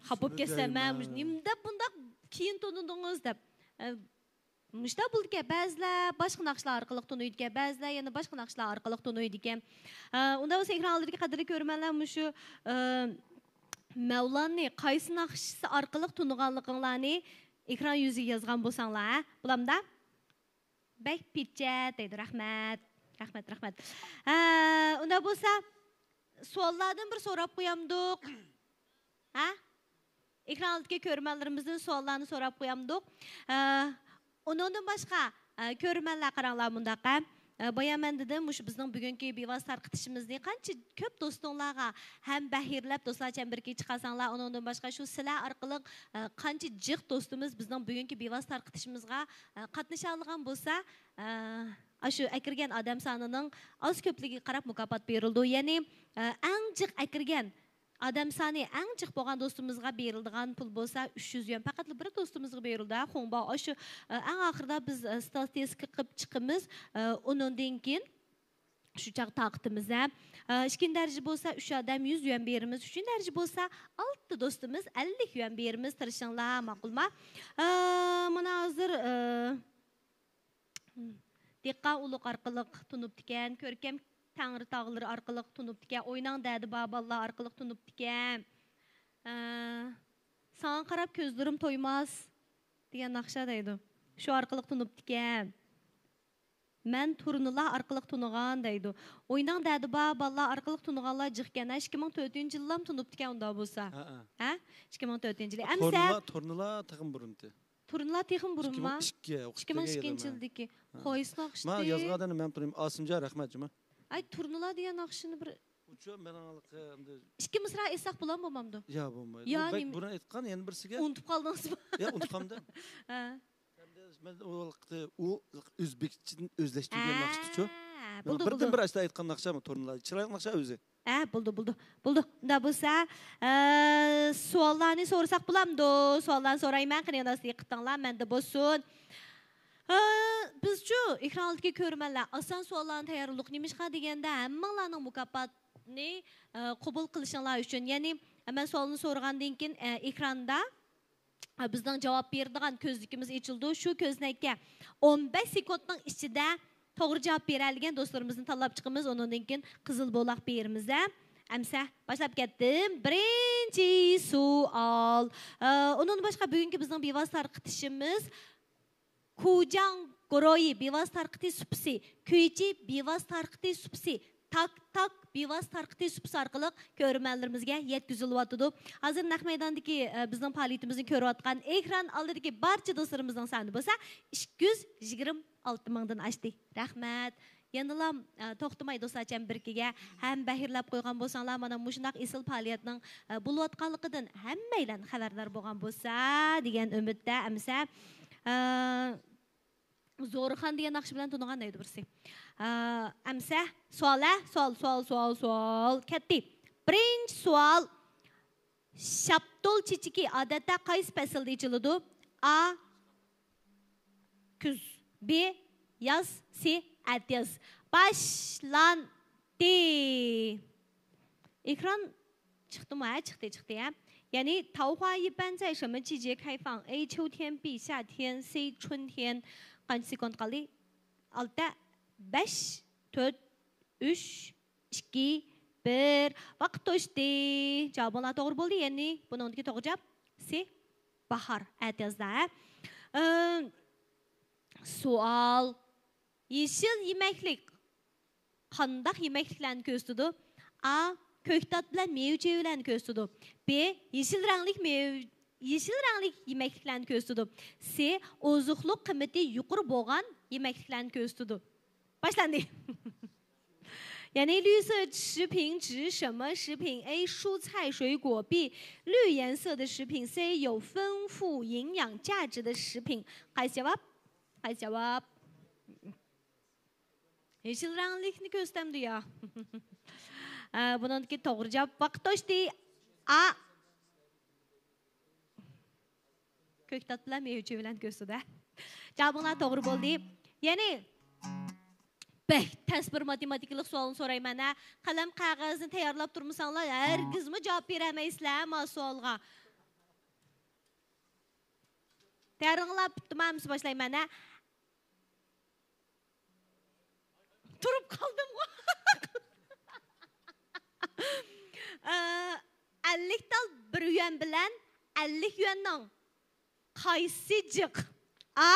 خاپا بولۇپ كەتسەم، مەن نېمە دەپ بۇنداق كېيىن تونۇدىڭىز دەپ. ئە، مۇشۇنداق بولىدىكەن، بەزىلەر باشقا ناخشىلار ئارقىلىق تونۇيدىكەن، بەزىلەر يەنە باشقا ناخشىلار ئارقىلىق تونۇيدىكەن. ئە، ئۇنداق بولسا ئېكران ئالدىدىكى قەدىرلىك كۆرۈرمەنلەر مۇشۇ، ئە، مەۋلاننى قايسى ناخشىسى ئارقىلىق تونۇغانلىقىڭلارنى ئېكران يۈزىگە يازغان بولساڭلار، ھە؟ بولامدا؟ بەك پىچەت دەيدۇ. رەھمەت. رەھمەت، رەھمەت. ھە، ئۇنداق بولسا، سوئاللاردىن بىر سوراپ قويامدۇق. ھە؟ ئېكران ئالدىدىكى كۆرۈرمەنلىرىمىزدىن سوئاللارنى سوراپ قويامدۇق. ھە، ئۇنىڭدىن باشقا، ھە، كۆرۈرمەنلەر قاراڭلار مۇنداق، ھە؟ ئە، بايا مەن دېدىم، مۇشۇ بىزنىڭ بۈگۈنكى بىۋاسىتە تارقىتىشىمىزنى قانچە كۆپ دوستۇڭلارغا ھەم بەھىرلەپ، دوستلار چەمبىرىكىگە چىقارساڭلار، ئۇنىڭدىن باشقا شۇ سىلەر ئارقىلىق، ئە، قانچە جىق دوستىمىز بىزنىڭ بۈگۈنكى بىۋاسىتە تارقىتىشىمىزغا، ئە، قاتنىشالىغان بولسا، ئە، ئاشۇ ئەكىرگەن ئادەم سانىنىڭ ئاز كۆپلۈكىگە قاراپ مۇكاپات بېرىلىدۇ. يەنى، ئە، ئەڭ جىق ئەكىرگەن ئادەم سانى ئەڭ جىق بولغان دوستىمىزغا بېرىلىدىغان پۇل بولسا ئۈچ يۈز يۈەن، پەقەتلا بىر دوستىمىزغا بېرىلىدۇ، ھە، خۇڭباۋ. ئاشۇ، ئە، ئەڭ ئاخىرىدا بىز، ئە، ستاتىستىكا قىلىپ چىقىمىز. ئە، ئۇنىڭدىن كېيىن شۇ چاغ تارقىتىمىز، ھە. ئە، ئىككىنچى دەرىجە بولسا ئۈچ ئادەم يۈز يۈەن بېرىمىز، ئۈچىنچى دەرىجە بولسا ئالتە دوستىمىز ئەللىك يۈەن بېرىمىز، تىرىشىڭلار، ماقۇلما؟ ئە، مانا ھازىر، ئە، دېھقان ئۇلۇغ ئارقىلىق تونۇپتىكەن، كۆركەم تەڭرىتاغلىرى ئارقىلىق تونۇپتىكەن، ئويناڭ دەدە بار بالىلار ئارقىلىق تونۇپتىكەن. ئە، ساڭا قاراپ كۆزلىرىم تويماس دېگەن ناخشا دەيدۇ. شۇ ئارقىلىق تونۇپتىكەن. مەن تۇرنىلار ئارقىلىق تونۇغان دەيدۇ. ئويناڭ دەدە بار بالىلار ئارقىلىق تونۇغانلار جىقكەن. ھە، ئىككى مىڭ تۆتىنچى يىللام تونۇپتىكەن ئۇنداق بولسا. ھە، ھە. ھە؟ ئىككى مىڭ تۆتىنچى يىلى. ئەمسە تۇرنىلار، تۇرنىلار تېخىمۇ بۇرۇنتى. تۇرنىلار تېخىمۇ بۇرۇنما؟ ئىككى مىڭ ئىككى، ئىككى مىڭ ئىككىنچى يىلدىكى. ھە. قايسى ناخشىدى؟ ما يازغان ئادەم مەن تۇرۇيم. ئاسىمجان، رەھمەت جۇما. ئاي، تۇرنىلار دېگەن ناخشىنى بىر. ئۇچۇ مېنىڭ ھېلىقى ئەمدى. ئىككى مىسرا ئېيتساق بولامدۇ بولمامدۇ؟ يا، بولمايدۇ. يا، ئۇ بەك نېمە؟ بۇرۇن ئېيتقان، يەنە بىرسىگە. ئۇنتۇپ قالدىڭىزمۇ؟ يا، ئۇنتقاندا. ھە. ئەمدى مەن ئۇ ۋاقىتتا ئۇ ئۆزبېكچىدىن ئۆزلەشتۈرگەن ھە، ناخشىچۇ. بولدى، مەن بولدى. بىردىن بىر ئاشۇنداق ئېيتقان ناخشا، تۇرنىلار. چىرايلىق ناخشا ئۆزى. ھە، بولدى، بولدى. بولدى. ئۇنداق بولسا، ئە، سوئاللارنى سورىساق بولامدۇ؟ سوئاللارنى سورايمەن، قېنى ئۇنداق دىققىتىڭلار مەندە بولسۇن. ئە، بىزچۇ، ئېكران ئالدىدىكى كۆرۈرمەنلەر، ئاسان سوئاللارنى تەييارلىدۇق. نېمىشقا دېگەندە، ھەممىڭلارنىڭ مۇكاپاتنى، ئە، قوبۇل قىلىشىڭلار ئۈچۈن. يەنى، مەن سوئالنى سورىغاندىن كېيىن، ئە، ئېكراندا بىزنىڭ جاۋاب بېرىدىغان كۆزنىكىمىز ئېچىلىدۇ. شۇ كۆزنەككە ئون بەش سېكۇنتنىڭ ئىچىدە توغرا جاۋاب بېرەلىگەن دوستلىرىمىزنى تاللاپ چىقىمىز. ئۇنىڭدىن كېيىن قىزىل بولاق بېرىمىز، ھە. ئەمسە باشلاپ كەتتىم. بىرىنچى سوئال. ئە، ئۇنىڭدىن باشقا بۈگۈنكى بىزنىڭ بىۋاسىتە تارقىتىشىمىز كۇجاڭ گۇرۇھى بىۋاسىتە تارقىتىش سۇپىسى، كۈيچى بىۋاسىتە تارقىتىش سۇپىسى، تاك تاك بىۋاسىتە تارقىتىش سۇپىسى ئارقىلىق كۆرۈرمەنلىرىمىزگە يەتكۈزۈلۈۋاتىدۇ. ھازىر نەق مەيداندىكى، ئە، بىزنىڭ پائالىيىتىمىزنى كۆرۈۋاتقان ئېكران ئالدىدىكى بارچە دوستلىرىمىزنىڭ سانى بولسا ئىككى يۈز يىگىرمە ئالتە مىڭدىن ئاشتى. رەھمەت. يەنىلا، ئە، توختىماي دوستلار چەمبىرىكىگە ھەم بەھىرلەپ قويغان بولساڭلار، مانا مۇشۇنداق ئېسىل پائالىيەتنىڭ، ئە، بولۇۋاتقانلىقىدىن ھەممەيلەن خەۋەردار بولغان بولسا دېگەن ئۈمىدتە. ئەمسە، ئە، زورخان دېگەن ناخشا بىلەن تونۇغان دەيدۇ بىرسى. ئە، ئەمسە سوئال، ھە؟ سوئال، سوئال، سوئال، سوئال. كەتتى. بىرىنچى سوئال. شاپتۇل چېچىكى ئادەتتە قايسى پەسىلدە ئېچىلىدۇ؟ ئا، كۈز. بى، ياز. سى، ئەتىياز. باشلاندى. ئېكران چىقتىمۇ؟ ھە، چىقتى، چىقتى، ھە. يەنى، 桃花一般在什么季节开放؟ A، 秋天. B، 夏天. C، 春天. قانچە سېكۇنت قالدى؟ ئالتە، بەش، تۆت، ئۈچ، ئىككى، بىر. ۋاقىت توشتى. جاۋابىڭلار توغرا بولدى. يەنى بۇنىڭدىكى توغرا جاۋاب سى، باھار، ئەتىيازدا، ھە. ئىم، سوئال. يېشىل يېمەكلىك قانداق يېمەكلىكلەرنى كۆرسىتىدۇ؟ ئا، كۆكتات بىلەن مېۋە-چېۋىلەرنى كۆرسىتىدۇ. بى، يېشىل رەڭلىك مېۋە، يېشىل رەڭلىك يېمەكلىكلەرنى كۆرسىتىدۇ. سى، ئوزۇقلۇق قىممىتى يۇقىرى بولغان يېمەكلىكلەرنى كۆرسىتىدۇ. باشلاندى. 绿色食品指什么食品？A،蔬菜水果。B，绿颜色的食品。C，有丰富营养价值的食品。 قايسى جاۋاب؟ قايسى جاۋاب؟ يېشىل رەڭلىكنى كۆرسىتەمدۇ يا؟ ئە، بۇنىڭدىكى توغرا جاۋاب ۋاقىت توشتى. ئا. كۆكتات بىلەن مېۋە-چېۋە بىلەن كۆرسىتىدۇ، ھە. جاۋابىڭلار توغرا بولدى. يەنى بەك تەس بىر ماتېماتىكىلىق سوئالنى سورايمەن، ھە. قەلەم قەغەزنى تەييارلاپ تۇرمىساڭلار، ھەرگىزمۇ جاۋاب بېرەلمەيسىلەر، ھە، ما سوئالغا. تەييارلىقىڭلار پۈتتىمۇ؟ ئەمسە باشلايمەن، ھە. تۇرۇپ قالدىمغۇ. ئە، ئەللىك تال بىر يۈەن بىلەن ئەللىك يۈەننىڭ قايسىسى جىق؟ ئا،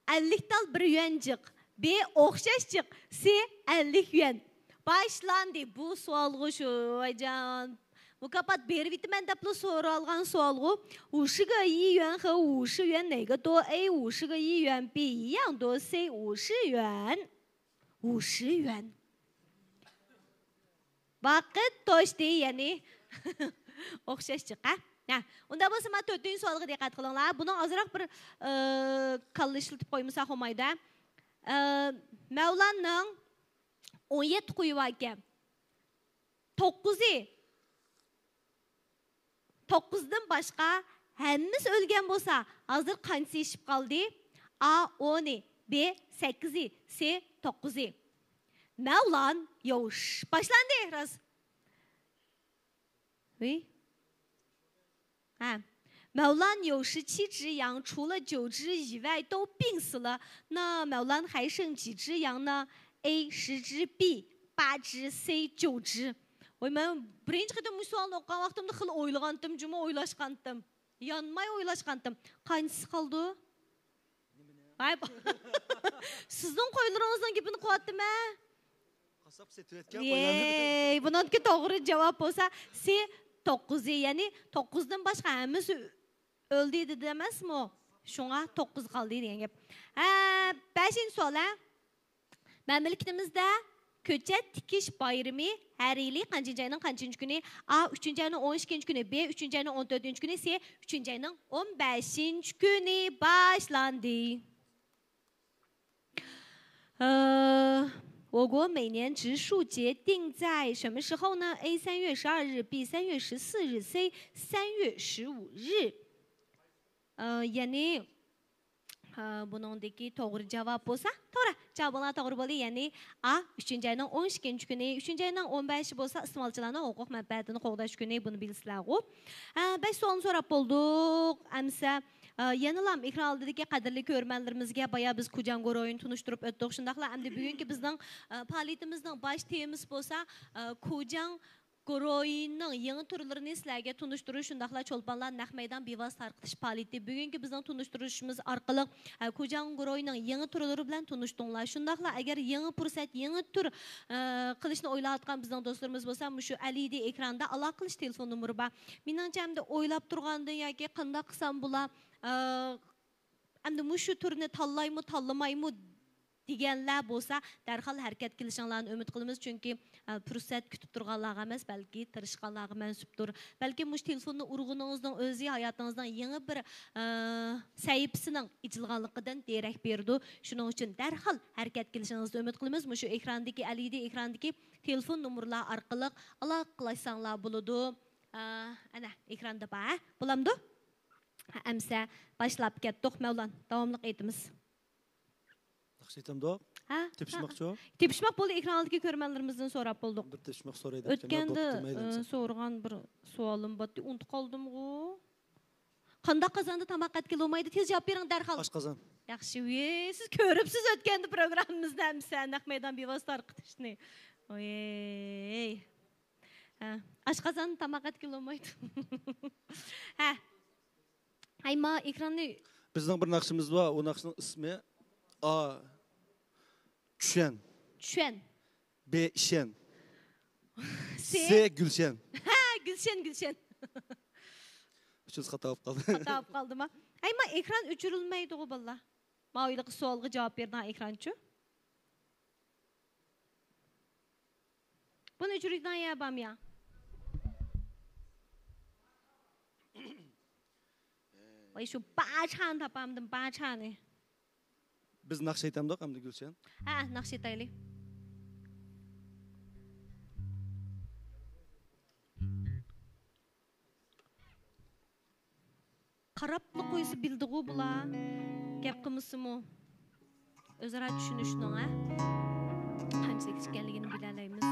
ئەللىك تال بىر يۈەن جىق. بى، ئوخشاش جىق. سى، ئەللىك يۈەن. باشلاندى. بۇ سوئالغۇ شۇ، ۋايجان. مۇكاپات بېرىۋېتىمەن دەپلا سورالغان سوئالغۇ. 五十个一元和五十元哪个多؟ A، 五十个一元. B،一样多. C،五十元.五十元. ۋاقىت توشتى، يەنى. ئوخشاش چىقا. ھە، ئۇنداق بولسا، مانا تۆتىنچى سوئالغا دىققەت قىلىڭلار. بۇنىڭ ئازراق بىر، ئى، كاللا ئىشلىتىپ قويمىساق بولمايدۇ، ھە. ئى، مەۋلاننىڭ ئون يەتتە قويى بار ئىكەن. توققۇزى، توققۇزدىن باشقا ھەممىسى ئۆلگەن بولسا، ھازىر قانچىسى يېشىپ قالدى؟ ئا ئونى، بې سەككىزى، سې توققۇزى. مەۋلان يوش. باشلاندى، راست. ھە. 《مەۋلان يوشى چى جى ياڭ چۇلا جوۋ جى يىۋەي دو بىڭ سىلا نا مەۋلان خەي شېڭ جى جى ياڭ نا ئەي شى جى بى با جى سەي جوۋ جى.» ۋاي، مەن بىرىنچى قېتىم مۇشۇ سوئالنى ئوقۇغان ۋاقتىمدا خېلى ئويلىغانتىم، جۇمۇ ئويلاشقانتىم. يانماي ئويلاشقانتىم. قانچىسى قالدى؟ ھاي، سىزنىڭ قويلىرىڭىزنىڭ گېپىنى قىلىۋاتىمەن. قاسساپ سېتىۋەتكەن قويلارنى. ۋەي، بۇنىڭدىكى توغرا جاۋاب بولسا، سې توققۇزى، يەنى توققۇزدىن باشقا ھەممىسى ئۆلدى دېدى ئەمەسمۇ؟ شۇڭا توققۇز قالدى دېگەن گەپ. ھە، بەشىنچى سوئال، ھە؟ مەملىكىتىمىزدە كۆچەت تىكىش بايرىمى ھەر يىلى قانچىنچى ئاينىڭ قانچىنچى كۈنى؟ ئا، ئۈچىنچى ئاينىڭ ئون ئىككىنچى كۈنى، بې، ئۈچىنچى ئاينىڭ ئون تۆتىنچى كۈنى، سې، ئۈچىنچى ئاينىڭ ئون بەشىنچى كۈنى باشلاندى. 呃，我国每年植树节定在什么时候呢？A 三月十二日，B 三月十四日，C 三月十五日。呃，يەنى، ئە، بۇنىڭدىكى توغرا جاۋاب بولسا، توغرا، جاۋابىڭلار توغرا بولدى. يەنى، ئا، ئۈچىنچى ئاينىڭ ئون ئىككىنچى كۈنى، ئۈچىنچى ئاينىڭ ئون بەشى بولسا ئىستېمالچىلارنىڭ ھوقۇق مەنپەئەتىنى قوغداش كۈنى، بۇنى بىلىسىلەرغۇ. ھە، بەش سوئالنى سوراپ بولدۇق. ئەمسە، ئە، يەنىلا ئېكران ئالدىدىكى قەدىرلىك كۆرۈرمەنلىرىمىزگە بايا بىز كۇجاڭ گۇرۇھىنى تونۇشتۇرۇپ ئۆتتۇق. شۇنداقلا ئەمدى بۈگۈنكى بىزنىڭ، ئە، پائالىيىتىمىزنىڭ باش تېمىسى بولسا، ئە، كۇجاڭ گۇرۇھىنىڭ يېڭى تۈرلىرىنى سىلەرگە تونۇشتۇرۇش، شۇنداقلا چولپانلار نەق مەيدان بىۋاسىتە تارقىتىش پائالىيىتى. بۈگۈنكى بىزنىڭ تونۇشتۇرۇشىمىز ئارقىلىق، ئە، كۇجاڭ گۇرۇھىنىڭ يېڭى تۈرلىرى بىلەن تونۇشتۇڭلار. شۇنداقلا ئەگەر يېڭى پۇرسەت، يېڭى تۈر، ئە، قىلىشنى ئويلاۋاتقان بىزنىڭ دوستلىرىمىز بولسا، مۇشۇ ئەل ئى دى ئېكراندا ئالاقە قىلىش تېلېفون نومۇرى بار. مېنىڭچە، ئەمدى ئويلاپ تۇرغاندىن ياكى قانداق قىلسام بولا، ئە، ئەمدى مۇشۇ تۈرنى تاللايمۇ، تاللىمايمۇ دېگەنلەر بولسا، دەرھال ھەرىكەتكە كېلىشىڭلارنى ئۈمىد قىلىمىز، چۈنكى، ئە، پۇرسەت كۈتۈپ تۇرغانلارغا ئەمەس، بەلكى تىرىشقانلارغا مەنسۇپتۇر. بەلكى مۇشۇ تېلېفوننى ئۇرغىنىڭىزنىڭ ئۆزى ھاياتىڭىزنىڭ يېڭى بىر، ئە، سەھىپىسىنىڭ ئېچىلغانلىقىدىن دېرەك بېرىدۇ. شۇنىڭ ئۈچۈن دەرھال ھەرىكەتكە كېلىشىڭىزنى ئۈمىد قىلىمىز. مۇشۇ ئېكراندىكى، ئەل ئى دى ئېكراندىكى تېلېفون نومۇرلار ئارقىلىق ئالاقىلاشساڭلار بولىدۇ. ئە، ئەنە، ئېكراندا بار، ھە؟ بولامدۇ؟ ھە، ئەمسە باشلاپ كەتتۇق، مەۋلان. داۋاملىق ئېيتىمىز. ناخشا ئېيتامدۇق؟ ھە؟ تېپىشماقچۇ؟ ھە. تېپىشماق بولدى، ئېكران ئالدىدىكى كۆرۈرمەنلىرىمىزدىن سوراپ بولدۇق. بىر تېپىشماق سورايدۇ. ئۆتكەندە، ئە، سورىغان بىر سوئالىم باتتى، ئۇنتۇپ قالدىمغۇ. قانداق قازاندا تاماق قەتكە لومايدۇ؟ تېز جاۋاب بېرىڭ دەرھال. ئاشقازان. ياخشى، ۋىي، سىز كۆرۈپسىز ئۆتكەندە پروگراممىمىزنى ئەمسە نەق مەيدان بىۋاسىتە تارقىتىشنى. ۋىي. ھە، ئاشقازان تاماق ئەتكىلى بولمايدۇ. ھە. ھەي، ما ئېكراننى. بىزنىڭ بىر ناخشىمىز بار، ئۇ ناخشىنىڭ ئىسمى ئا، چۈشەن. چۈشەن. بې، ئىشەن. سې. سې، گۈلشەن. ھە، گۈلشەن، گۈلشەن. ئۈچىنچىسى خاتا بولۇپ قالدى. خاتا بولۇپ قالدىما؟ ھەي، ما ئېكران ئۆچۈرۈلمەيدىغۇ، بالىلار. ماۋۇ ھېلىقى سوئالغا جاۋاب بېرىدىغان ئېكرانچۇ؟ بۇنى ئۆچۈرۈشنىڭ يەرى بارمۇ يا؟ ۋاي، شۇ باچانى تاپامدىم، باچانى. بىز ناخشا ئېيتامدۇق ئەمدى، گۈلشەن؟ ھە، ناخشا ئېيتايلى. قاراپلا قويسا بىلىدىغۇ بۇلار. گەپ قىلمىسىمۇ. ئۆزئارا چۈشىنىشنىڭ، ھە؟ قانچىلىك ئىكەنلىكىنى بىلەلەيمىز.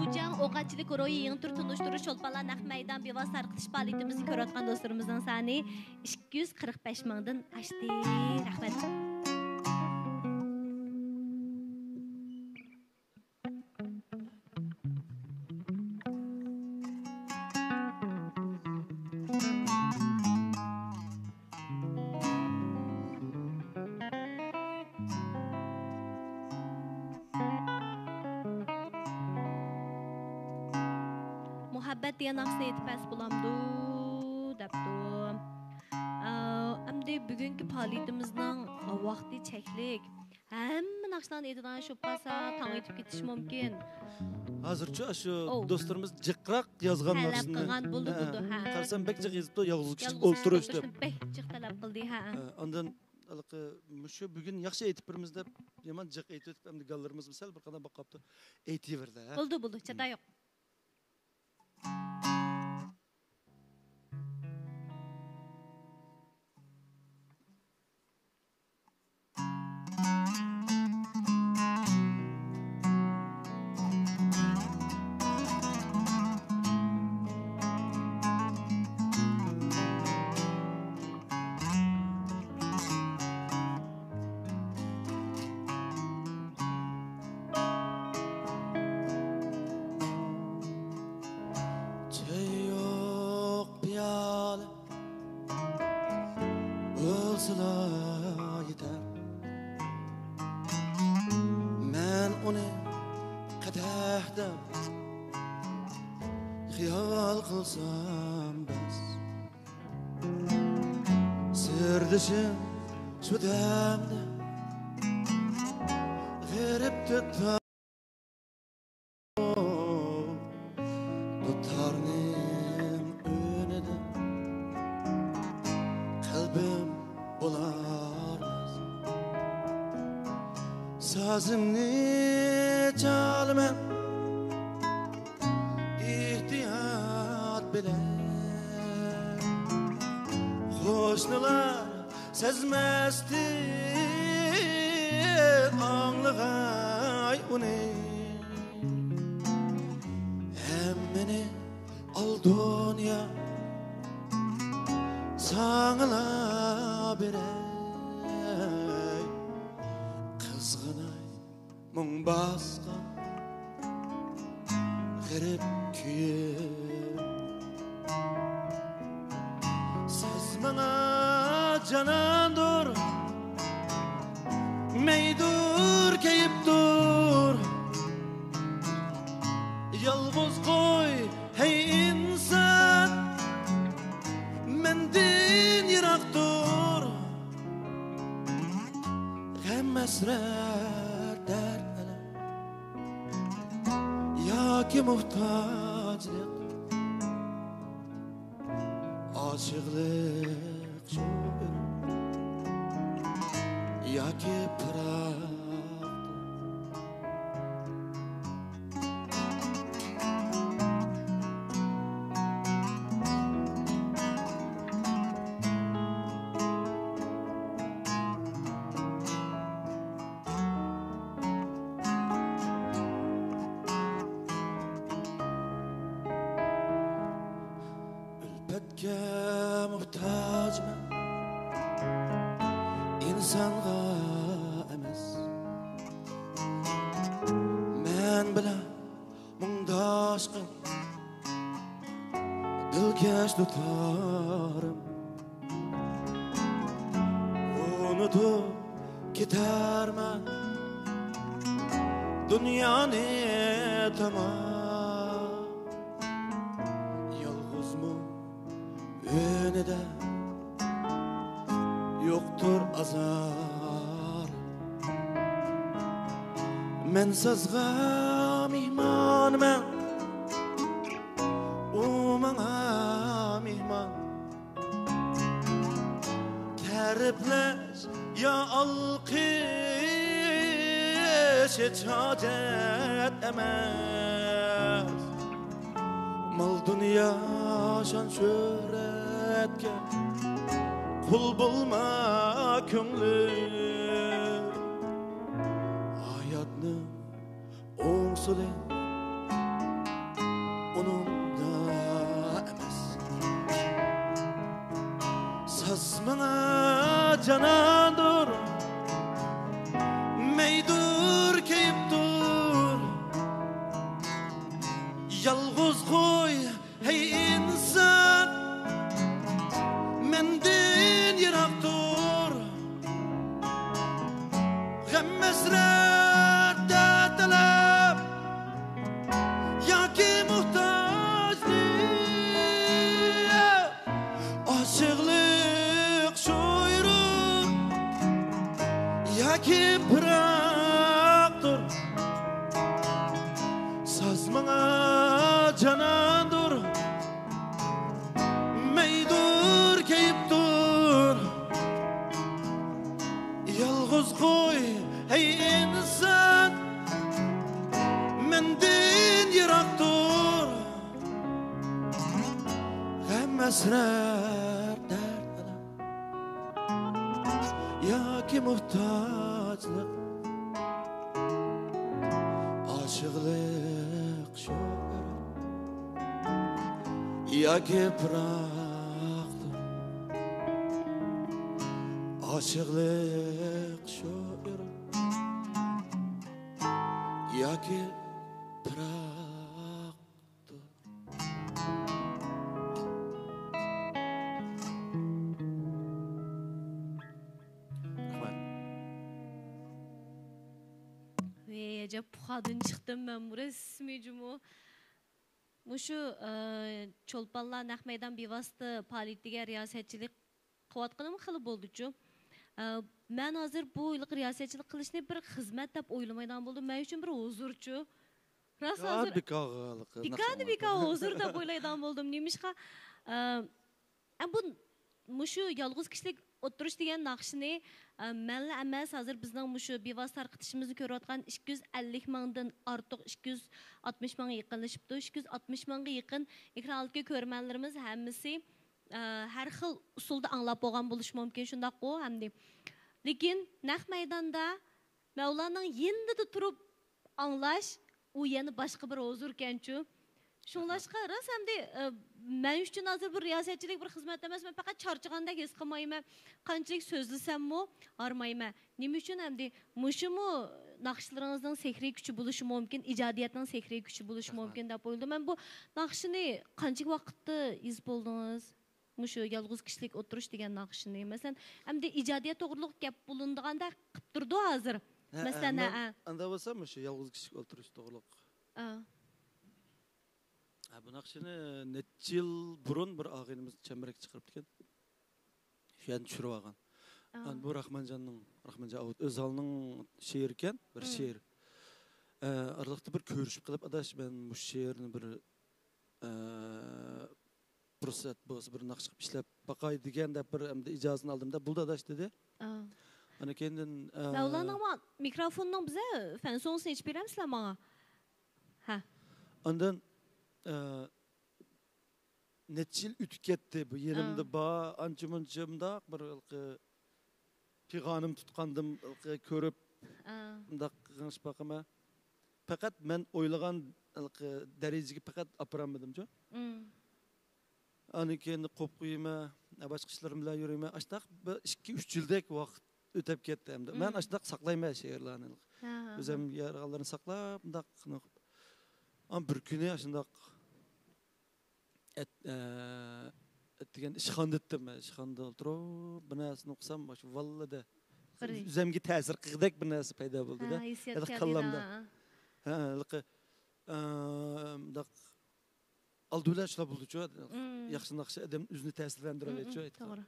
كۇجاڭ ئوق ئاتچىلىك گۇرۇھى يېڭى تۈر تونۇشتۇرۇش چولپانلار نەق مەيدان بىۋاسىتە تارقىتىش پائالىيىتىمىزنى كۆرۈۋاتقان دوستلىرىمىزنىڭ سانى ئىككى يۈز قىرىق بەش مىڭدىن ئاشتى. رەھمەت. مۇھەببەت دېگەن ناخشىسىنى ئېيتىپ بەرسە بولامدۇ؟ دەپتۇ. ئە، ئەمدى بۈگۈنكى پائالىيىتىمىزنىڭ ۋاقتى چەكلىك. ھەممە ناخشىلارنى ئېيتىدىغان ئىش بولۇپ قالسا، تاڭ ئېتىپ كېتىشى مۇمكىن. ھازىرچۇ ئاشۇ ئوۋ. دوستلىرىمىز جىقراق يازغان تەلەپ ناخشىنى، قىلغان بولدى، ھە، بولدى، ھە. قارىسام بەك جىق يېزىپتۇ، يالغۇز كىشىلىك يالغۇز كىشىلىك ئولتۇرۇش دەپ. ئولتۇرۇشنى بەك جىق تەلەپ قىلدى، ھە. ھە، ئاندىن ھېلىقى مۇشۇ بۈگۈن ياخشى ئېيتىپ بېرىمىز دەپ يامان جىق ئېيتىۋېتىپ، ئەمدى گاللىرىمىزمۇ سەل بىر قانداق بولۇپ قاپتۇ. ئېيتىۋېرىدە، ھە. بولدى، بولدى، چاتا يوق. چاي يوق پىيالە بولسىلا يېتەر. مەن ئۇنى قەدەھ دەپ خىيال قىلسام بەس. سىردىشىم شۇ دەمدە غېرىب دۇتار، دۇتارنىڭ ئۈنىدە قەلبىم بولار. سازىمنى چالىمەن ئېھتىيات بىلەن. قوشنىلار سەزمەستىن ئاڭلىغاي ئۇنى. ھەممىنى ئال دۇنيا، ساڭىلا بېرەي. قىزغىناي مۇڭ باسقان غېرىب كۈيۈم. سەز ماڭا جاناندۇر، مەيدۇر كەيپتۇر. يالغۇز قوي ھەي ئىنسان، مەندىن يىراق تۇر. غەم ھەسرەت دەرد ئەلەم ياكى موھتاجلىق، ئاشىقلىق شۇ ئۆلۈم ياكى پىراق. ئۈلپەتكە موھتاجمەن، ئىنسانغا ئەمەس. مەن بىلەن مۇڭداشقان دىلكەش دۇتارىم، ئۇنتۇپ كېتەرمەن دۇنيانى تامام. يالغۇزمۇ ئۆينىدە يوقتۇر ئازار. مەن سازغا مېھمانمەن، ئۇ ماڭا مېھمان. تەرىپلەش يا ئالقىش ھېچ ھاجەت ئەمەس. مال دۇنيا، شان شۆھرەتكە قۇل بولما كۆڭلۈم. ھاياتنىڭ ئوڭ سولى ئۇنىڭدا ئەمەس. ساز ماڭا جاناندۇر، مەيدۇر كەيپتۇر. يالغۇز قوي ھەي ئىنسان، مەندىن يىراق تۇر. غەم ھەسرەت دەرد تەلەپ ياكى موھتاجلىق. جاناندۇر، مەيدۇر، كەيپتۇر. يالغۇز قوي، ھەي ئىنسان، مەندىن يىراق تۇر. غەم، ھەسرەت، دەرد، ئەلەم ياكى موھتاجلىق، ئاشىقلىق شوئىرى ياكى پىراقتۇر. ئاشىقلىق شوئىرى ياكى پىراق. رەھمەت. ۋەي، ئەجەب پۇخادىن چىقتىم مەن بۇ رەسمىي جۇمۇ. مۇشۇ، ئە، چولپانلار نەق مەيدان بىۋاسىتە پائالىيىتىگە رىياسەتچىلىك قىلىۋاتقىنىم خېلى بولدىچۇ. ئە، مەن ھازىر بۇ ھېلىقى رىياسەتچىلىك قىلىشنى بىر خىزمەت دەپ ئويلىمايدىغان بولدۇم. مەن ئۈچۈن بىر ھۇزۇرچۇ. راست بىكار، ھازىر بىكارغا ھېلىقى نەق بىكارنى بىكار ھۇزۇر دەپ ئويلايدىغان بولدۇم. نېمىشقا؟ ئە، ئە، بۇ، مۇشۇ يالغۇز كىشىلىك ئولتۇرۇش دېگەن ناخشىنى، ئە، مەنلا ئەمەس، ھازىر بىزنىڭ مۇشۇ بىۋاسىتە تارقىتىشىمىزنى كۆرۈۋاتقان ئىككى يۈز ئەللىك مىڭدىن ئارتۇق، ئىككى يۈز ئاتمىش مىڭغا يېقىنلىشىپتۇ. ئىككى يۈز ئاتمىش مىڭغا يېقىن ئېكران ئالدىدىكى كۆرۈرمەنلىرىمىز ھەممىسى، ئە، ھەر خىل ئۇسۇلدا ئاڭلاپ بولغان بولۇشى مۇمكىن، شۇنداققۇ، ھەمدە. لېكىن نەق مەيداندا مەۋلاننىڭ يېنىدا تۇرۇپ ئاڭلاش، ئۇ يەنە باشقا بىر ھۇزۇركەنچۇ. شۇڭلاشقا راست ئەمدى، ئە، مەن ئۈچۈن ھازىر بىر رىياسەتچىلىك، بىر خىزمەت ئەمەس، مەن پەقەت چارچىغاندەك ھېس قىلمايمەن. قانچىلىك سۆزلىسەممۇ ھارمايمەن. نېمە ئۈچۈن ئەمدى؟ مۇشۇمۇ ناخشىلىرىڭىزنىڭ سېھرىي كۈچى بولۇشى مۇمكىن، ئىجادىيەتنىڭ سېھرىي كۈچى بولۇشى مۇمكىن دەپ ئويلىدىم. مەن بۇ ناخشىنى قانچە ۋاقىتتا يېزىپ بولدىڭىز؟ مۇشۇ يالغۇز كىشىلىك ئولتۇرۇش دېگەن ناخشىنى. مەسىلەن، ئەمدى ئىجادىيەت توغرىلىق گەپ بولۇنىدىغاندەك قىپ تۇرىدۇ ھازىر. ھە، مەسىلەن، ھە، ھە. ئاندا بولسا مۇشۇ يالغۇز كىشىلىك ئولتۇرۇش توغرۇلۇق. ئا. ھە، بۇ ناخشىنى نەچچە يىل بۇرۇن بىر ئاغىنىمىز چەمبىرەك چىقىرىپتىكەن. شۇ يەردىن چۈشۈرۈپ ئالغان. ئا. ئان بۇ راخمانجاننىڭ، راخمانجان ئاۋۇت ئۆزھالنىڭ شېئىرىكەن، بىر شېئىر. ئە، ئارىلىقتا بىر كۆرۈشۈپ قېلىپ، ئاداش، مەن مۇشۇ شېئىرنى بىر، ئە، پۇرسەت بولسا بىر ناخشا قىلىپ ئىشلەپ باقاي دېگەن دەپ بىر ئەمدى ئىجازىنى ئالدىم-دە، بولدى ئاداش دېدى. ئا. ئاندىن كېيىندىن، ئا، مەۋلاننىڭ ما-، مىكروفوننىڭ بىزە فەنسوڭىسىنى ئېچىپ بېرەمسىلەر ماڭا؟ ھە. ئاندىن، ئا، نەچچە يىل ئۆتۈپ كەتتى. بۇ يېنىمدا بار، ئانچە مۇنچە مۇنداق بىر ھېلىقى پىغانىم تۇتقاندىم، ھېلىقى كۆرۈپ، مۇنداق غىڭشىپ باقىمەن. پەقەت مەن ئويلىغان ھېلىقى دەرىجىگە پەقەت ئاپىرالمىدىمچۇ. ئاندىن كېيىن قويۇپ قويىمەن، باشقا ئىشلىرىم بىلەن يۈرىمەن. ئاشتاق بىر ئىككى، ئۈچ يىلدەك ۋاقىت ئۆتۈپ كەتتى ئەمدى. مەن ئاشتاق ساقلايمەن شېئىرلارنى. ئۆزۈم يارىغانلىرىنى ساقلاپ، مۇنداق قىلىپ. ئەمما بىر كۈنى ئاشۇنداق ئەت-، ئە، ئەتىگەن ئىشخانىدا ئىدىم، مەن ئىشخانىدا ئولتۇرۇپ، بىر نەرسىنى ئوقۇسام، مۇشۇ ۋاللىدە بىر ئۆزۈمگە تەسىر قىلغۇدەك بىر نەرسە پەيدا بولدىدە. ھە، ھېسسىيات ھېلىقى كەلدى، كاللامدا. ھە. ھە، ھېلىقى، ئە، مۇنداق ئالدى بىلەن شۇنداق بولىدۇچۇ. ياخشى ناخشا ئادەمنى ئۆزىنى تەسىرلەندۈرەلەيدىچۇ، توغرا.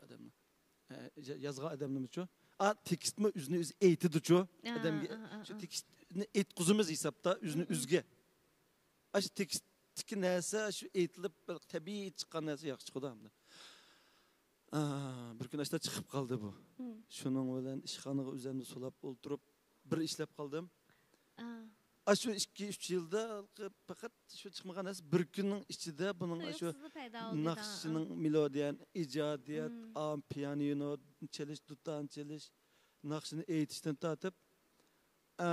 ئادەمنى. ھە، يا-، يازغان ئادەمنىمۇچۇ. ئا، تېكىستمۇ ئۆزىنى ئۆزى ئېيتىدۇچۇ. ھە، ئادەمگە ھە، ھە، شۇ ھە. تېكىستنى ئېيتقۇزىمىز ھېسابتا ئۆزىنى ئۆزىگە. ئاشۇ تېكىستتىكى نەرسە، شۇ ئېيتىلىپ، بىر تەبىئىي چىققان نەرسە ياخشى چىقىدۇ ئەمدى. ئا، بىر كۈنى ئاشۇنداق چىقىپ قالدى بۇ. شۇنىڭ بىلەن ئىشخانىغا ئۆزۈمنى سولاپ ئولتۇرۇپ، بىر ئىشلەپ قالدىم. ئا. ئاشۇ ئىككى، ئۈچ يىلدا پەقەت شۇ چىقمىغان نەرسە، بىر كۈننىڭ ئىچىدە بۇنىڭ ئاشۇ تۇيۇقسىزلا پەيدا بولدى، ناخشىنىڭ مېلودىيە، ئىجادىيەت، ئا، پىيانىنو چېلىش، دۇتان چېلىش، ناخشىنى ئېيتىشتىن تارتىپ، ئە،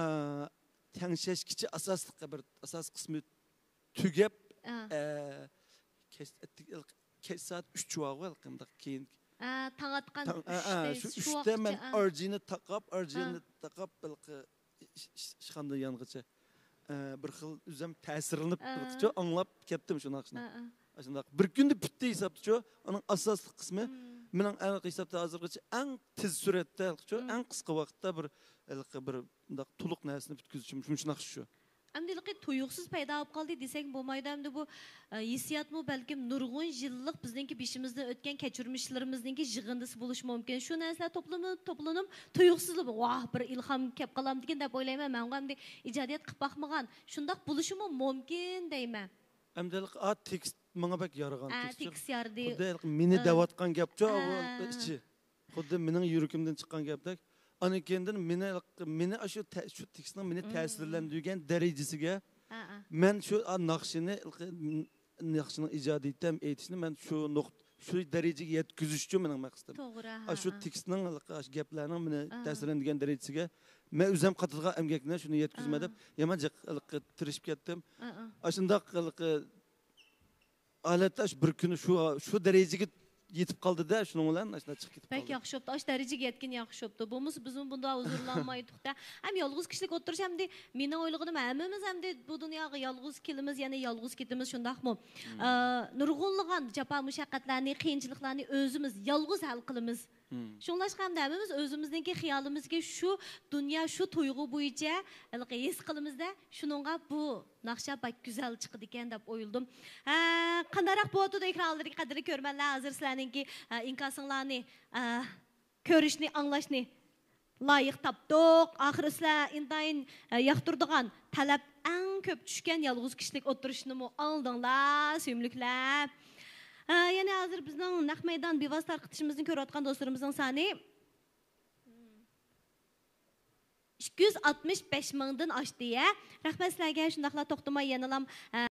تەڭشەشكىچە ئاساسلىق بىر ئاساس قىسمى تۈگەپ، ئە، كەچ، كەچ سائەت ئۈچ بارغۇ، ھېلىقى مۇنداق كېيىن. ئە، تاڭ ئاتقان تاڭ، ئە، ئە، ئۈچتە، شۇ شۇ ئۈچتە مەن ۋاقىتقىچە، ئا. ئارجىنى تاقاپ، ئارجىنى ئە. تاقاپ، ھېلىقى ئىش، ئىش، ئىشخانىدىن يانغىچە، ئە، بىر خىل ئۆزۈم تەسىرلىنىپ، ئە. ھېلىقىچۇ ئاڭلاپ كەتتىم شۇ ناخشىنى. ئە، ئە. ئاشۇنداق بىر كۈندە پۈتتى ھېسابتىچۇ، ئۇنىڭ ئاساسلىق قىسمى. مېنىڭ ئەڭ ھېسابتا ھازىرغىچە ئەڭ تېز سۈرئەتتە ھېلىقىچۇ، ئەڭ قىسقا ۋاقىتتا بىر، ھېلىقى بىر مۇنداق تولۇق نەرسىنى پۈتكۈزۈشۈم مۇشۇ ناخشا شۇ. ئەمدى ھېلىقى تۇيۇقسىز پەيدا بولۇپ قالدى دېسەك بولمايدۇ. ئەمدى بۇ، ئە، ھېسسىياتمۇ بەلكىم نۇرغۇن يىللىق بىزنىڭكى بېشىمىزدىن ئۆتكەن كەچۈرمىشلىرىمىزنىڭكى يىغىندىسى بولۇشى مۇمكىن. شۇ نەرسىلەر توپلىنىپ، توپلىنىپ، تۇيۇقسىزلا، ۋاھ، بىر ئىلھام كەپ قالامدىكىن دەپ ئويلايمەن. مەنغۇ ئەمدى ئىجادىيەت قىلىپ باقمىغان. شۇنداق بولۇشىمۇ مۇمكىن دەيمەن. ئەمدى ھېلىقى، ئا، تېكىست ماڭا بەك يارىغان. ھە، تېكىست تېكىست يارىدى. خۇددى ھېلىقى مېنى ھە. دەۋاتقان گەپچۇ، ئا، ئۇ ھە. ئىچى. خۇددى مېنىڭ يۈرىكىمدىن چىققان گەپتەك. ئاندىن كېيىندىن مېنى، مېنى ئاشۇ تە-، شۇ تېكىستنىڭ مېنى ھە. تەسىرلەندۈرگەن دەرىجىسىگە ھە، ھە. مەن شۇ، ئا، ناخشىنى، ھېلىقى، ناخشىنىڭ ئىجادىيىتى ھەم ئېيتىشنى مەن شۇ نۇق-، شۇ دەرىجىگە يەتكۈزۈشچۇ مېنىڭ مەقسىتىم. توغرا، ھە، ئاشۇ ھە. تېكىستنىڭ ھېلىقى ئاشۇ گەپلەرنىڭ مېنى ھە. تەسىرلەندۈرگەن دەرىجىسىگە مەن ئۆزۈم قاتىدىغان ئەمگەكنى شۇنى يەتكۈزىمەن ھە. دەپ يامان جىق ھېلىقى تىرىشىپ كەتتىم. ھە، ھە. ئاشۇنداق ھېلىقى ھالەتتە شۇ بىر كۈنى شۇ، شۇ دەرىجىگە يېتىپ قالدى-دە، شۇنىڭ بىلەن ئاشۇنداق چىقىپ كېتىپ بەك قالدى. ياخشى بوپتۇ. ئاش دەرىجىگە يەتكىنى ياخشى بوپتۇ. بولمىسا بىزمۇ بۇنداق ھۇزۇرلانمايتتۇق-دە. ھەم يالغۇز كىشىلىك ئولتۇرۇش ئەمدى مېنىڭ ئويلىغىنىم ھەممىمىز ئەمدى بۇ دۇنياغا يالغۇز كېلىمىز، يەنە يالغۇز كېتىمىز، شۇنداقمۇ؟ مم. ئە، نۇرغۇنلىغان جاپا مۇشەققەتلەرنى، قىيىنچىلىقلارنى ئۆزىمىز يالغۇز ھەل قىلىمىز. مم. شۇڭلاشقا ئەمدى ھەممىمىز ئۆزىمىزنىڭكى خىيالىمىزدىكى شۇ دۇنيا، شۇ تۇيغۇ بويىچە ھېلىقى ھېس قىلىمىز-دە، شۇنىڭغا بۇ ناخشا بەك گۈزەل چىقىدىكەن دەپ ئويلىدىم. ھە، قانداقراق بولۇۋاتىدۇ ئېكران ئالدىدىكى قەدىرلىك كۆرۈرمەنلەر؟ ھازىر سىلەرنىڭكى، ئە، ئىنكاسىڭلارنى، ئە، كۆرۈشنى، ئاڭلاشنى لايىق تاپتۇق. ئاخىرى سىلەر ئىنتايىن، ئە، ياقتۇرىدىغان، تەلەپ ئەڭ كۆپ چۈشكەن يالغۇز كىشىلىك ئولتۇرۇشنىمۇ ئاڭلىدىڭلار، سۆيۈملۈكلەر. ئە، يەنە ھازىر بىزنىڭ نەق مەيدان بىۋاسىتە تارقىتىشىمىزنى كۆرۈۋاتقان دوستلىرىمىزنىڭ سانى ئىككى يۈز ئاتمىش بەش مىڭدىن ئاشتى، ھە؟ رەھمەت سىلەرگە، شۇنداقلا توختىماي يەنىلام، ھە،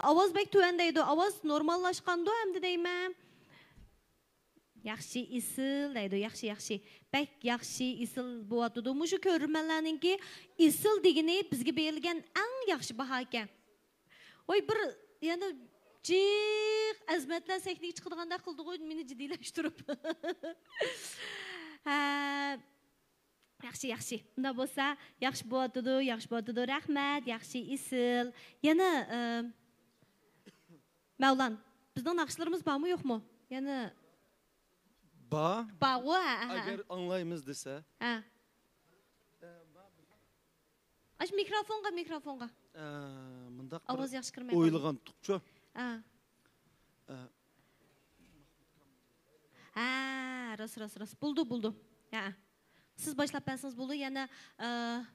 ئاۋاز بەك تۆۋەن دەيدۇ، ئاۋاز نورماللاشقاندۇ ئەمدى دەيمەن. ياخشى، ئېسىل دەيدۇ، ياخشى، ياخشى. بەك ياخشى، ئېسىل بولۇۋاتىدۇ. مۇشۇ كۆرۈرمەنلەرنىڭكى ئېسىل دېگىنى بىزگە بېرىلگەن ئەڭ ياخشى باھاكەن. ۋاي، بىر يەنە جىق ئەزىمەتلەر سەھنىگە چىقىدىغاندەك قىلدىغۇ مېنى جىددىيلەشتۈرۈپ. ھە، ياخشى، ياخشى. ئۇنداق بولسا، ياخشى بولۇۋاتىدۇ، ياخشى بولۇۋاتىدۇ. رەھمەت، ياخشى، ئېسىل. يەنە، ئە، مەۋلان، بىزنىڭ ناخشىلىرىمىز بارمۇ، يوقمۇ؟ يەنە بار. بارغۇ، ھە، ھە، ھە. ئەگەر ئاڭلايمىز دېسە. ھە. ئاشۇ مىكروفونغا، مىكروفونغا. ئە، مۇنداق بىر ئاۋاز ياخشى كىرمەي قالدى. ئويلىغانتۇقچۇ. ھە. ئە. ھە، راست، راست، راست. بولدى، بولدى. ھە. سىز باشلاپ بەرسىڭىز بولدى. يەنە، ئە،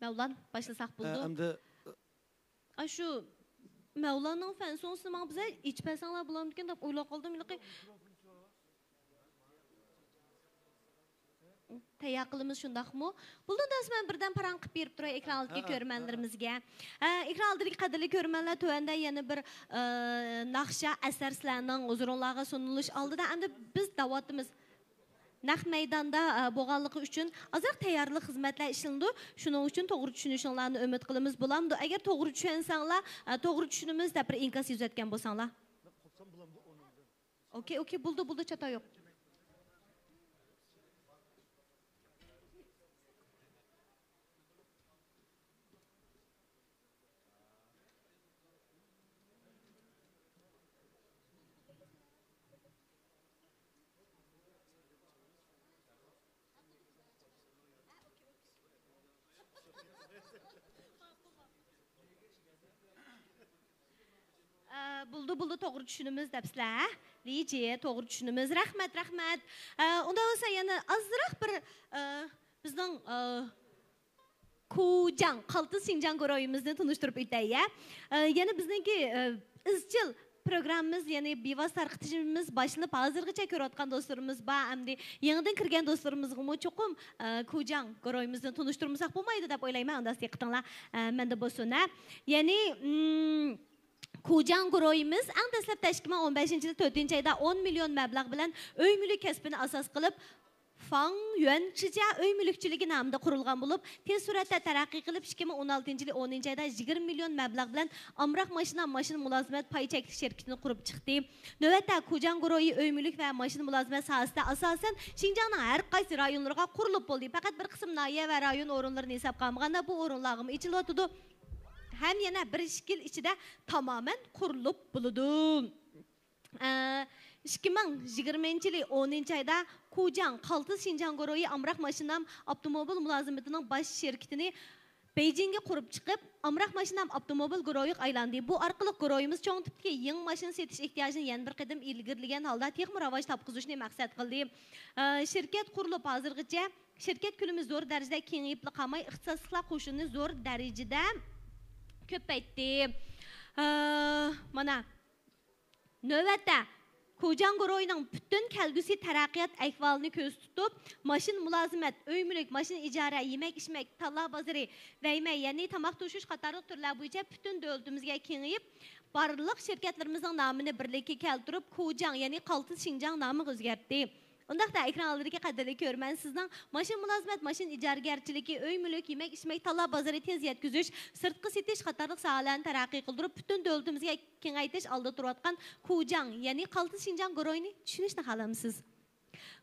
مەۋلان، باشلىساق ئە، بولدى. ئەمدى ئاشۇ مەۋلاننىڭ فەنسونىسىنى ماڭا بىزەر ئېچىپ بەرسەڭلار بولامدىكىن دەپ ئويلاپ قالدىم. ھېلىقى تەييار قىلىمىز، شۇنداقمۇ؟ بولدى، دەس مەن بىردەم پاراڭ قىلىپ بېرىپ تۇراي ئېكران ئالدىدىكى ھە، ھە، كۆرۈرمەنلىرىمىزگە. ھە، ئېكران ئالدىدىكى قەدىرلىك كۆرۈرمەنلەر، تۆۋەندە يەنە بىر، ئە، ناخشا ئەسەر سىلەرنىڭ ھۇزۇرۇڭلارغا سۇنۇلۇش ئالدىدا. ئەمدى بىز دەۋاتىمىز. نەق مەيداندا، ئە، بولغانلىقى ئۈچۈن ئازراق تەييارلىق خىزمەتلەر ئىشلىنىدۇ. شۇنىڭ ئۈچۈن توغرا چۈشىنىشىڭلارنى ئۈمىد قىلىمىز، بولامدۇ؟ ئەگەر توغرا چۈشەنسەڭلار، ئە، توغرا چۈشىنىمىز دەپ بىر ئىنكاس يېزىۋەتكەن بولساڭلار. ئوكەي، ئوكەي، بولدى، بولدى، چاتا يوق. ئە، بولدى، بولدى، توغرا چۈشىنىمىز دەپسىلەر، ھە؟ لىجى، توغرا چۈشىنىمىز. رەھمەت، رەھمەت. ئە، ئۇنداق بولسا يەنە ئازراق بىر، ئە، بىزنىڭ، ئە، كۇجاڭ، قالتىس شىنجاڭ گۇرۇھىمىزنى تونۇشتۇرۇپ ئۆتەي، ھە؟ ئە، يەنە بىزنىڭكى، ئە، ئىزچىل پروگراممىمىز، يەنى بىۋاسىتە تارقىتىشىمىز باشلىنىپ، ھازىرغىچە كۆرۈۋاتقان دوستلىرىمىز بار. ئەمدى يېڭىدىن كىرگەن دوستلىرىمىزغىمۇ چوقۇم، ئە، كۇجاڭ گۇرۇھىمىزنى تونۇشتۇرمىساق بولمايدۇ دەپ ئويلايمەن. ئۇنداق دىققىتىڭلار، ئە، مەندە بولسۇن، ھە. يەنى، ئىم، كۇجاڭ گۇرۇھىمىز ئەڭ دەسلەپتە ئىككى مىڭ ئون بەشىنچى يىل تۆتىنچى ئايدا ئون مىليون مەبلەغ بىلەن ئۆي مۈلۈك كەسپىنى ئاساس قىلىپ، فاڭ يۈەن چىجيا ئۆي مۈلۈكچىلىكى نامىدا قۇرۇلغان بولۇپ، تېز سۈرئەتتە تەرەققىي قىلىپ، ئىككى مىڭ ئون ئالتىنچى يىلى ئونىنچى ئايدا يىگىرمە مىليون مەبلەغ بىلەن ئامراق ماشىنا ماشىنا مۇلازىمەت پاي چەكلىك شىركىتىنى قۇرۇپ چىقتى. نۆۋەتتە كۇجاڭ گۇرۇھى ئۆي مۈلۈك ۋە ماشىنا مۇلازىمەت ساھەسىدە ئاساسەن شىنجاڭنىڭ ھەر قايسى رايونلىرىغا قۇرۇلۇپ بولدى. پەقەت بىر قىسىم ناھىيە ۋە رايون ئورۇنلىرىنى ھېسابقا ئالمىغاندا، بۇ ئورۇنلارغىمۇ ئېچىلىۋاتىدۇ. ھەم يەنە بىر ئىككى يىل ئىچىدە تامامەن قۇرۇلۇپ بولىدۇ. ئىككى مىڭ يىگىرمىنچى يىلى ئونىنچى ئايدا كۇجاڭ قالتىس شىنجاڭ گۇرۇھى ئامراق ماشىنا ئاپتوموبىل مۇلازىمىتىنىڭ باش شىركىتىنى بېيجىڭگە قۇرۇپ چىقىپ، ئامراق ماشىنام ئاپتوموبىل گۇرۇھىغا ئايلاندى. بۇ ئارقىلىق گۇرۇھىمىز چوڭ تىپتىكى يېڭى ماشىنا سېتىش ئېھتىياجىنى يەنە بىر قېتىم ئىلگىرىلىگەن ھالدا تېخىمۇ راۋاج تاپقۇزۇشنى مەقسەت قىلدى. ئە، شىركەت قۇرۇلۇپ ھازىرغىچە شىركەت كۆلىمى زور دەرىجىدە كېڭىيىپلا قالماي، ئىختىساسلىقلار قوشۇنىنى زور دەرىجىدە كۆپەيتتى. ئە، مانا، نۆۋەتتە، كۇجاڭ گۇرۇھىنىڭ پۈتۈن كەلگۈسى تەرەققىيات ئەھۋالىنى كۆزدە تۇتۇپ، ماشىنا مۇلازىمەت، ئۆي مۈلۈك، ماشىنا ئىجارە، يېمەك ئىچمەك، تاللا بازىرى، ۋەيمەي، يەنى تاماق توشۇش قاتارلىق تۈرلەر بويىچە پۈتۈن دۆلىتىمىزگە كېڭىيىپ، بارلىق شىركەتلىرىمىزنىڭ نامىنى بىرلىككە كەلتۈرۈپ، كۇجاڭ، يەنى قالتىس شىنجاڭ نامىغا ئۆزگەرتتى. ئۇنداقتا، ئېكران ئالدىدىكى قەدىرلىك كۆرۈرمەن، سىزنىڭ ماشىنا مۇلازىمەت، ماشىنا ئىجارىگەرچىلىكى، ئۆي مۈلۈك، يېمەك ئىچمەك، تاللا بازىرى، تېز يەتكۈزۈش، سىرتقا سېتىش قاتارلىق ساھەلەرنى تەرەققىي قىلدۇرۇپ، پۈتۈن دۆلىتىمىزگە كېڭەيتىش ئالدىدا تۇرۇۋاتقان كۇجاڭ، يەنى قالتىس شىنجاڭ گۇرۇھىنى چۈشىنىشنى خالامسىز؟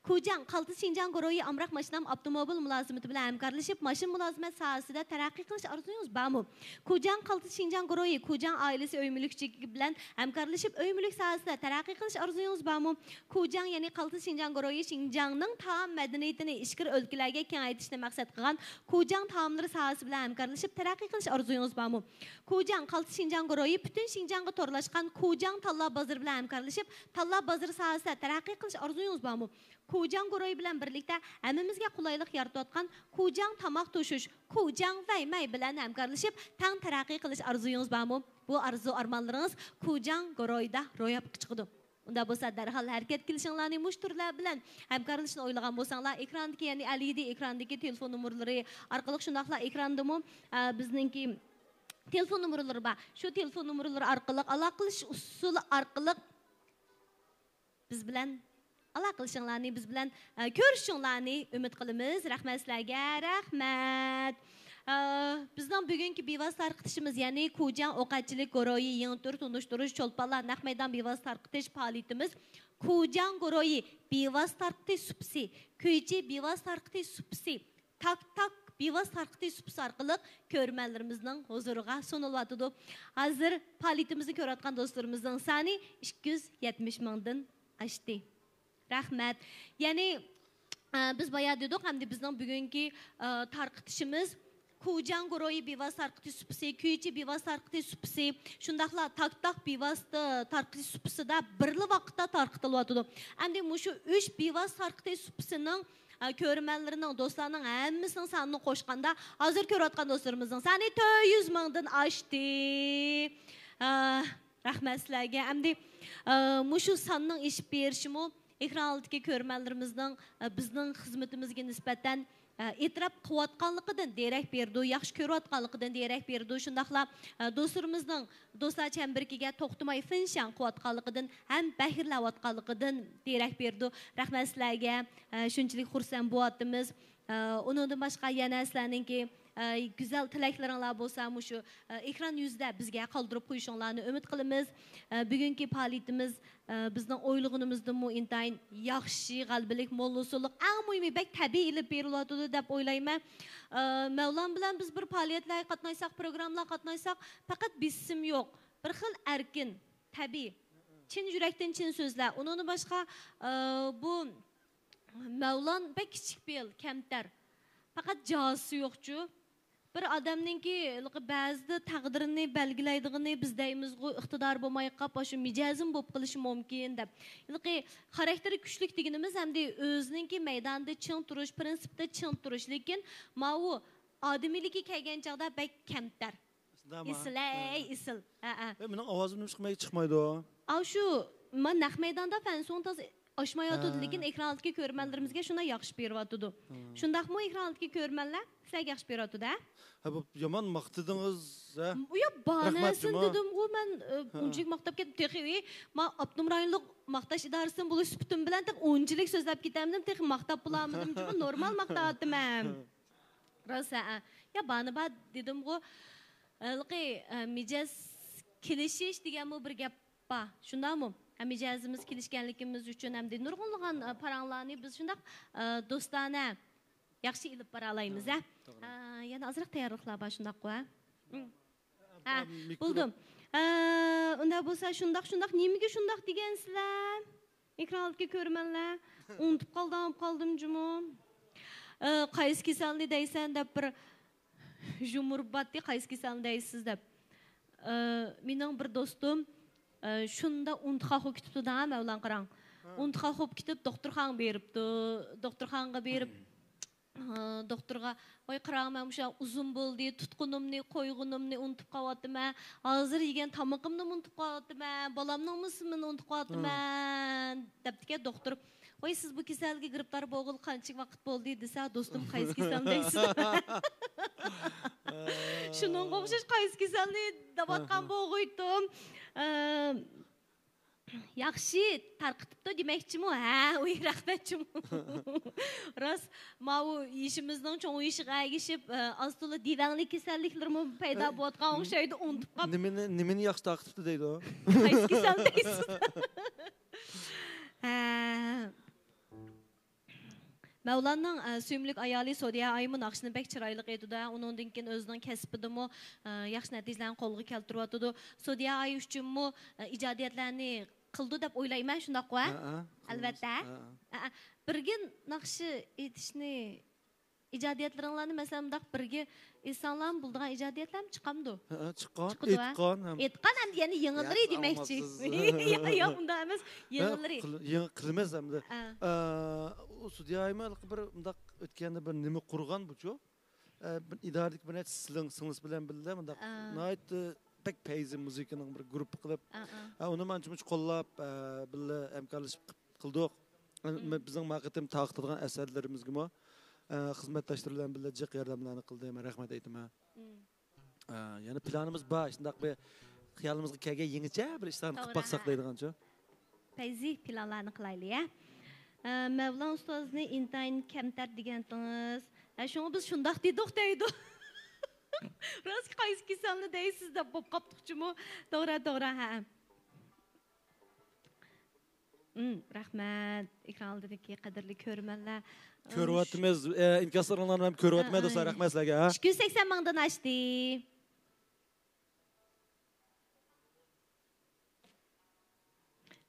كۇجاڭ، قالتىس شىنجاڭ گۇرۇھى ئامراق ماشىنام ئاپتوموبىل مۇلازىمىتى بىلەن ھەمكارلىشىپ، ماشىنا مۇلازىمەت ساھەسىدە تەرەققىي قىلىش ئارزۇيىڭىز بارمۇ؟ كۇجاڭ، قالتىس شىنجاڭ گۇرۇھى، كۇجاڭ ئائىلىسى ئۆي مۈلۈكچىلىكى بىلەن ھەمكارلىشىپ، ئۆي مۈلۈك ساھەسىدە تەرەققىي قىلىش ئارزۇيىڭىز بارمۇ؟ كۇجاڭ، يەنى قالتىس شىنجاڭ گۇرۇھى شىنجاڭنىڭ تائام مەدەنىيىتىنى ئىچكىرى ئۆلكىلەرگە كېڭەيتىشنى مەقسەت قىلغان كۇجاڭ تائاملىرى ساھەسى بىلەن ھەمكارلىشىپ تەرەققىي قىلىش ئارزۇيىڭىز بارمۇ؟ كۇجاڭ، قالتىس شىنجاڭ گۇرۇھى پۈتۈن شىنجاڭغا تورلاشقان كۇجاڭ تاللا بازىرى بىلەن ھەمكارلىشىپ، تاللا بازىرى ساھەسىدە تەرەققىي قىلىش ئارزۇيىڭىز بارمۇ؟ كۇجاڭ گۇرۇھى بىلەن بىرلىكتە ھەممىمىزگە قولايلىق يارىتىۋاتقان كۇجاڭ تاماق توشۇش، كۇجاڭ ۋەيمەي بىلەن ھەمكارلىشىپ تەڭ تەرەققىي قىلىش ئارزۇيىڭىز بارمۇ؟ بۇ ئارزۇ ئارمانلىرىڭىز كۇجاڭ گۇرۇھىدا روياپقا چىقىدۇ. ئۇنداق بولسا، دەرھال ھەرىكەتكە كېلىشىڭلارنى، مۇشۇ تۈرلەر بىلەن ھەمكارلىشىشنى ئويلىغان بولساڭلار، ئېكراندىكى، يەنى ئەلئېدى ئېكراندىكى تېلېفون نومۇرلىرى ئارقىلىق، شۇنداقلا ئېكراندىمۇ، ئە، بىزنىڭكى تېلېفون نومۇرلىرى بار. شۇ تېلېفون نومۇرلىرى ئارقىلىق ئالاقىلىشىش ئۇسۇلى ئارقىلىق بىز بىلەن ئالاقىلىشىڭلارنى، بىز بىلەن، ئە، كۆرۈشۈشۈڭلارنى ئۈمىد قىلىمىز. رەھمەت سىلەرگە، رەھمەت. ئە، بىزنىڭ بۈگۈنكى بىۋاسىتە تارقىتىشىمىز، يەنى كۇجاڭ ئوقەتچىلىك گۇرۇھى يېڭى تۈر تونۇشتۇرۇش، چولپانلار نەق مەيدان بىۋاسىتە تارقىتىش پائالىيىتىمىز كۇجاڭ گۇرۇھى بىۋاسىتە تارقىتىش سۇپىسى، كۈيچى بىۋاسىتە تارقىتىش سۇپىسى، تاك تاك بىۋاسىتە تارقىتىش سۇپىسى ئارقىلىق كۆرۈرمەنلىرىمىزنىڭ ھۇزۇرىغا سۇنۇلۇۋاتىدۇ. ھازىر پائالىيىتىمىزنى كۆرۈۋاتقان دوستلىرىمىزنىڭ سانى ئىككى يۈز يەتمىش مىڭدىن ئاشتى. رەھمەت. يەنى، ئە، بىز بايا دېدۇق، ئەمدى بىزنىڭ بۈگۈنكى، ئە، تارقىتىشىمىز كۇجاڭ گۇرۇھى بىۋاسىتە تارقىتىش سۇپىسى، كۈيچى بىۋاسىتە تارقىتىش سۇپىسى، شۇنداقلا تاك تاك بىۋاسىتە تارقىتىش سۇپىسىدا بىرلا ۋاقىتتا تارقىتىلىۋاتىدۇ. ئەمدى مۇشۇ ئۈچ بىۋاسىتە تارقىتىش سۇپىسىنىڭ، ئە، كۆرۈرمەنلىرىنىڭ، دوستلارنىڭ ھەممىسىنىڭ سانىنى قوشقاندا، ھازىر كۆرۈۋاتقان دوستلىرىمىزنىڭ سانى تۆت يۈز مىڭدىن ئاشتى. ئە، رەھمەت سىلەرگە. ئەمدى، ئە، مۇشۇ ساننىڭ ئېشىپ بېرىشىمۇ ئېكران ئالدىدىكى كۆرۈرمەنلىرىمىزنىڭ، ئە، بىزنىڭ خىزمىتىمىزگە نىسبەتەن، ئە، ئېتىراپ قىلىۋاتقانلىقىدىن دېرەك بېرىدۇ، ياخشى كۆرۈۋاتقانلىقىدىن دېرەك بېرىدۇ. شۇنداقلا، ئە، دوستلىرىمىزنىڭ دوستلار چەمبىرىكىگە توختىماي فىنشياڭ قىلىۋاتقانلىقىدىن ھەم پەخىرلەنىۋاتقانلىقىدىن دېرەك بېرىدۇ. رەھمەت سىلەرگە، ئە، شۇنچىلىك خۇرسەن بولۇۋاتىمىز. ئە، ئۇنىڭدىن باشقا يەنە سىلەرنىڭكى، ئە، گۈزەل تىلەكلىرىڭلار بولسا مۇشۇ، ئە، ئېكران يۈزىدە بىزگە قالدۇرۇپ قويۇشۇڭلارنى ئۈمىد قىلىمىز. ئە، بۈگۈنكى پائالىيىتىمىز، ئە، بىزنىڭ ئويلىغىنىمىزدىنمۇ ئىنتايىن ياخشى، غەلىبىلىك، موللا ئۇسۇللۇق، ئەڭ مۇھىمى بەك تەبىئىي ئېلىپ بېرىلىۋاتىدۇ دەپ ئويلايمەن. ئە، مەۋلان بىلەن بىز بىر پائالىيەتلەرگە قاتناشساق، پروگراممىلارغا قاتناشساق، پەقەت بېسىم يوق، بىر خىل ئەركىن، تەبىئىي، چىن يۈرەكتىن چىن سۆزلەر. ئۇنىڭدىن باشقا، ئە، بۇ مەۋلان بەك كىچىك پېئىل، كەمتەر. پەقەت جازىسى يوقچۇ. بىر ئادەمنىڭكى ھېلىقى بەزىدە تەقدىرىنى بەلگىلەيدىغىنى، بىز دەيمىزغۇ، ئىقتىدارى بولماي قاپ، شۇ مىجەزىمۇ بولۇپ قېلىشى مۇمكىن دەپ. ھېلىقى خاراكتېرى كۈچلۈك دېگىنىمىز ئەمدى ئۆزىنىڭكى مەيدانىدا چىڭ تۇرۇش، پىرىنسىپتا چىڭ تۇرۇش. لېكىن ماۋۇ ئادىمىيلىكى كەلگەن چاغدا بەك كەمتەر. ئېسىل، ئەي، ئېسىل. ھە، ھە. ئەي، مېنىڭ ئاۋازىم نېمىشقا مەيگە چىقمايدۇ؟ ئاۋۇ شۇ، مانا نەق مەيداندا فەنسۇڭ تاز ئاشمايۋاتىدۇ، ھە. لېكىن ئېكران ئالدىدىكى كۆرۈرمەنلىرىمىزگە شۇنداق ياخشى بېرىۋاتىدۇ. ھە. شۇنداقمۇ ئېكران ئالدىدىكى كۆرۈرمەنلەر؟ سىلەرگە ياخشى بېرىۋاتىدۇ، ھە؟ ھە، بۇ يامان ماختىدىڭىز، ھە؟ يا، بار نەرسىنى دېدىمغۇ مەن، ئە، ھە. ئۇنچىلىك ماختاپ كەتتىم. تېخى، ئى، ما ئاپتونوم رايونلۇق ماختاش ئىدارىسىدىن بولۇش سۈپىتىم بىلەن تېخى ئۇنچىلىك سۆزلەپ كېتەلمىدىم، تېخى ماختاپ بولالمىدىم، نورمال ماختاۋاتىمەن. راست، ھە، ھە. يا، بارنى بار دېدىمغۇ. ھېلىقى، ئە، مىجەز كېلىشىش دېگەنمۇ بىر گەپ بار، شۇنداقمۇ؟ ھە، مىجەزىمىز كېلىشكەنلىكىمىز ئۈچۈن ھەمدە نۇرغۇنلىغان، ئە، پاراڭلارنى بىز شۇنداق، ئە، دوستانە ياخشى ئېلىپ بارالايمىز، ھە؟ توغرا. ئە، يەنە ئازراق تەييارلىقلار بار، شۇنداققۇ، ھە؟ ھە، بولدى. ئە، ئۇنداق بولسا شۇنداق، شۇنداق، نېمىگە شۇنداق دېگەنسىلەر؟ ئېكران ئالدىدىكى كۆرۈرمەنلەر، ئۇنتۇپ قالدىم، قالدىم جۇمۇ. ئە، قايسى كېسەلنى دەيسەن دەپ بىر يۇمۇر باتتى، قايسى كېسەلنى دەيسىز دەپ. ئى، مېنىڭ بىر دوستۇم، ئى، شۇنداق ئۇنتۇخاق بولۇپ كېتىپتۇ-دە، مەۋلان قاراڭ. ئۇنتۇخاق بولۇپ كېتىپ، دوختۇرخانىغا بېرىپتۇ. دوختۇرخانىغا بېرىپ، ئى، دوختۇرغا، «ۋاي، قاراڭ، مەن مۇشۇ ئۇزۇن بولدى، تۇتقىنىمنى، قويغىنىمنى ئۇنتۇپ قاۋاتىمەن. ھازىر يېگەن تامىقىمنىمۇ ئۇنتۇپ قاۋاتىمەن. بالامنىڭمۇ ئىسمىنى ئۇنتۇپ قاۋاتىمەن» دەپتىكەن دوختۇر. «ۋاي، سىز بۇ كېسەلگە گىرىپتار بولغىلى قانچىلىك ۋاقىت بولدى؟» دېسە، دوستۇم، «قايسى كېسەل دەيسىز؟» شۇنىڭغا ئوخشاش قايسى كېسەلنى دەۋاتقان بولغۇيتتۇم. ئە، ياخشى تارقىتىپتۇ دېمەكچىمۇ؟ ھە، ئۇي، رەھمەتچىمۇ؟ راست، ماۋۇ يېشىمىزنىڭ چوڭىيىشىغا ئەگىشىپ، ئە، ئاز تولا دېۋەڭلىك كېسەللىكلىرىمۇ پەيدا بولۇۋاتقان ئوخشايدۇ، ئۇنتۇپ قاپ. نېمىنى، نېمىنى ياخشى تارقىتىپتۇ دەيدۇ؟ قايسى كېسەل دەيسىز؟ ھە. مەۋلاننىڭ، ئە، سۆيۈملۈك ئايالى سودىيە ئايمۇ ناخشىنى بەك چىرايلىق ئېيتىدۇ. ئۇنىڭدىن كېيىن ئۆزىنىڭ كەسپىدىمۇ، ئە، ياخشى نەتىجىلەرنى قولغا كەلتۈرۈۋاتىدۇ. سودىيە ئاي ئۈچۈنمۇ، ئە، ئىجادىيەتلەرنى قىلىدۇ دەپ ئويلايمەن، شۇنداققۇ، ھە؟ ھە، ھە، قىلىمىز. ئەلۋەتتە. ھە، ھە. ھە، ھە. بىرگە ناخشا ئېيتىشنى، ئىجادىيەتلىرىڭلارنى، مەسىلەن، مۇنداق بىرگە ئېيتساڭلارمۇ بولىدىغان ئىجادىيەتلەرمۇ چىقامدۇ؟ ھە، ھە، چىققان، چىقىدۇ، ھە؟ ئېيتقان ھەم. ئېيتقان ھەمدە يەنە يېڭىلىرى دېمەكچى. يا، يا، ئۇنداق ئەمەس، ھە، يېڭىلىرى. قىل-، يېڭى قىلىمىز ھەمدە. ھە. ئە، ئۇ سودىيە ئايمۇ بىر مۇنداق ئۆتكەندە بىر نېمە قۇرغان بۇچۇ؟ ئە، بىر ئىدارىدىكى بىر نەچچە سىڭ-، سىڭلىسى بىلەن بىللە مۇنداق، ئا. ناھايىتى بەك پەيزى مۇزىكىنىڭ بىر گۇرۇپپا قىلىپ، ئا، ئا. ئە، ئۇنىمۇ ئانچە-مۇنچە قوللاپ، ئە، بىللە ھەمكارلىشىپ قىلدۇق. ئە، مم. بىزنىڭ ما قېتىم تارقىتىدىغان ئەسەرلىرىمىزگىمۇ، ئە، خىزمەتداشلىرى بىلەن بىللە جىق ياردەملەرنى قىلدى. مەن رەھمەت ئېيتىمەن. مم. ئە، يەنە پىلانىمىز بار، شۇنداق بىر خىيالىمىزغا كەلگەن يېڭىچە بىر ئىشلارنى قىلىپ باقساق دەيدىغانچۇ؟ پەيزى پىلانلارنى قىلايلى، ھە. ئە، مەۋلان ئۇستازنى ئىنتايىن كەمتەر دېگەنتىڭىز. ھە، شۇڭا بىز شۇنداق دېدۇق دەيدۇ. راست، قايسى كېسەلنى دەيسىز دەپ بولۇپ قاپتۇقچىمۇ؟ توغرا، توغرا، ھە. ئىم، رەھمەت، ئېكران ئالدىدىكى قەدىرلىك كۆرۈرمەنلەر. كۆرۈۋاتىمىز، ئە، ئىنكاسلىرىڭلارنى ھەم كۆرۈۋاتىمەن، ھە، دوستلار، ئاي. رەھمەت سىلەرگە، ھە. ئىككى يۈز سەكسەن مىڭدىن ئاشتى.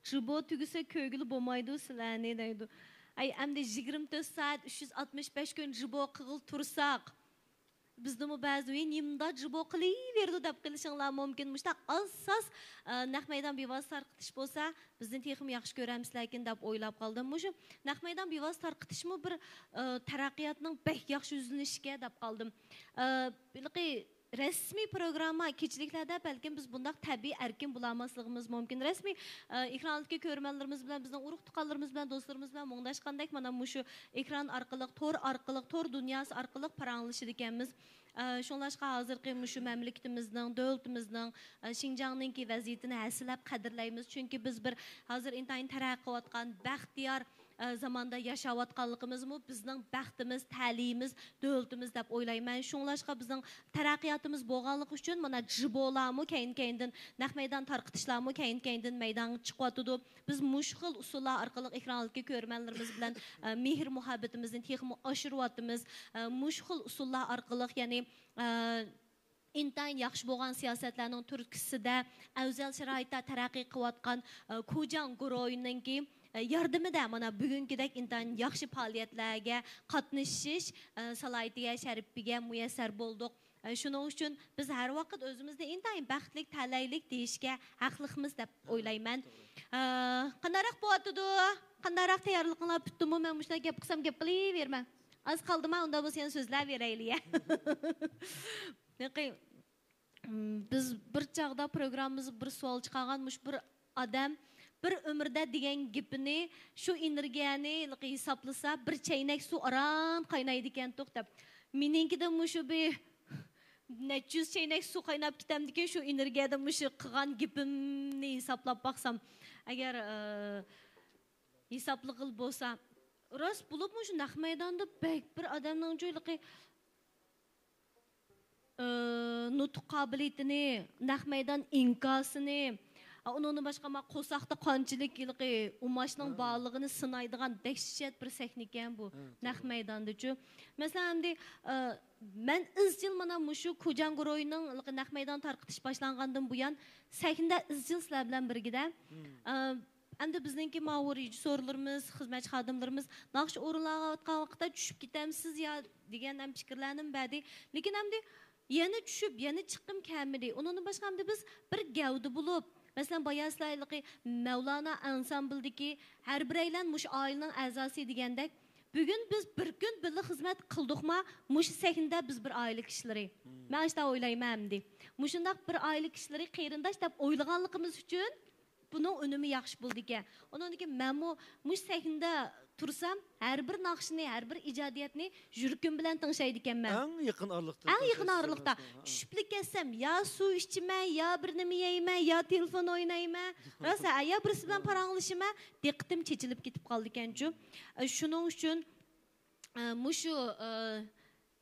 جىبو تۈگىسە كۆرگىلى بولمايدۇ سىلەرنى دەيدۇ. ئەي، ئەمدى يىگىرمە تۆت سائەت، ئۈچ يۈز ئاتمىش بەش كۈن جىبو قىلغىلى تۇرساق، بىزدىمۇ بەزى، «ۋى، نېمىدا جىبو قىلىۋېرىدۇ» دەپ قېلىشىڭلار مۇمكىن. مۇشۇنداق ئاز-ساز، ئە، نەق مەيدان بىۋاسىتە تارقىتىش بولسا، بىزنى تېخىمۇ ياخشى كۆرەمسىلەركىن دەپ ئويلاپ قالدىم. مۇشۇ نەق مەيدان بىۋاسىتە تارقىتىشمۇ بىر، ئە، تەرەققىياتنىڭ بەك ياخشى يۈزلىنىشىگە دەپ قالدىم. ئە، ھېلىقى رەسمىي پروگرامما كېچىلىكلەردە بەلكىم بىز بۇنداق تەبىئىي ئەركىن بولالماسلىقىمىز مۇمكىن. رەسمىي، ئە، ئېكران ئالدىدىكى كۆرۈرمەنلىرىمىز بىلەن، بىزنىڭ ئۇرۇق-تۇغقانلىرىمىز بىلەن، دوستلىرىمىز بىلەن مۇڭداشقاندەك، مانا مۇشۇ ئېكران ئارقىلىق، تور ئارقىلىق، تور دۇنياسى ئارقىلىق پاراڭلىشىدىكەنمىز. ئە، شۇڭلاشقا ھازىرقى مۇشۇ مەملىكىتىمىزنىڭ، دۆلىتىمىزنىڭ، ئە، شىنجاڭنىڭكى ۋەزىيىتىنى ھەسسىلەپ قەدىرلەيمىز. چۈنكى بىز بىر ھازىر ئىنتايىن تەرەققىي قىلىۋاتقان بەختىيار ئە، زاماندا ياشاۋاتقانلىقىمىزمۇ بىزنىڭ بەختىمىز، تەلىيىمىز، دۆلىتىمىز دەپ ئويلايمەن. شۇڭلاشقا بىزنىڭ تەرەققىياتىمىز بولغانلىقى ئۈچۈن مانا جىبولارمۇ كەينى-كەينىدىن، نەق مەيدان تارقىتىشلارمۇ كەينى-كەينىدىن مەيدانغا چىقىۋاتىدۇ. بىز مۇشۇ خىل ئۇسۇللار ئارقىلىق ئېكران ئالدىدىكى كۆرۈرمەنلىرىمىز بىلەن، ئە، مېھىر-مۇھەببىتىمىزنى تېخىمۇ ئاشۇرۇۋاتىمىز. ئە، مۇشۇ خىل ئۇسۇللار ئارقىلىق، يەنى، ئە، ئىنتايىن ياخشى بولغان سىياسەتلەرنىڭ تۈرتكىسىدە ئەۋزەل شارائىتتا تەرەققىي قىلىۋاتقان، ئە، كۇجاڭ گۇرۇھىنىڭكى، ئە، ياردىمىدە مانا بۈگۈنكىدەك ئىنتايىن ياخشى پائالىيەتلەرگە قاتنىشىش، ئە، سالاھىيىتىگە، شەرىپىگە مۇيەسسەر بولدۇق. ئە، شۇنىڭ ئۈچۈن بىز ھەر ۋاقىت ئۆزىمىزنى ئىنتايىن بەختلىك، تەلەيلىك دېيىشكە ھەقلىقمىز دەپ ئويلايمەن. ئە، قانداقراق بولۇۋاتىدۇ؟ قانداقراق تەييارلىقىڭلار پۈتتىمۇ؟ مەن مۇشۇنداق گەپ قىلسام گەپ قىلىۋېرىمەن. ئاز قالدىما؟ ئۇنداق بولسا يەنە سۆزلەۋېرەيلى. ھېلىقى، م، بىز بىر چاغدا پروگراممىمىزدا بىر سوئال چىقارغان، مۇشۇ بىر ئادەم بىر ئۆمرىدە دېگەن گېپىنى، شۇ ئېنېرگىيەنى ھېلىقى ھېسابلىسا، بىر چەينەك سۇ ئاران قاينايدىكەنتۇق دەپ. مېنىڭكىدە مۇشۇ بىر نەچچە يۈز چەينەك سۇ قايناپ كېتەمدىكىن، شۇ ئېنېرگىيەدە مۇشۇ قىلغان گېپىمنى ھېسابلاپ باقسام. ئەگەر، ئى، ھېسابلىغىلى بولسا، راست بولۇپمۇ شۇ نەق مەيداندا بەك بىر ئادەمنىڭ جۇيلۇقى، ئى، نۇتۇق قابىلىيىتىنى، نەق مەيدان ئىنكاسىنى، ئۇنىڭدىن باشقا ما قورساقتا قانچىلىك ھېلىقى ئۇماچنىڭ بارلىقىنى سىنايدىغان دەھشەت بىر سەھنىكەن بۇ نەق مەيداندىچۇ. مەسىلەن، ئەمدى، ئى، مەن ئىزچىل مانا مۇشۇ كۇجاڭ گۇرۇھىنىڭ ھېلىقى نەق مەيدان تارقىتىش باشلانغاندىن بۇيان سەھنىدە ئىزچىل سىلەر بىلەن بىرگىدە. ئى، ئەمدى بىزنىڭكى ماۋۇ رېژىسسورلىرىمىز، خىزمەتچى خادىملىرىمىز ناخشا ئورۇنلاۋاتقان ۋاقىتتا چۈشۈپ كېتەمسىز يا دېگەن ھەم پىكىرلەرنىمۇ بەردى. لېكىن ئەمدى يەنە چۈشۈپ، يەنە چىققۇم كەلمىدى. ئۇنىڭدىن باشقا ئەمدى بىز بىر گەۋدە بولۇپ، مەسىلەن، بايا سىلەر ھېلىقى مەۋلانا ئانسامبلدىكى ھەر بىرەيلەن مۇشۇ ئائىلىنىڭ ئەزاسى دېگەندەك، بۈگۈن بىز بىر كۈن بىللە خىزمەت قىلدۇقما، مۇشۇ سەھنىدە بىز بىر ئائىلە كىشىلىرى. مەن ئاشۇنداق ئويلايمەن ئەمدى. مۇشۇنداق بىر ئائىلە كىشىلىرى قېرىنداش دەپ ئويلىغانلىقىمىز ئۈچۈن بۇنىڭ ئۈنۈمى ياخشى بولىدىكەن. ئۇنىڭدىن كېيىن مەنمۇ مۇشۇ سەھنىدە تۇرسام، ھەر بىر ناخشىنى، ھەر بىر ئىجادىيەتنى يۈرىكىم بىلەن تىڭشايدىكەنمەن. ئەڭ يېقىن ئارىلىقتا ئەڭ يېقىن ئارىلىقتا. چۈشۈپلا كەتسەم، يا سۇ ئىچىمەن، يا بىر نېمە يەيمەن، يا تېلېفون ئوينايمەن. راست، ھە، يا بىرسى بىلەن پاراڭلىشىمەن، دىققىتىم چېچىلىپ كېتىپ قالىدىكەنچۇ. ئە، شۇنىڭ ئۈچۈن، ئە، مۇشۇ، ئە،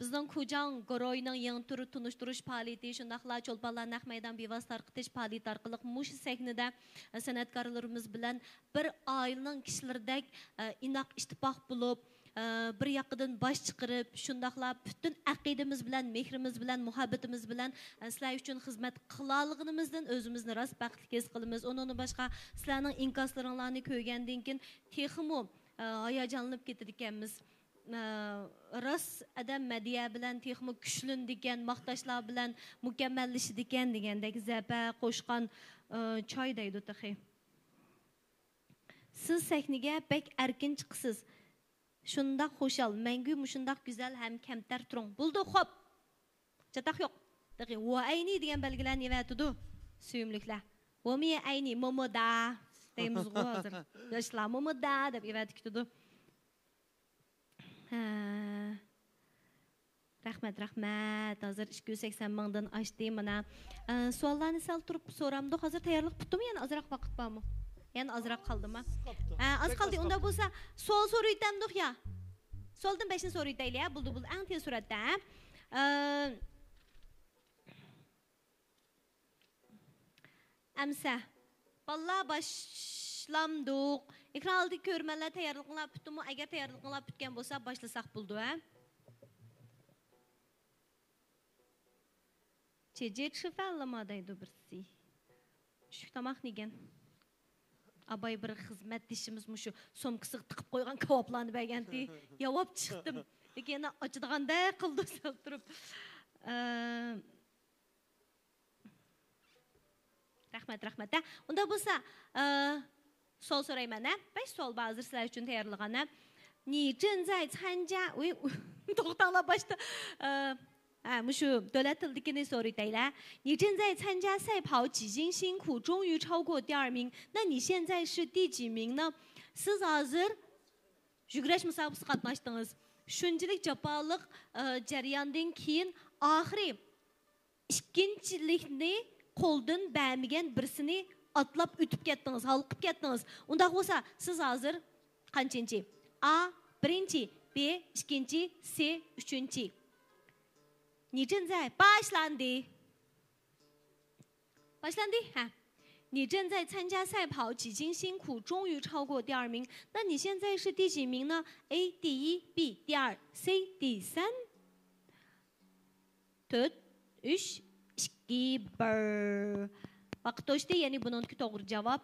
بىزنىڭ كۇجاڭ گۇرۇھىنىڭ يېڭى تۈر تونۇشتۇرۇش پائالىيىتى، شۇنداقلا چولپانلار نەق مەيدان بىۋاسىتە تارقىتىش پائالىيىتى ئارقىلىق مۇشۇ سەھنىدە، ئە، سەنئەتكارلىرىمىز بىلەن بىر ئائىلىنىڭ كىشىلىرىدەك، ئە، ئىناق ئىتتىپاق بولۇپ، ئە، بىر ياقىدىن باش چىقىرىپ، شۇنداقلا پۈتۈن ئەقىدىمىز بىلەن، مېھرىمىز بىلەن، مۇھەببىتىمىز بىلەن، ئە، سىلەر ئۈچۈن خىزمەت قىلالىغىنىمىزدىن ئۆزىمىزنى راست بەختلىك ھېس قىلىمىز. ئۇنىڭدىن باشقا، سىلەرنىڭ ئىنكاسلىرىڭلارنى كۆرگەندىن كېيىن تېخىمۇ، ئە، ھاياجانلىنىپ كېتىدىكەنمىز. ئە، راست ئادەم مەدھىيە بىلەن تېخىمۇ كۈچلىنىدىكەن، ماختاشلار بىلەن مۇكەممەللىشىدىكەن دېگەندەك، زەپە قوشقان، ئە، چاي دەيدۇ تېخى. سىز سەھنىگە بەك ئەركىن چىقىسىز. شۇنداق خۇشال، مەڭگۈ مۇشۇنداق گۈزەل ھەم كەمتەر تۇرۇڭ. بولدى، خوپ. چاتاق يوق. تېخى ۋوئەينى دېگەن بەلگىلەرنى ئېۋەتىدۇ سۆيۈملۈكلەر. ۋومىيەئەينى، مومودا دەيمىزغۇ ھازىر. ياشلار مومودا دەپ ئېۋەتىپ كېتىدۇ. ھە. رەھمەت، رەھمەت. ھازىر ئىككى يۈز سەكسەن مىڭدىن ئاشتى مانا. ئە، سوئاللارنى سەل تۇرۇپ سورامدۇق. ھازىر تەييارلىق پۈتتىمۇ؟ يەنە ئازراق ۋاقىت بارمۇ؟ يەنە ئازراق قالدىما؟ ھە، ئاز قالدى. ئۇنداق بولسا سوئال سورىۋېتەمدۇق يا؟ سوئالدىن بەشنى سورىۋېتەيلى، ھە؟ بولدى، بولدى. ئەڭ تېز سۈرئەتتە، ھە؟ ئە، ئەمسە، بالىلار، باشلامدۇق. ئېكران ئالدىدىكى كۆرۈرمەنلەر تەييارلىقىڭلار پۈتتىمۇ؟ ئەگەر تەييارلىقىڭلار پۈتكەن بولسا، باشلىساق بولىدۇ، ھە؟ چېجې چىفەنلىما دەيدۇ بىرسى. چۈشلۈك تاماق نېگەن؟ ئاباي بىر خىزمەتدىشىمىز مۇشۇ سومكىسىغا تىقىپ قويغان كاۋاپلارنى بەرگەنتى. ياۋاپ چىقتىم. لېكىن يەنە ئاچىدىغاندەك قىلدى سەل تۇرۇپ. ئە، رەھمەت، رەھمەت، ھە. ئۇنداق بولسا، ئە، سوئال سورايمەن، ھە. بەش سوئال بار ھازىر سىلەر ئۈچۈن تەييارلىغان، ھە. 你正在参加، ۋىي، توختاڭلار باشتا. ئە، ھە، مۇشۇ دۆلەت تىلىدىكىنى سورىتايلى. 你正在参加赛跑，几经辛苦，终于超过第二名。那你现在是第几名呢？ سىز ھازىر يۈگۈرۈش مۇسابىقىسىگە قاتناشتىڭىز. شۇنچىلىك جاپالىق، ئە، جەرياندىن كېيىن ئاخىرى ئىككىنچىلىكنى قولدىن بەرمىگەن بىرسىنى ئاتلاپ ئۆتۈپ كەتتىڭىز، ھالقىپ كەتتىڭىز. ئۇنداق بولسا، سىز ھازىر قانچىنچى؟ ئا، بىرىنچى، بې، ئىككىنچى، سې، ئۈچىنچى. 你正在، باشلاندى. باشلاندى؟ ھە. 你正在参加赛跑，几经辛苦，终于超过第二名。那你现在是第几名呢？A 第一，B 第二，C 第三。 تۆت، ئۈچ، ئىككى، بىر. ۋاقىت توشتى، يەنى بۇنىڭدىكى توغرا جاۋاب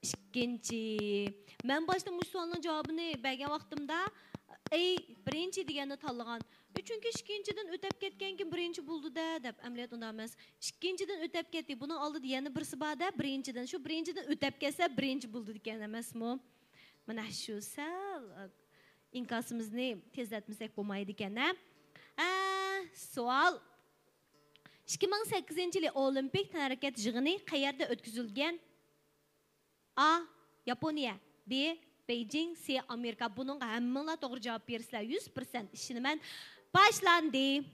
ئىككىنچى. مەن باشتا مۇشۇ سوئالنىڭ جاۋابىنى بەرگەن ۋاقتىمدا، ئەي، بىرىنچى دېگەننى تاللىغان. چۈنكى ئىككىنچىدىن ئۆتەپ كەتكەنكىن بىرىنچى بولىدۇ-دە، دەپ. ئەمەلىيەت ئۇنداق ئەمەس. ئىككىنچىدىن ئۆتەپ كەتتى. بۇنىڭ ئالدىدا يەنە بىرسى بار-دە، بىرىنچىدىن. شۇ بىرىنچىدىن ئۆتەپ كەتسە، بىرىنچى بولىدىكەن ئەمەسمۇ؟ مانا شۇ سەل، ئىنكاسىمىزنى تېزلەتمىسەك بولمايدىكەن، ھە؟ ئە، سوئال. ئىككى مىڭ سەككىزىنچى يىلى ئولىمپىك تەنھەرىكەت يىغىنى قەيەردە ئۆتكۈزۈلگەن؟ ئا، ياپونىيە. بې، بېيجىڭ. سې، ئامېرىكا. بۇنىڭغا ھەممىڭلار توغرا جاۋاب بېرىسىلەر. يۈز پىرسەنت ئىشىنىمەن. باشلاندى.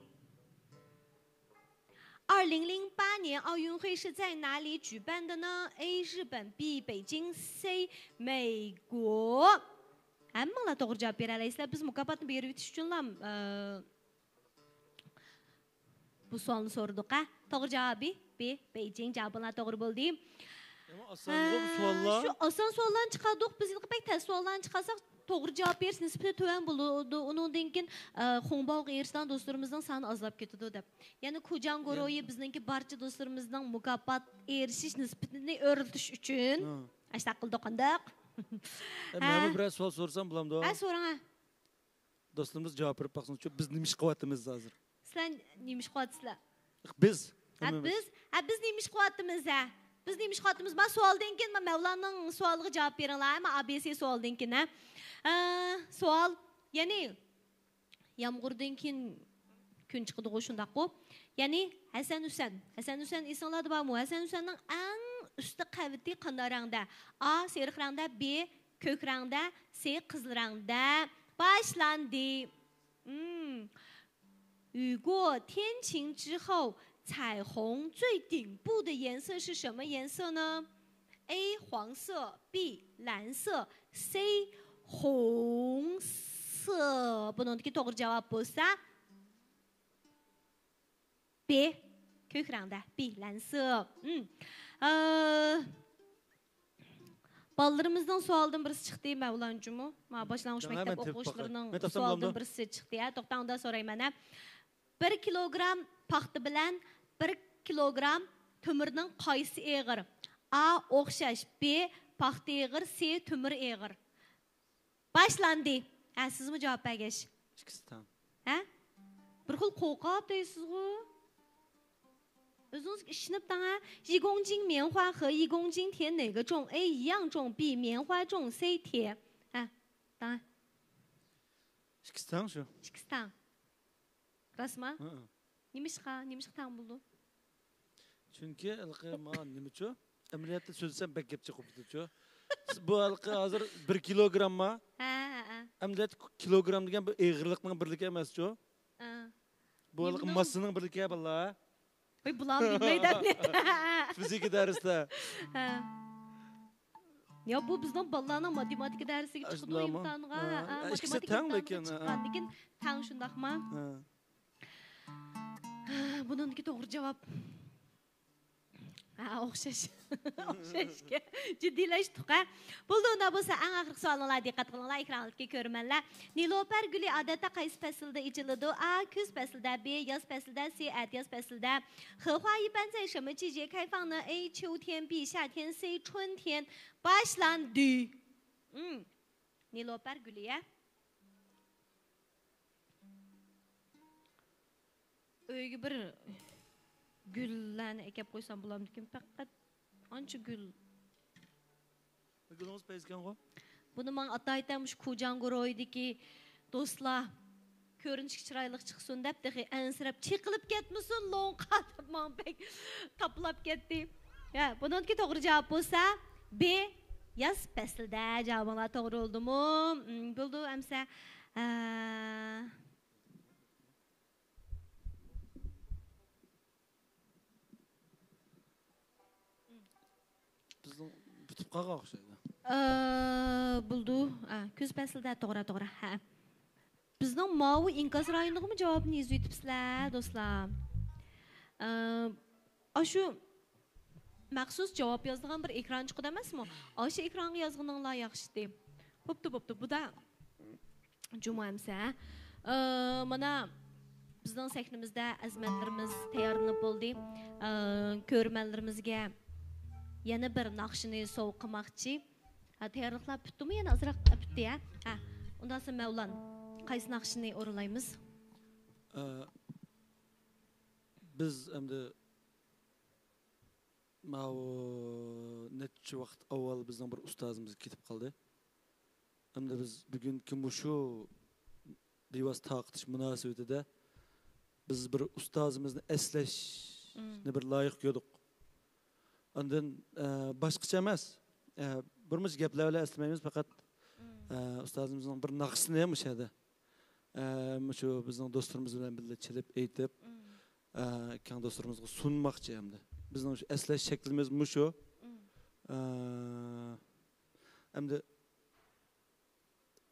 二零零八年奥运会是在哪里举办的呢？A 日本，B 北京，C 美国。 ھەممىڭلار توغرا جاۋاب بېرەلەيسىلەر. بىز مۇكاپاتنى بېرىۋېتىش ئۈچۈنلا، ئە، بۇ سوئالنى سورىدۇق، ھە؟ توغرا جاۋابى بې، بېيجىڭ. جاۋابىڭلار توغرا بولدى. ئەمما ئاسانغۇ بۇ ھە، سوئاللار. شۇ ئاسان سوئاللارنى چىقاردۇق. بىز ھېلىقى بەك تەس سوئاللارنى چىقارساق، توغرا جاۋاب بېرىش نىسبىتى تۆۋەن بولىدۇ. ئۇنىڭدىن كېيىن، ئە، خۇڭباۋغا ئېرىشىدىغان دوستلىرىمىزنىڭ سانى ئازلاپ كېتىدۇ دەپ. يەنى كۇجاڭ گۇرۇھى بىزنىڭكى بارچە دوستلىرىمىزنىڭ مۇكاپات ئېرىشىش نىسبىتىنى ئۆرلىتىش ئۈچۈن ھە. ئاشۇنداق قىلدۇق، قانداق؟ ئە، مەنمۇ ھە. بىرەر سوئال سورىسام بولامدۇ؟ ھە، سوراڭ، ھە. دوستلىرىمىز جاۋاب بېرىپ باقسۇن، چۈ-، بىز نېمە ئىش قىلىۋاتىمىز ھازىر؟ سىلەر نېمە ئىش قىلىۋاتىسىلەر؟ بىز. ھە، ھەممىمىز. بىز، ھە، بىز نېمە ئىش قىلىۋاتىمىز، ھە؟ بىز نېمە ئىش قىلىۋاتىمىز؟ ما سوئالدىن كېيىن، ما مەۋلاننىڭ سوئالىغا جاۋاب بېرىڭلار، ما ئا بې سې سوئالدىن كېيىن، ھە؟ ئە، سوئال، يەنى يامغۇردىن كېيىن كۈن چىقىدىغۇ، شۇنداققۇ؟ يەنى ھەسەن ھۈسەن. ھەسەن ھۈسەن ئېسىڭلاردا بارمۇ؟ ھەسەن ھۈسەننىڭ ئەڭ ئۈستى قەۋىتى قانداق رەڭدە؟ ئا، سېرىق رەڭدە، بې، كۆك رەڭدە، سې، قىزىل رەڭدە. باشلاندى. مم. 雨过天晴之后，彩虹最顶部的颜色是什么颜色呢？A 黄色，B 蓝色，C 红色. بۇنىڭدىكى توغرا جاۋاب بولسا، B، كۆك رەڭدە، B 蓝色. مم. ئە، بالىلىرىمىزنىڭ سوئالىدىن بىرسى چىقتى، مەۋلان جۇمۇ. ما باشلانغۇچ مەكتەپ ئوقۇغۇچىلىرىنىڭ سوئالىدىن بىرسى چىقتى. ھە، توختاڭدا سورايمەن، ھە. بىر كىلوگرام پاختا بىلەن بىر كىلوگرام تۆمۈرنىڭ قايسىسى ئېغىر؟ ئا ئوخشاش، بې پاختا ئېغىر، سې تۆمۈر ئېغىر. باشلاندى. ھە، سىزمۇ جاۋاب بەرگەچ. ئىككىسى تەڭ. ھە؟ بىر خىل قوقاپ دەيسىزغۇ. ئۆزىڭىزگە ئىشىنىپ دەڭ، ھە؟ 一公斤棉花和一公斤铁哪个重？A 一样重，B 棉花重，C 铁. ھە، دەڭ. ئىككىسى تەڭ شۇ. ئىككىسى تەڭ. راستما؟ ھە. نېمىشقا؟ نېمىشقا تەڭ بولىدۇ؟ چۈنكى ھېلىقى ما نېمىچۇ؟ ئەمەلىيەتتە سۆزلىسەم بەك گەپ چىقىپ كېتىدۇچۇ. بۇ ھېلىقى ھازىر بىر كىلوگرامما؟ ھە، ھە، ھە. ئەمەلىيەتتە كىلوگرام دېگەن بۇ ئېغىرلىقنىڭ بىرلىكى ئەمەسچۇ. ھە. بۇ ھېلىقى ماسسىنىڭ بىرلىكى، بالىلار. ۋاي، بۇلار بىلمەيدۇ ئەمدى. فىزىكا دەرستە. ھە. يا، بۇ بىزنىڭ بالىلارنىڭ ماتېماتىكا دەرسىگە چىقىدۇ، ئىمتىھانغا. ھە، ھە، ئىككىسى ماتېماتىكا تەڭ ئىمتىھانىغا لېكىن، ھە. چىققاندىن كېيىن تەڭ شۇنداقما؟ ھە. بۇنىڭدىكى توغرا جاۋاب. ھە، ئوخشاش. ئوخشاشكەن. جىددىيلەشتۇق، ھە. بولدى، ئۇنداق بولسا ئەڭ ئاخىرقى سوئالىڭلار، دىققەت قىلىڭلار، ئېكرانلىقتىكى كۆرۈرمەنلەر. نېلۇپەر گۈلى ئادەتتە قايسى پەسىلدە ئېچىلىدۇ؟ ئا، كۈز پەسلىدە، بې، ياز پەسلىدە، سې، ئەتىياز پەسلىدە. 荷花一般在什么季节开放呢؟ A 秋天，B 夏天，C 春天. باشلاندى. مم. نېلۇپەر گۈلى، ھە؟ ئۆيگە بىر گۈللەرنى ئەكەپ قويسام بولامدىكىن؟ پەقەت ئانچە گۈل. گۈلىڭىز پەيزىكەنغۇ؟ بۇنى ماڭا ئاتايتەن مۇشۇ كۇجاڭگۇرويدىكى دوستلار كۆرۈنۈشكە چىرايلىق چىقسۇن دەپ، تېخى ئەنسىرەپ، چېقىلىپ كەتمىسۇن لوڭقا دەپ ماڭا بەك تاپىلاپ كەتتى. يا، بۇنىڭدىكى توغرا جاۋاب بولسا، بې، ياز پەسلىدە. جاۋابىڭلار توغرا بولدىمۇ؟ مم، بولدى ئەمسە. ئە، بىزنىڭ پۈتۈپ قالغان ئوخشايدۇ. ئە، بولدى. ئە، كۈز پەسلىدە، توغرا، توغرا. ھە. بىزنىڭ ماۋۇ ئىنكاس رايونىغىمۇ جاۋابنى يېزىۋېتىپسىلەر، دوستلار. ئە، ئاشۇ مەخسۇس جاۋاب يازىدىغان بىر ئېكران چىقىدۇ ئەمەسمۇ؟ ئاشۇ ئېكرانغا يازغىنىڭلار ياخشىتى. بوپتۇ، بوپتۇ. بۇدا جۇمۇ ئەمسە. ئە، مانا بىزنىڭ سەھنىمىزدە ئەزىمەتلىرىمىز تەييارلىنىپ بولدى. ئە، كۆرۈرمەنلىرىمىزگە يەنە بىر ناخشىنى سوۋغا قىلماقچى. ھە، تەييارلىقلار پۈتتىمۇ؟ يەنە ئازراق پۈتتى، ھە؟ ھە. ئۇنداقسا مەۋلان، قايسى ناخشىنى ئورۇنلايمىز؟ ئە، بىز ئەمدى ماۋۇ نەچچە ۋاقىت ئاۋۋال بىزنىڭ بىر ئۇستازىمىز كېتىپ قالدى. ئەمدى بىز بۈگۈنكى مۇشۇ بىۋاسىتە تارقىتىش مۇناسىۋىتىدە بىز بىر ئۇستازىمىزنى ئەسلەشنى بىر لايىق كۆردۇق. ئاندىن، ئە، باشقىچە ئەمەس، ئە، بىرمۇنچە گەپلەر بىلەن ئەسلىمەيمىز، پەقەت، ئە، ئۇستازىمىزنىڭ بىر ناخشىسىنى مۇشۇ يەردە، ئە، مۇشۇ بىزنىڭ دوستلىرىمىز بىلەن بىللە چېلىپ ئېيتىپ، ئە، كەڭ دوستلىرىمىزغا سۇنماقچى ئەمدى. بىزنىڭ شۇ ئەسلەش شەكلىمىز مۇشۇ. ئە، ئەمدى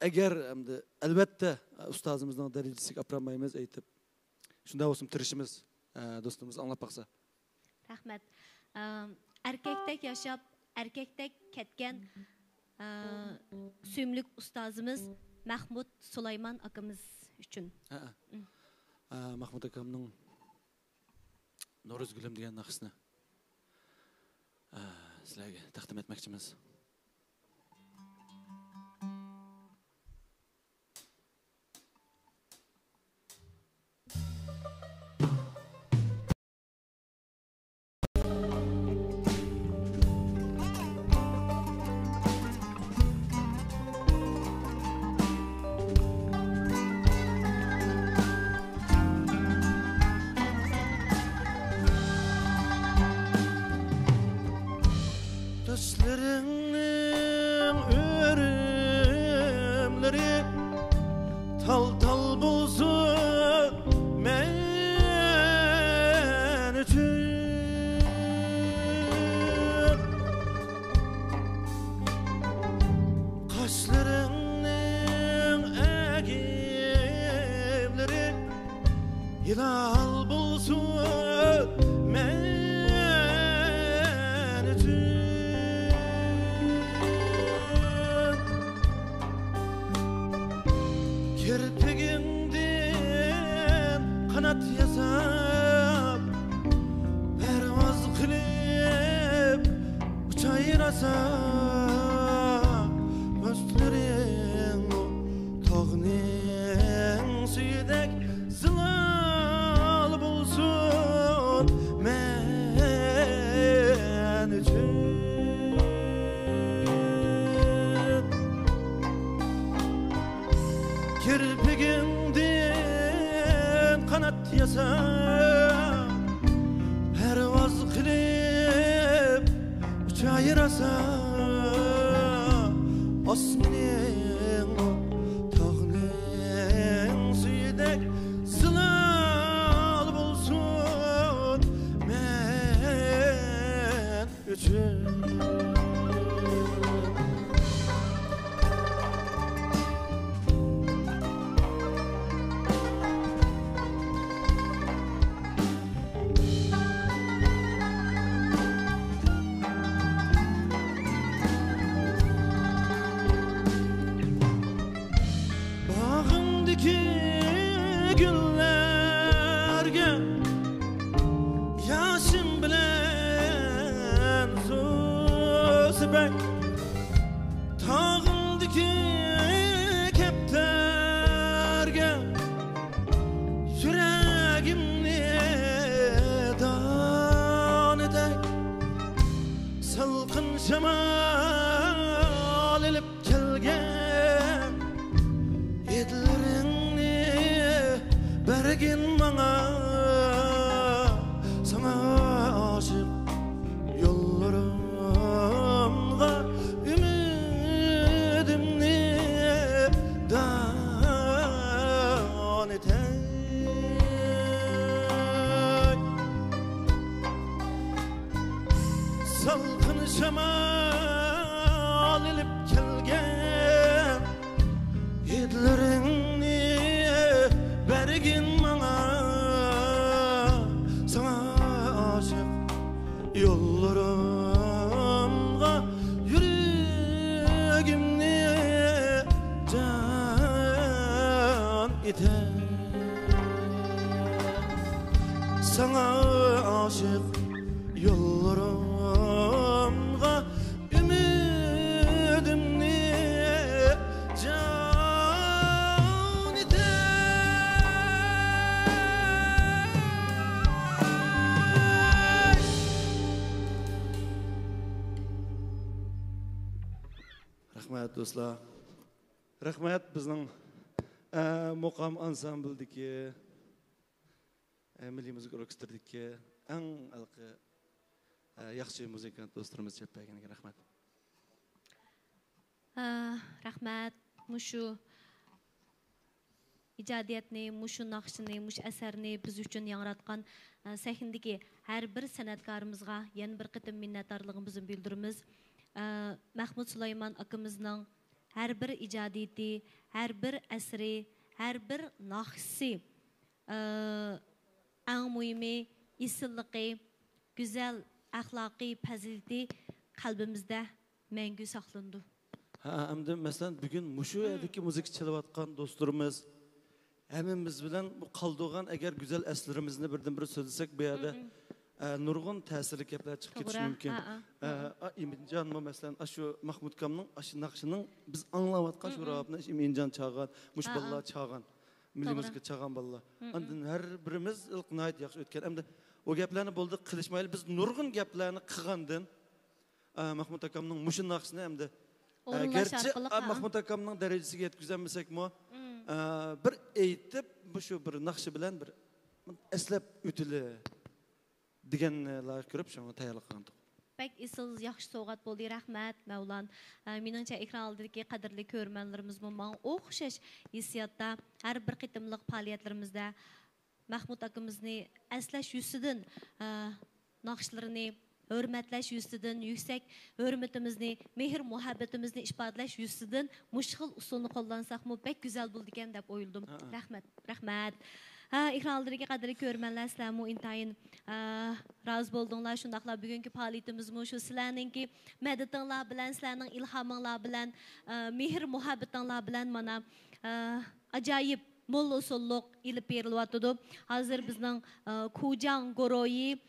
ئەگەر ئەمدى، ئەلۋەتتە، ئۇستازىمىزنىڭ دەرىجىسىگە ئاپىرالمايمىز ئېيتىپ. شۇنداق بولسىمۇ تىرىشىمىز، ئە، دوستلىرىمىز ئاڭلاپ باقسا. رەھمەت. ئە، ئەركەكتەك ياشاپ، ئەركەكتەك كەتكەن، ئە، سۆيۈملۈك ئۇستازىمىز مەخمۇت سۇلايمان ئاكىمىز ئۈچۈن. ھە، ھە. ئە، مەخمۇت ئاكامنىڭ نورۇز گۈلۈم دېگەن ناخشىسىنى، ئە، سىلەرگە تەقدىم ئەتمەكچىمىز. ھىلال بولسۇن مەن ئۈچۈن. كىرپىكىڭدىن قانات ياساپ، پەرۋاز قىلىپ ئۇچاي راسا. كۆزلىرىڭ تاغنىڭ سۈيىدەك زىلال بولسۇن مەن ئۈچۈن. كىرپىكىڭدىن قانات ياسا، پەرۋاز قىلىپ ئۇچاي راسا. ئاسمىنىڭ تاغنىڭ سۈيىدەك زىلال بولسۇن مەن ئۈچۈن. باغىڭدىكى گۈللەرگە ياشىم بىلەن زۇسىبەك، تاغىڭدىكى كەپتەرگە يۈرەگىمنى دانىدەك، سالقىن شامال ئېلىپ كەلگەن ھىدلىرىڭنى بەرگىن ماڭا. ساڭا ئاشىق يوللىرىمغا ئۈمىدىمنى دان ئېتەي. سالقىن شامال ئېلىپ كەلگەن ھىدلىرىڭنى بەرگىن ماڭا. ساڭا ئاشىق يوللىرىمغا يۈرىكىمنى جان ئېتەي. ساڭا ئاشىق يوللىرىمغا ئۈمىدىمنى جان ئېتەي. رەھمەت، دوستلار. رەھمەت، بىزنىڭ، ئە، مۇقام ئانسامبىلدىكى، ئە، مىللىي مۇزىكا ئوركېستىرىدىكى ئەڭ ھېلىقى، ئە، ياخشى مۇزىكانت دوستلىرىمىز چېلىپ بەرگىنىگە رەھمەت. ئە، رەھمەت. مۇشۇ ئىجادىيەتنى، مۇشۇ ناخشىنى، مۇشۇ ئەسەرنى بىز ئۈچۈن ياڭراتقان، ئە، سەھنىدىكى ھەر بىر سەنئەتكارىمىزغا يەنە بىر قېتىم مىننەتدارلىقىمىزنى بىلدۈرىمىز. ئە، مەھمۇت سۇلايمان ئاكىمىزنىڭ ھەر بىر ئىجادىيىتى، ھەر بىر ئەسىرى، ھەر بىر ناخشىسى، ئە، ئەڭ مۇھىمى ئېسىللىقى، گۈزەل ئەخلاقىي پەزىلىتى قەلبىمىزدە مەڭگۈ ساقلىنىدۇ. ھە، ئەمدى مەسىلەن، بۈگۈن مۇشۇ يەردىكى مۇزىكا چېلىۋاتقان دوستلىرىمىز، ھەممىمىز بىلەن بۇ قالدۇرغان، ئەگەر گۈزەل ئەسلىرىمىزنى بىردىن بىر سۆزلىسەك، بۇ يەردە، ئە، نۇرغۇن تەسىرلىك گەپلەر چىقىپ كېتىشى مۇمكىن. ئە، ئا، ئىمىنجانمۇ، مەسىلەن، ئاشۇ مەھمۇت ئاكامنىڭ ئاشۇ ناخشىنىڭ بىز ئاڭلاۋاتقان شۇ راۋابنى ئىمىنجان چالغان، مۇشۇ بالىلار چالغان، مىللىي مۇزىكا چالغان بالىلار. ئاندىن ھەر بىرىمىز ناھايىتى ياخشى ئۆتكەن. ئەمدى ئۇ گەپلەرنى بولدى قىلىشمايلى، بىز نۇرغۇن گەپلەرنى قىلغاندىن، ئا، مەھمۇت ئاكامنىڭ مۇشۇ ناخشىسىنى ئەمدى، ئا، ئورۇنلاش گەرچە، ئارقىلىق، ئا، ھە. مەھمۇت ئاكامنىڭ دەرىجىسىگە يەتكۈزەلمىسەكمۇ، ئا، بىر ئېيتىپ، مۇشۇ بىر ناخشا بىلەن بىر ئەسلەپ ئۆتىلى دېگەننى لايىق كۆرۈپ، شۇڭا تەييارلىق قىلغانتۇق. بەك ئېسىل، ياخشى سوۋغات بولدى، رەھمەت، مەۋلان. ئە، مېنىڭچە، ئېكران ئالدىدىكى قەدىرلىك كۆرۈرمەنلىرىمىزمۇ ماڭا ئوخشاش ھېسسىياتتا ھەر بىر قېتىملىق پائالىيەتلىرىمىزدە مەھمۇت ئاكىمىزنى ئەسلەش يۈزىسىدىن، ئە، ناخشىلىرىنى ھۆرمەتلەش يۈزىسىدىن، يۈكسەك ھۆرمىتىمىزنى، مېھىر-مۇھەببىتىمىزنى ئىپادىلەش يۈزىسىدىن مۇشۇ خىل ئۇسۇلنى قوللانساقمۇ بەك گۈزەل بولىدىكەن دەپ ئويلىدىم. ھەئە. رەھمەت، رەھمەت. ھە، ئېكران ئالدىدىكى قەدىرلىك كۆرۈرمەنلەر، سىلەرمۇ ئىنتايىن، ئە، رازى بولدۇڭلار. شۇنداقلا بۈگۈنكى پائالىيىتىمىزمۇ شۇ سىلەرنىڭكى مەدىتىڭلار بىلەن، سىلەرنىڭ ئىلھامىڭلار بىلەن، ئە، مېھىر مۇھەببىتىڭلار بىلەن مانا، ئە، ئاجايىپ مول ھوسۇللۇق ئېلىپ بېرىلىۋاتىدۇ. ھازىر بىزنىڭ، ئە، كۇجاڭ گۇرۇھى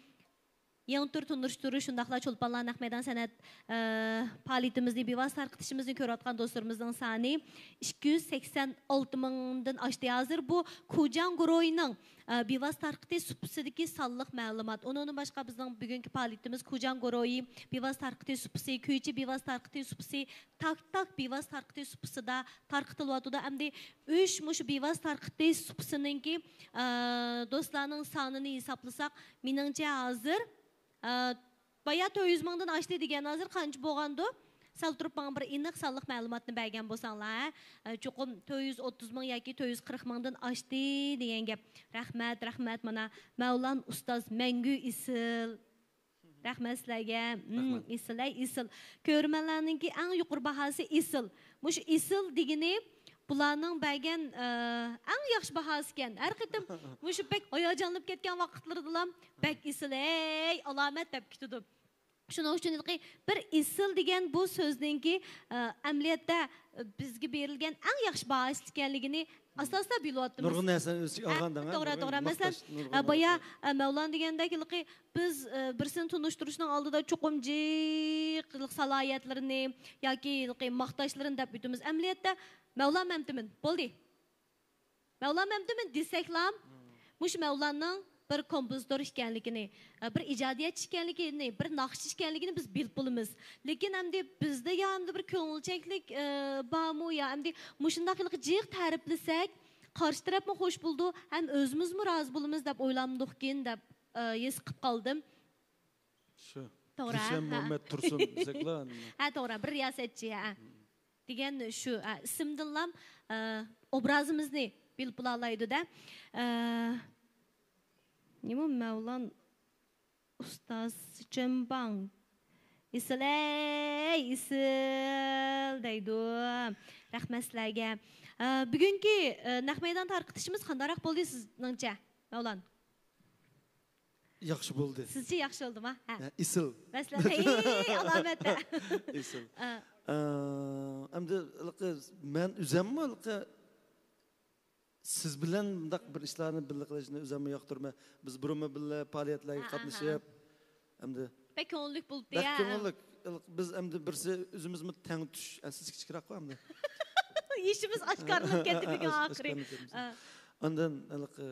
يېڭى تۈر تونۇشتۇرۇش، شۇنداقلا چولپانلار نەق مەيدان سەنئەت، ئە، پائالىيىتىمىزنى بىۋاسىتە تارقىتىشىمىزنى كۆرۈۋاتقان دوستلىرىمىزنىڭ سانى ئىككى يۈز سەكسەن ئالتە مىڭدىن ئاشتى. ھازىر بۇ كۇجاڭ گۇرۇھىنىڭ، ئە، بىۋاسىتە تارقىتىش سۇپىسىدىكى سانلىق مەلۇمات. ئۇنىڭدىن باشقا بىزنىڭ بۈگۈنكى پائالىيىتىمىز كۇجاڭ گۇرۇھى بىۋاسىتە تارقىتىش سۇپىسى، كۈيچى بىۋاسىتە تارقىتىش سۇپىسى، تاك تاك بىۋاسىتە تارقىتىش سۇپىسىدا تارقىتىلىۋاتىدۇ. ئەمدى ئۈچ مۇشۇ بىۋاسىتە تارقىتىش سۇپىسىنىڭكى، ئە، دوستلارنىڭ سانىنى ھېسابلىساق، مېنىڭچە ھازىر، ئە، بايا تۆت يۈز مىڭدىن ئاشتى دېگەن، ھازىر قانچە بولغاندۇ؟ سەل تۇرۇپ ماڭا بىر ئېنىق سانلىق مەلۇماتنى بەرگەن بولساڭلار، ھە؟ ئە، چوقۇم تۆت يۈز ئوتتۇز مىڭ ياكى تۆت يۈز قىرىق مىڭدىن ئاشتى دېگەن گەپ. رەھمەت، رەھمەت. مانا، مەۋلان ئۇستاز مەڭگۈ ئېسىل. رەھمەت سىلەرگە. ھىم، رەھمەت. ئېسىل، ئەي، ئېسىل. كۆرۈرمەنلەرنىڭكى ئەڭ يۇقىرى باھاسى ئېسىل. مۇشۇ ئېسىل دېگىنى بۇلارنىڭ بەرگەن، ئە، ئەڭ ياخشى باھاسىكەن. ھەر قېتىم مۇشۇ بەك ھاياجانلىنىپ كەتكەن ۋاقىتلىرىدىلا، «بەك ئېسىل، ھەي، ئالامەت» دەپ كېتىدۇ. شۇنىڭ ئۈچۈن ھېلىقى بىر ئېسىل دېگەن بۇ سۆزنىڭكى، ئە، ئەمەلىيەتتە، ئە، بىزگە بېرىلگەن ئەڭ ياخشى باھاسى ئىكەنلىكىنى ئاساستا بىلىۋاتىمىز. نۇرغۇن نەرسىنى ئۆز ئىچىگە ئالغان دەڭە. توغرا، نۇرغۇن توغرا. مەسىلەن، ماختاش، نۇرغۇن ئە، بايا، نەرسە. ئە، مەۋلان دېگەندەك ھېلىقى بىز، ئە، بىرسىنى تونۇشتۇرۇشنىڭ ئالدىدا چوقۇم جىق ھېلىقى سالاھىيەتلىرىنى ياكى ھېلىقى ماختاشلىرىنى دەپ ئۆتىمىز. ئەمەلىيەتتە مەۋلان مەمتىمىن، بولدى. مەۋلان مەمتىمىن دېسەكلا، مۇشۇ مەۋلاننىڭ بىر كومپوزىتور ئىكەنلىكىنى، بىر ئىجادىيەتچى ئىكەنلىكىنى، بىر ناخشىچى ئىكەنلىكىنى بىز بىلىپ بولىمىز. لېكىن ئەمدى بىزدە يا ئەمدى بىر كۆڭۈلچەكلىك، ئە، بارمۇ يا ئەمدى مۇشۇنداق ھېلىقى جىق تەرىپلىسەك، قارشى تەرەپمۇ خوش بولىدۇ، ھەم ئۆزىمىزمۇ رازى بولىمىز دەپ ئويلامدۇقكىن دەپ، ئە، ھېس قىلىپ قالدىم. شۇ. توغرا، گۈلشەن ھە. مۇھەممەد تۇرسۇن دېسەكلا. ھە، توغرا، بىر رىياسەتچى، ھە. دېگەن شۇ، ھە، ئىسىمدىنلا، ئە، ئوبرازىمىزنى بىلىپ بولالايدۇ-دە. ئە، نېمە مەۋلان ئۇستاز چۆمباڭ. ئېسىل، ئەي، ئېسىل دەيدۇ. رەھمەت سىلەرگە. ئە، بۈگۈنكى، ئە، نەق مەيدان تارقىتىشىمىز قانداقراق بولدى سىزنىڭچە، مەۋلان؟ ياخشى بولدى. سىزچە ياخشى بولدىما؟ ھە. ھە، ئېسىل. مەسىلەن، ھەي، ئالامەت، ھە. ئېسىل. ئە. ئە، ئەمدى ھېلىقى مەن ئۆزەممۇ ھېلىقى سىز بىلەن مۇنداق بىر ئىشلارنى بىللە قىلىشنى ئۆزەممۇ ياقتۇرىمەن. بىز بۇرۇنمۇ بىللە پائالىيەتلەرگە ھە، قاتنىشىپ، ھە. ئەمدى بەك كۆڭۈللۈك بولدى، بەك ھە. كۆڭۈللۈك. ھېلىقى بىز ئەمدى بىرسى ئۆزىمىزمۇ تەڭتۇش، ئە، سىز كىچىكرەكقۇ ئەمدى. يېشىمىز ئاشكارىلىنىپ كەتتى بۈگۈن ئاش-، ئاخىرى. ئاشكارىلىنىپ كەتتى. ھە. ئاندىن ھېلىقى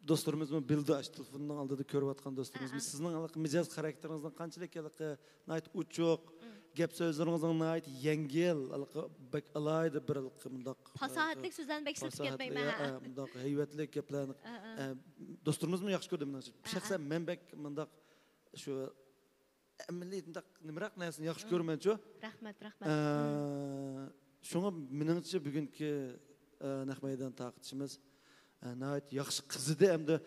دوستلىرىمىزمۇ بىلىدۇ، ئاشۇ تېلېفوننىڭ ئالدىدا كۆرۈۋاتقان دوستلىرىمىزمۇ. ھە، ھە. سىزنىڭ ھېلىقى مىجەز خاراكتېرىڭىزنىڭ قانچىلىك ھېلىقى ناھايىتى ئوچۇق، مم. گەپ سۆزلىرىڭىزنىڭ ناھايىتى يەڭگىل، ھېلىقى بەك ئالاھىدە بىر ھېلىقى مۇنداق، پاساھەتلىك ئە، سۆزلەرنى بەك ئىشلىتىپ پاساھەتلىك، كەتمەيمەن، ھە، ھە. ئە، مۇنداق ھەيۋەتلىك گەپلەرنى، ھە، ھە. ئە، دوستلىرىمىزمۇ ياخشى كۆردى مېنىڭچە. ھە، ھە. شەخسەن مەن بەك مۇنداق شۇ ئەمەلىي مۇنداق نېمىراق نەرسىنى ياخشى مم. كۆرىمەنچۇ. رەھمەت، رەھمەت. ئە، مم. شۇڭا مېنىڭچە بۈگۈنكى، ئە، نەق مەيدان تارقىتىشىمىز، ئە، ناھايىتى ياخشى قىزىدى ئەمدى.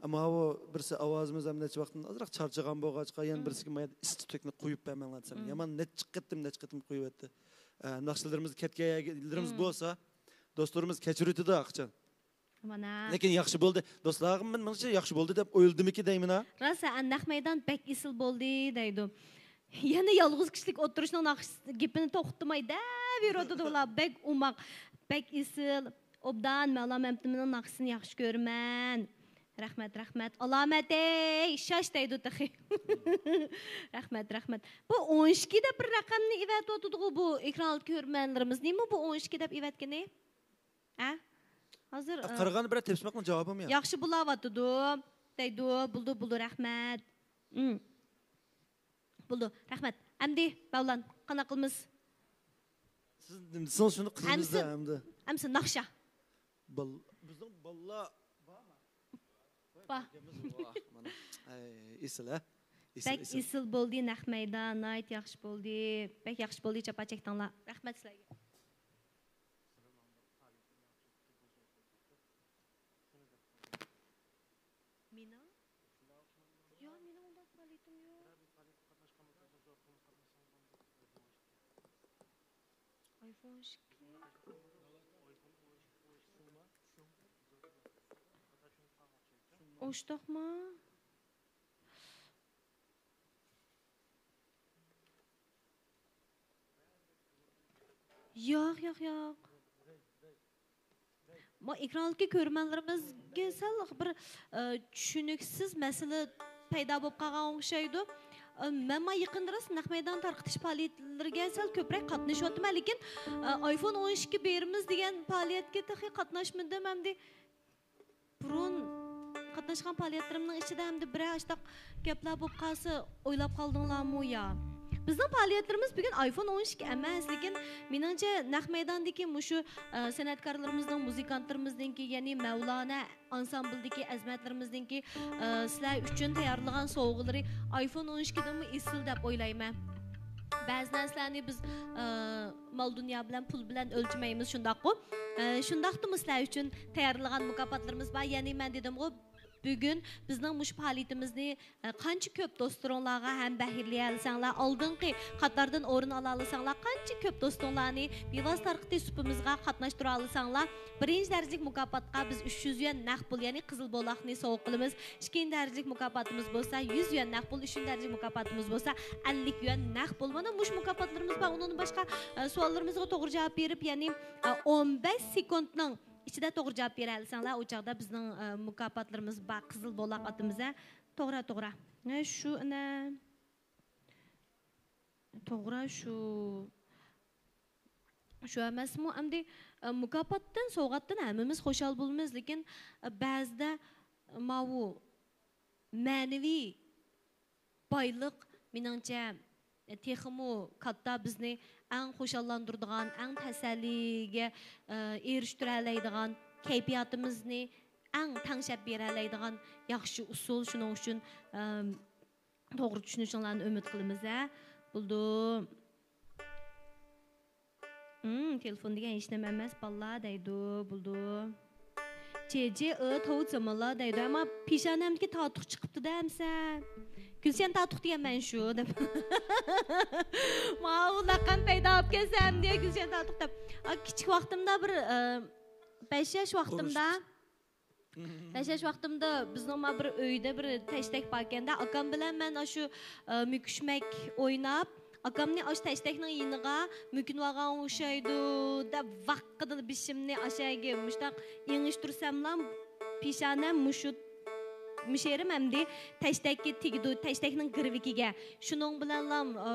ماۋۇ بىرسى ئاۋازىمىز ھەم نەچچە ۋاقىتتىن ئازراق چارچىغان بولغاچقا، يەنە مم. بىرسىگە مايا ئىستىتۈكنى قويۇپ بەرمەڭلار دېسەم، مم. يامان نەچچە قېتىم، نەچچە قېتىم قويۇۋەتتى. ئە، ناخشىلىرىمىز كەتكەن يەرلىرىمىز مم. بولسا، دوستلىرىمىز كەچۈرۈۋېتىدۇ ھەرقاچان. مانا. لېكىن ياخشى بولدى. دوستلارغا مەن مېنىڭچە ياخشى بولدى دەپ ئويلىدىمىكى دەيمىنا. راست، ھە، نەق مەيدان بەك ئېسىل بولدى دەيدۇ. يەنە يالغۇز كىشىلىك ئولتۇرۇشنىڭ ناخشىسى گېپىنى توختىتماي دەۋېرىۋاتىدۇ ئۇلار. بەك ئوماق، بەك ئېسىل. ئوبدان، مەۋلان مەمتىمىننىڭ ناخشىسىنى ياخشى كۆرىمەن. رەھمەت، رەھمەت. ئالامەت، ئەي، شاش دەيدۇ تېخى. رەھمەت، رەھمەت. بۇ ئون ئىككى دەپ بىر رەقەمنى ئېۋەتىۋاتىدىغۇ بۇ ئېكران ئالدى كۆرۈرمەنلىرىمىز. نېمە بۇ ئون ئىككى دەپ ئېۋەتكىنى؟ ھە؟ ھازىر، ئە، ئە، قارىغاندا بىرەر تېپىشماقنىڭ جاۋابىمۇ يوق. ياخشى بولاۋاتىدۇ دەيدۇ. بولدى، بولدى، رەھمەت. ئىم. بولدى، رەھمەت. ئەمدى مەۋلان، قانداق قىلىمىز؟ سىز نېمە دېسىڭىز شۇنى قىلىمىز ئەمسە، ئەمدى. ئەمسە ناخشا. بال-، بىزنىڭ بالىلار بارمۇ؟ بار. ۋاھ، مانا. ئەي، ئېسىل، ھە؟ ئېسىل، بەك ئېسىل. ئېسىل بولدى نەق مەيدان، ناھايىتى ياخشى بولدى. بەك ياخشى بولدى، جاپا چەكتىڭلار. رەھمەت سىلەرگە. مېنىڭ؟ يا، مېنىڭ ئۇنداق پائالىيىتىم يوق. ئايفون ئون ئىككى. ئوشتاقما؟ ياق، ياق، ياق. ما ئېكرانلىقى كۆرۈرمەنلىرىمىزگە سەل بىر، ئە، چۈشىنىكسىز مەسىلە پەيدا بولۇپ قالغان ئوخشايدۇ. ئە، مەن ما يېقىندا راست نەق مەيدان تارقىتىش پائالىيەتلىرىگە سەل كۆپرەك قاتنىشىۋاتىمەن، لېكىن، ئە، ئايفون ئون ئىككى بېرىمىز دېگەن پائالىيەتكە تېخى قاتناشمىدىم، ئەمدى بۇرۇن قاتناشقان پائالىيەتلىرىمنىڭ ئىچىدە ئەمدى بىرەر ئاشتاق گەپلەر بولۇپ قالسا ئويلاپ قالدىڭلارمۇ يا؟ بىزنىڭ پائالىيەتلىرىمىز بۈگۈن ئايفون ئون ئىككى ئەمەس، لېكىن مېنىڭچە نەق مەيداندىكى مۇشۇ، ئە، سەنئەتكارلىرىمىزنىڭ، مۇزىكانتلىرىمىزنىڭكى، يەنى مەۋلانا ئانسامبىلدىكى ئەزىمەتلىرىمىزنىڭكى، ئە، سىلەر ئۈچۈن تەييارلىغان سوۋغىلىرى ئايفون ئون ئىككىدىنمۇ ئېسىل دەپ ئويلايمەن. بەزى نەرسىلەرنى بىز، ئە، مال دۇنيا بىلەن، پۇل بىلەن ئۆلچىمەيمىز، شۇنداققۇ؟ ئە، شۇنداقتىمۇ سىلەر ئۈچۈن تەييارلىغان مۇكاپاتلىرىمىز بار. يەنى مەن دېدىمغۇ، بۈگۈن بىزنىڭ مۇشۇ پائالىيىتىمىزنى، ئە، قانچە كۆپ دوستلىرىڭلارغا ھەم بەھرىلىيەلىسەڭلار، ئالدىنقى قاتاردىن ئورۇن ئالالىساڭلار، قانچە كۆپ دوستۇڭلارنى بىۋاسىتە تارقىتىش سۇپىمىزغا قاتناشتۇرالىساڭلار، بىرىنچى دەرىجىلىك مۇكاپاتقا بىز ئۈچ يۈز يۈەن نەق پۇل، يەنى قىزىل بولاقنى سوۋغا قىلىمىز. ئىككىنچى دەرىجىلىك مۇكاپاتىمىز بولسا يۈز يۈەن نەق پۇل، ئۈچىنچى دەرىجىلىك مۇكاپاتىمىز بولسا ئەللىك يۈەن نەق پۇل. مانا مۇشۇ مۇكاپاتلىرىمىز بار. ئۇنىڭدىن باشقا، ئە، سوئاللىرىمىزغا توغرا جاۋاب بېرىپ، يەنى، ئە، ئون بەش سېكۇنتنىڭ ئىچىدە توغرا جاۋاب بېرەلىسەڭلار، ئۇ چاغدا بىزنىڭ، ئە، مۇكاپاتلىرىمىز بار، قىزىل بولاق ئاتىمىز، ھە. توغرا، توغرا. ھە، شۇ، ئەنە. توغرا، شۇ. شۇ ئەمەسمۇ؟ ئەمدى، ئە، مۇكاپاتتىن، سوۋغاتتىن ھەممىمىز خۇشال بولىمىز، لېكىن، ئە، بەزىدە ماۋۇ مەنىۋى بايلىق، مېنىڭچە، تېخىمۇ كاتتا بىزنى ئەڭ خۇشاللاندۇرىدىغان، ئەڭ تەسەللىگە، ئە، ئېرىشتۈرەلەيدىغان، كەيپىياتىمىزنى ئەڭ تەڭشەپ بېرەلەيدىغان ياخشى ئۇسۇل. شۇنىڭ ئۈچۈن، ئەم، توغرا چۈشىنىشىڭلارنى ئۈمىد قىلىمىز، ھە؟ بولدى. ھىم، تېلېفون دېگەن ھېچنېمە ئەمەس، بالىلار، دەيدۇ. بولدى. جې جې ئى توۋ زېمىنلا دەيدۇ. ئەمما پېشانەمدىكى تاتۇق چىقىپتۇ-دە ئەمسە. گۈلشەن تاتۇق دېگەن مەن شۇ، دەپ. ماۋۇ لەقەم پەيدا بولۇپ كەتسە ئەمدى گۈلشەن تاتۇق دەپ. ئا، كىچىك ۋاقتىمدا بىر، ئە، بەش ياش ۋاقتىمدا. بەش ياش ۋاقتىمدا بىزنىڭ ما بىر ئۆيدە بىر تەشتەك باركەن-دە، ئاكام بىلەن مەن ئاشۇ، ئە، مۈكۈشمەك ئويناپ، ئاكامنى ئاشۇ تەشتەكنىڭ يېنىغا مۆكۈنۈۋالغان ئوخشايدۇ دەپ ۋاققىدىلا بېشىمنى ئاشەگە مۇشتاق ئېڭىشتۈرسەملا، پېشانەم مۇشۇ، مۇشۇ يېرىم ئەمدى تەشتەككە تېگىدۇ، تەشتەكنىڭ گىرۋىكىگە. شۇنىڭ بىلەنلا، ئە،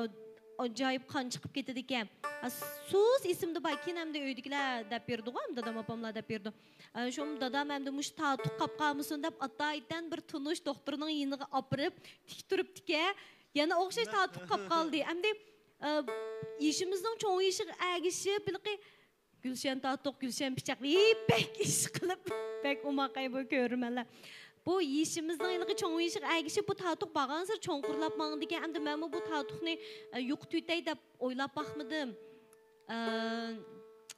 ئاجايىپ قان چىقىپ كېتىدىكەن. ئە، سۇس ئېسىمدە بار، كېيىن ئەمدى ئۆيدىكىلەر دەپ بېرىدىغۇ، ئەمدى دادام ئاپاملار دەپ بېرىدۇ. ئە، شۇم دادام ئەمدى مۇشۇ تاتۇق قاپ قالمىسۇن دەپ، ئاتايىتەن بىر تونۇش دوختۇرنىڭ يېنىغا ئاپىرىپ، تىك تۇرۇپتىكەن. يەنە ئوخشاش تاتۇق قاپ قالدى. ئەمدى، ئە، يېشىمىزنىڭ چوڭىيىشىغا ئەگىشىپ، ھېلىقى گۈلشەن تاتۇق، گۈلشەن پىچاق، ھېي، بەك ئىش قىلىپ، بەك ئوماقاي بۇ كۆرۈرمەنلەر. بۇ يېشىمىزنىڭ ھېلىقى چوڭىيىشىغا ئەگىشىپ، بۇ تاتۇق بارغانسېرى چوڭقۇرلاپ ماڭىدىكەن. ئەمدى مەنمۇ بۇ تاتۇقنى، ئە، يوقىتىۋېتەي دەپ ئويلاپ باقمىدىم. ئە،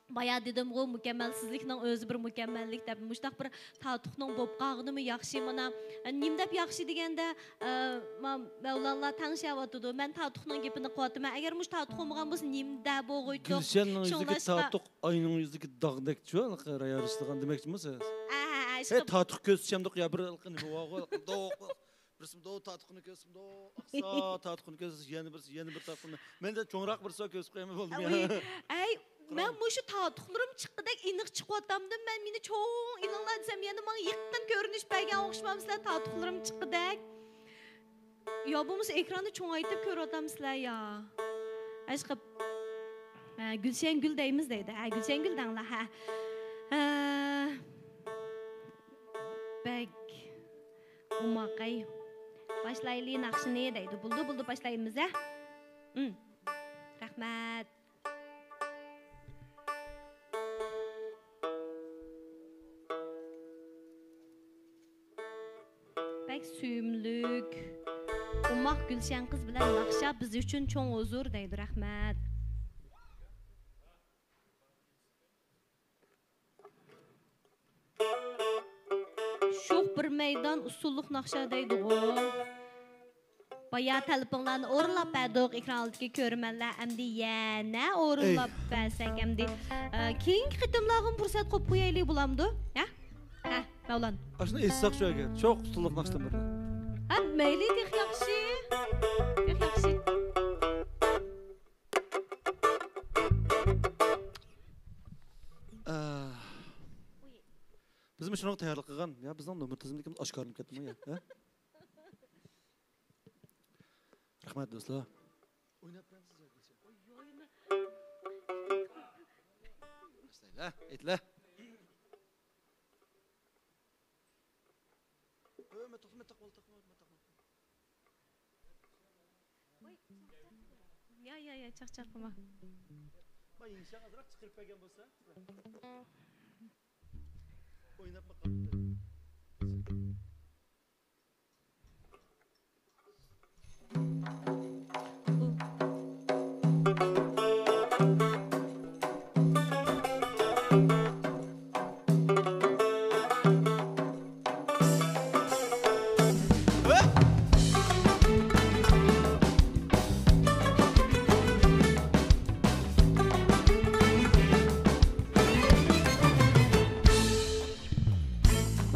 بايا دېدىمغۇ، مۇكەممەلسىزلىكنىڭ ئۆزى بىر مۇكەممەللىك دەپ، مۇشۇنداق بىر تاتۇقنىڭ بولۇپ قالغىنىمۇ ياخشى. مانا، ئە، نېمە دەپ ياخشى دېگەندە، ئە، ما-، مەۋلانلار تەڭشەۋاتىدۇ. مەن تاتۇقنىڭ گېپىنى قىلىۋاتىمەن. ئەگەر مۇشۇ تاتۇق بولمىغان بولسا، نېمىدە بولغۇيتتۇق؟ گۈلشەننىڭ يۈزىدىكى شۇڭلاشقا تاتۇق، ئاينىڭ يۈزىدىكى داغدەكچۇ، ھېلىقى رايارىشلىغان دېمەكچىمۇ سىز؟ ھە، ھە، ھە، ھە، ئىشقىلىپ تاتۇق كۆرسىتىشەمدۇق يا بىر ھېلىقى نېمە بارغۇ، ھېلىقى دوق، بىرسى مۇنداق تاتۇقنى كۆرسە، مۇنداق ئاقسا، تاتۇقنى كۆرسە، يەنە بىرسى، يەنە بىر تاتۇقنى. مەن دە چوڭراق بىر سوئال كۆرسىتىپ قويايمۇ، بولدىمۇ يا؟ ئەي، مەن مۇشۇ تاتۇقلىرىم چىققۇدەك ئېنىق چىقىۋاتامدىم. مەن مېنى چوڭ ئېلىڭلار دېسەم، يەنە ماڭا يېقىن كۆرۈنۈش بەرگەن ئوخشىمامسىلەر، تاتۇقلىرىم چىققۇدەك. يا بولمىسا ئېكراننى چوڭايتىپ كۆرۈۋاتامسىلەر يا؟ ئاشقىپ، ھە، گۈلشەنگۈل دەيمىز دەيدۇ. ھە، گۈلشەنگۈل دەڭلار، ھە. ھە. بەك ئوماقەي. باشلايلى ناخشىنى دەيدۇ. بولدى، بولدى، باشلايمىز، ھە. ئىم. رەھمەت. بەك سۆيۈملۈك. ئوماق گۈلشەن قىز بىلەن ناخشا بىز ئۈچۈن چوڭ ھۇزۇر دەيدۇ. رەھمەت. شوخ بىر مەيدان ئۇسسۇللۇق ناخشا دەيدىغۇ. بايا تەلىپىڭلارنى ئورۇنلاپ بەردۇق، ئېكران ئالدىدىكى كۆرۈرمەنلەر. ئەمدى يەنە ئورۇنلاپ بەرسەك ئەمدى، ئە، كېيىنكى قېتىملارغىمۇ پۇرسەت قويۇپ قويايلى، بولامدۇ؟ ھە؟ ھە. باۋلان. ئاشۇنى ئېيتساق شۇ ئەگەر. چوق ئۇستىلىق ناخشىدىن بىرنى. ھە، مەيلى، تېخى ياخشى. تېخى ياخشى. ئە، بىزمۇ شۇنىڭغا تەييارلىق قىلغان. يا، بىزنىڭ نومۇر تىزىملىكىمىز ئاشكارىلىنىپ كەتتىمۇ يا؟ ھە؟ رەھمەت، دوستلار. ئويناپ بېرىڭ سىز ياكى. باشلايلى، ئېيتلە. ئۆي، مەن توختىماي تاقىۋال، تاقىۋال، مەن تاقىۋال. يا، يا، يا، چاقچاق قىلما. ما يىڭشاڭ ئازراق چىقىرىپ بەرگەن بولسا. ئويناپ باقايلى.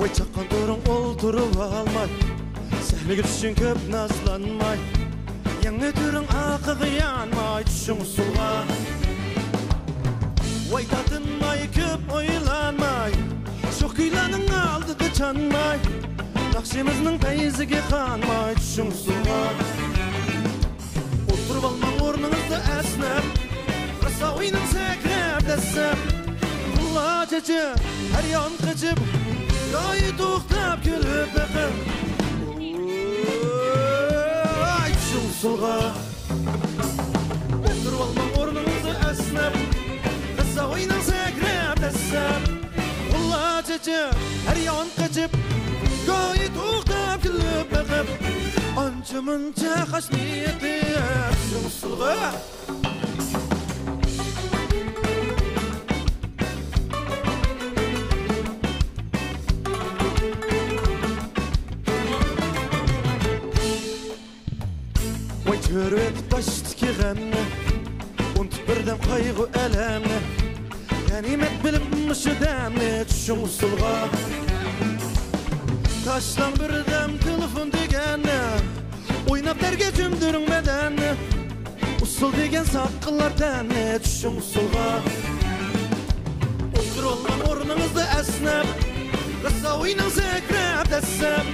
ۋاي چاققان تۇرۇڭ ئولتۇرۇۋالماي، سەھنىگە چۈشۈڭ كۆپ نازلانماي، يەڭنى تۈرۈڭ ئارقىغا يانماي، چۈشۈڭ ئۇسسۇلغا. ۋاي تارتىنماي، كۆپ ئويلانماي، شوخ كۈيلەرنىڭ ئالدىدا چانماي، ناخشىمىزنىڭ پەيزىگە قانماي، چۈشۈڭ ئۇسسۇلغا. ئولتۇرۇۋالماڭ ئورنىڭىزدا ئەسنەپ، راسا ئويناڭ سەكرەپ دەسسەپ. غۇللا چېچىپ، ھەر يان قېچىپ، گاھى توختاپ كۈلۈپ بېقىپ. ئاي، چۈشۈڭ ئۇسسۇلغا. ئولتۇرۇۋالماڭ ئورنىڭىزدا ئەسنەپ، راسا ئويناڭ سەكرەپ دەسسەپ. غۇللا چېچىپ، ھەر يان قېچىپ، گاھى توختاپ كۈلۈپ بېقىپ، ئانچە مۇنچە خاش نىيىتى ئەپسۇن ئۇسسۇلغا. ۋاي چۆرۈۋېتىپ باشتىكى غەمنى، ئۇنتۇپ بىردەم قايغۇ-ئەلەمنى، غەنىيمەت بىلىپ مۇشۇ دەمنى، چۈشۈڭ ئۇسسۇلغا. تاشلاڭ بىردەم تېلېفون دېگەننى، ئويناپ تەرگە چۆمدۈرۈڭ بەدەننى، ئۇسسۇل دېگەن ساققىلار تەننى، چۈشۈڭ ئۇسسۇلغا. ئولتۇرۇۋالماڭ ئورنىڭىزدا ئەسنەپ، راسا ئويناڭ سەكرەپ دەسسەپ.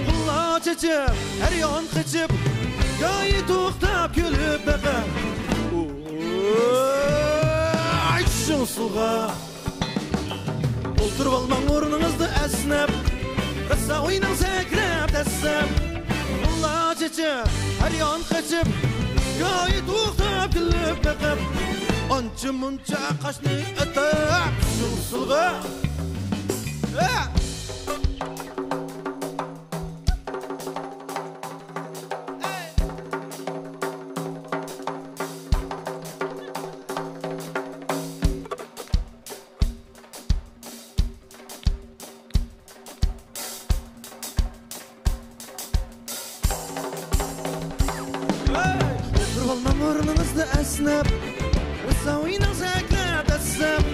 غۇللا چېچىپ، ھەر يان قېچىپ، گاھى توختاپ كۈلۈپ بېقىپ. ئاي، چۈشۈڭ ئۇسسۇلغا. ئولتۇرۇۋالماڭ ئورنىڭىزدا ئەسنەپ، راسا ئويناڭ سەكرەپ دەسسەپ. غۇللا چېچىپ، ھەر يان قېچىپ، گاھى توختاپ كۈلۈپ بېقىپ، ئانچە مۇنچە قاشنى ئېتىپ، چۈشۈڭ ئۇسسۇلغا. ھە! ئولتۇرۇۋالماڭ ئورنىڭىزدا ئەسنەپ، راسا ئويناڭ سەكرەپ دەسسەپ.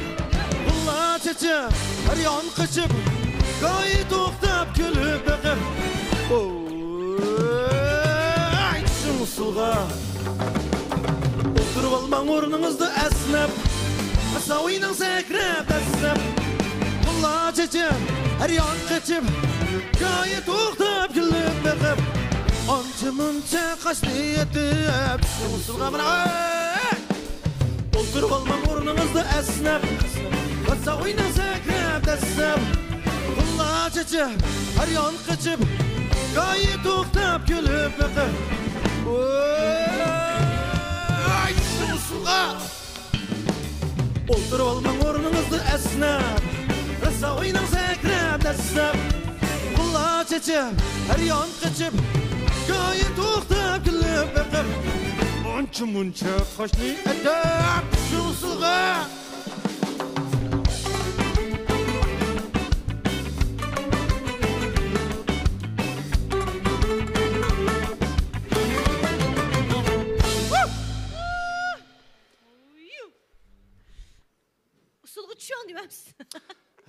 غۇللا چېچىپ، ھەر يان قېچىپ، گاھى توختاپ كۈلۈپ بېقىپ. ئاي، چۈشۈڭ ئۇسسۇلغا. ئولتۇرۇۋالماڭ ئورنىڭىزدا ئەسنەپ، راسا ئويناڭ سەكرەپ دەسسەپ. غۇللا چېچىپ، ھەر يان قېچىپ، گاھى توختاپ كۈلۈپ بېقىپ، ئانچە مۇنچە قاشنى ئېتىپ، چۈشۈڭ ئۇسسۇلغا مانا. ئولتۇرۇۋالماڭ ئورنىڭىزدا ئەسنەپ، راسا ئويناڭ سەكرەپ دەسسەپ. غۇللا چېچىپ، ھەر يان قېچىپ، گاھى توختاپ كۈلۈپ بېقىپ. ۋاي، ئۇسسۇلغا. ئولتۇرۇۋالماڭ ئورنىڭىزدا ئەسنەپ، راسا ئويناڭ سەكرەپ دەسسەپ. غۇللا چېچىپ، ھەر يان قېچىپ، گاھى توختاپ كۈلۈپ بېقىپ، ئانچە مۇنچە قاشنى ئېتىپ، چۈشۈڭ ئۇسسۇلغا. ئۇسسۇلغا چۈشۈڭ دېمەمسىز.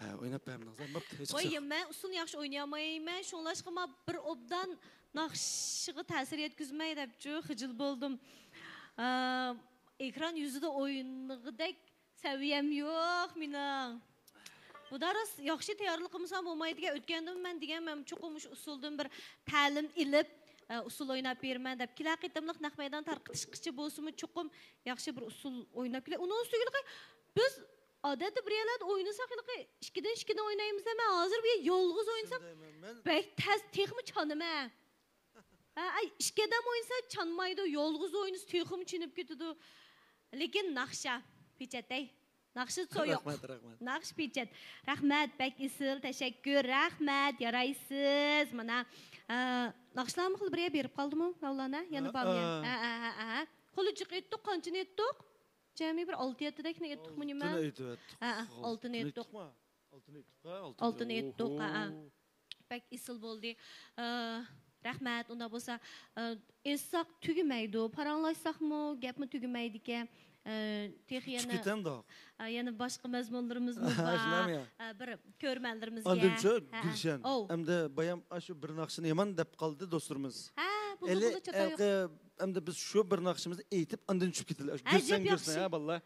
ھە، ئويناپ بەرمىدىڭىز، بوپتۇ، ھېچقىسى يوق. مەن ئۇسسۇلنى ياخشى ئوينىيالمايمەن، شۇڭلاشقا ما بىر ئوبدان ناخشىغا تەسىر يەتكۈزمەي دەپچۇ خىجىل بولدۇم. ئە، ئېكران يۈزىدە ئوينىغۇدەك سەۋىيەم يوق مېنىڭ. خۇدا راست ياخشى تەييارلىق قىلمىسام بولمايدىكەن. ئۆتكەندىمۇ مەن دېگەنمەن، چوقۇم مۇشۇ ئۇسسۇلدىن بىر تەلىم ئېلىپ، ئە، ئۇسسۇل ئويناپ بېرىمەن دەپ. كېلەر قېتىملىق نەق مەيدان تارقىتىشقىچە بولسىمۇ چوقۇم ياخشى بىر ئۇسسۇل ئويناپ كېلەي. ئۇنىڭ ئۈستىگە بىز ئادەتتە بىر يەرلەردە ئوينىساق، ھېلىقى ئىككىدىن ئىككىدىن ئوينايمىز دە، مەن ھازىر بۇ يالغۇز ئوينىسام، شۇندايمۇ، مەن بەك تەس، تېخىمۇ چانىمەن. ھە، ئاي، ئىككى ئادەم ئوينىسا چانمايدۇ، يالغۇز ئوينىسا تېخىمۇ چېنىپ كېتىدۇ. لېكىن ناخشا، پېچەتەي. ناخشا سو يوق. رەھمەت، رەھمەت. ناخشا پېچەت. رەھمەت، بەك ئېسىل، تەشەككۈر، رەھمەت، يارايسىز. مانا، ئە، ناخشىلارمۇ خېلى بىر يەر بېرىپ قالدىمۇ، مەۋلانا؟ يەنە ھە، بارمۇ يەنە؟ ھە. ھە، ھە، ھە، ھە. خېلى جىق ئېيتتۇق، قانچىنى ئېيتتۇق؟ جەمئىي بىر ئالتە يەتتىدەكنى ئېيتتۇقمۇ نېمە؟ ئالتىنى ئېيتىۋەتتۇق. ھە، ھە، ئالتىنى ئېيتتۇق. ئېيتتۇقمۇ؟ ئالتىنى ئېيتتۇق، ھە، ئالتىنى ئېيتتۇق، ھە، ھە. بەك ئېسىل بولدى. ئە، رەھمەت، ئۇنداق بولسا، ئە، ئېيتساق تۈگىمەيدۇ، پاراڭلاشساقمۇ گەپمۇ تۈگىمەيدىكەن. ئە، تېخى يەنە، ئە، يەنە باشقا مەزمۇنلىرىمىزمۇ بار. شۇنداقمۇ يا؟ ئە، بىر كۆرۈرمەنلىرىمىزگە. ئاندىنچۇ، ھە، ھە. گۈلشەن، ئەمدى بايام ئاشۇ بىر ناخشىنى يامان دەپ قالدى دوستلىرىمىز. ھە، بولدى، بولدى، چاتاق يوق. ئەمدى بىز شۇ بىر ناخشىمىزنى ئېيتىپ، ئاندىن چۈشۈپ كېتىلى. ئەجەب ياخشى. ھە، باللا.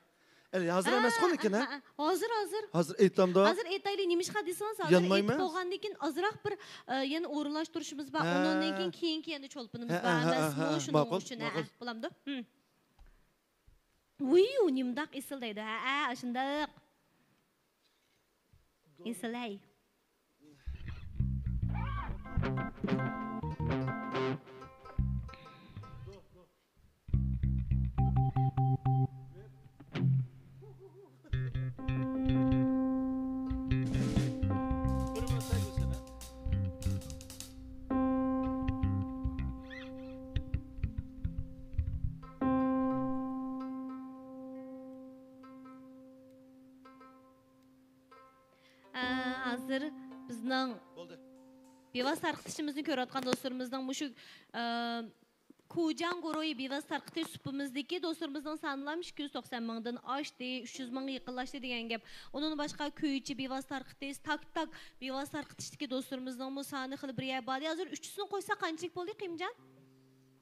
ئەلى ھازىر ئەمەسقۇ لېكىن، ھە؟ ھە، ھە. ھازىر، ھازىر. ھازىر ئېيتامدۇ؟ ھازىر ئېيتايلى، نېمىشقا دېسىڭىز، ھازىر ئېيتىپ بولغاندىن كېيىن ئازراق بىر، ئە، يەنە ئورۇنلاشتۇرۇشىمىز بار. ھە. ئۇنىڭدىن كېيىن كېيىنكى يەنە چولپىنىمىز بار ئەمەسمۇ؟ شۇنىڭ ئۈچۈن، ھە، ھە، بولامدۇ؟ ۋۇي، ئۇ نېمانداق ئېسىل دەيدۇ. ھە، ھە، ئاشۇنداق. ئېسىل ھەي. ئە، ھازىر بىزنىڭ بولدى. بىۋاسىتە تارقىتىشىمىزنى كۆرۈۋاتقان دوستلىرىمىزنىڭ مۇشۇ، ئە، كۇجاڭ گۇرۇھى بىۋاسىتە تارقىتىش سۇپىمىزدىكى دوستلىرىمىزنىڭ سانىلا ئىككى يۈز توقسان مىڭدىن ئاشتى، ئۈچ يۈز مىڭغا يېقىنلاشتى دېگەن گەپ. ئۇنىڭدىن باشقا كۈيچى بىۋاسىتە تارقىتىش، تاك تاك بىۋاسىتە تارقىتىشتىكى دوستلىرىمىزنىڭمۇ سانى خېلى بىر يەر بار. ھازىر ئۈچىسىنى قوشساق قانچىلىك بولدى، قېيۇمجان؟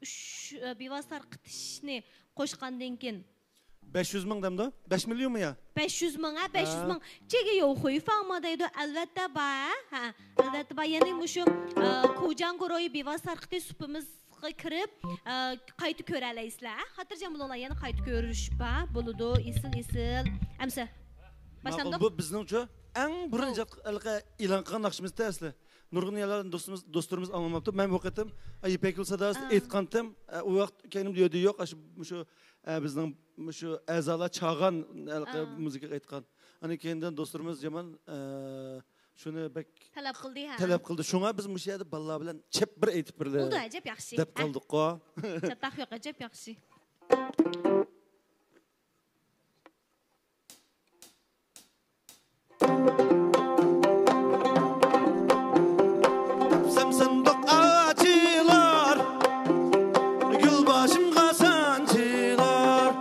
ئۈچ، ئە، بىۋاسىتە تارقىتىشنى قوشقاندىن كېيىن. بەش يۈز مىڭ دەمدۇ؟ بەش مىليونمۇ يا؟ بەش يۈز مىڭ، ھە، بەش يۈز مىڭ. ھە. چېگە يوق خۇيفاڭما دەيدۇ. ئەلۋەتتە بار، ھە. ئەلۋەتتە بار. يەنى مۇشۇ، ئە، كۇجاڭ گۇرۇھى بىۋاسىتە تارقىتىش سۇپىمىزغا كىرىپ، ئە، قايتا كۆرەلەيسىلەر، ھە. خاتىرجەم بولۇڭلار، يەنە قايتا كۆرۈش بار. بولىدۇ، ئېسىل، ئېسىل. ئەمسە، باشلاندۇق. ماقۇل، بۇ بىزنىڭچۇ ئەڭ بۇرۇن ئىجاد، ھېلىقى ئېلان قىلغان ناخشىمىز ئەسلى. نۇرغۇن يەرلەردىن دوستىمىز، دوستلىرىمىز ئاڭلىماپتۇ. مەن بۇ قېتىم، ئە، يىپەك يولى ساداسىدا ئېيتقانتىم. ئە، ئۇ ۋاقىت كەينىمدە يۆدە يوق. ئاشۇ، مۇشۇ، ئە، بىزنىڭ مۇشۇ ئەزالار چاغان ھېلىقى مۇزىكا ئېيتقان. ئاندىن كېيىندىن دوستلىرىمىز يامان، ئە، شۇنى بەك تەلەپ قىلدى، ھە. تەلەپ قىلدى. شۇڭا بىز مۇشۇ يەردە بالىلار بىلەن چەپ بىر ئېيتىپ بېرىلى. بولدى، ئەجەب ياخشى. دەپ قالدۇققۇ. چاتاق يوق، ئەجەب ياخشى. دەپسەم ساندۇق ئاچىلار، گۈل باشىمغا سانچىلار.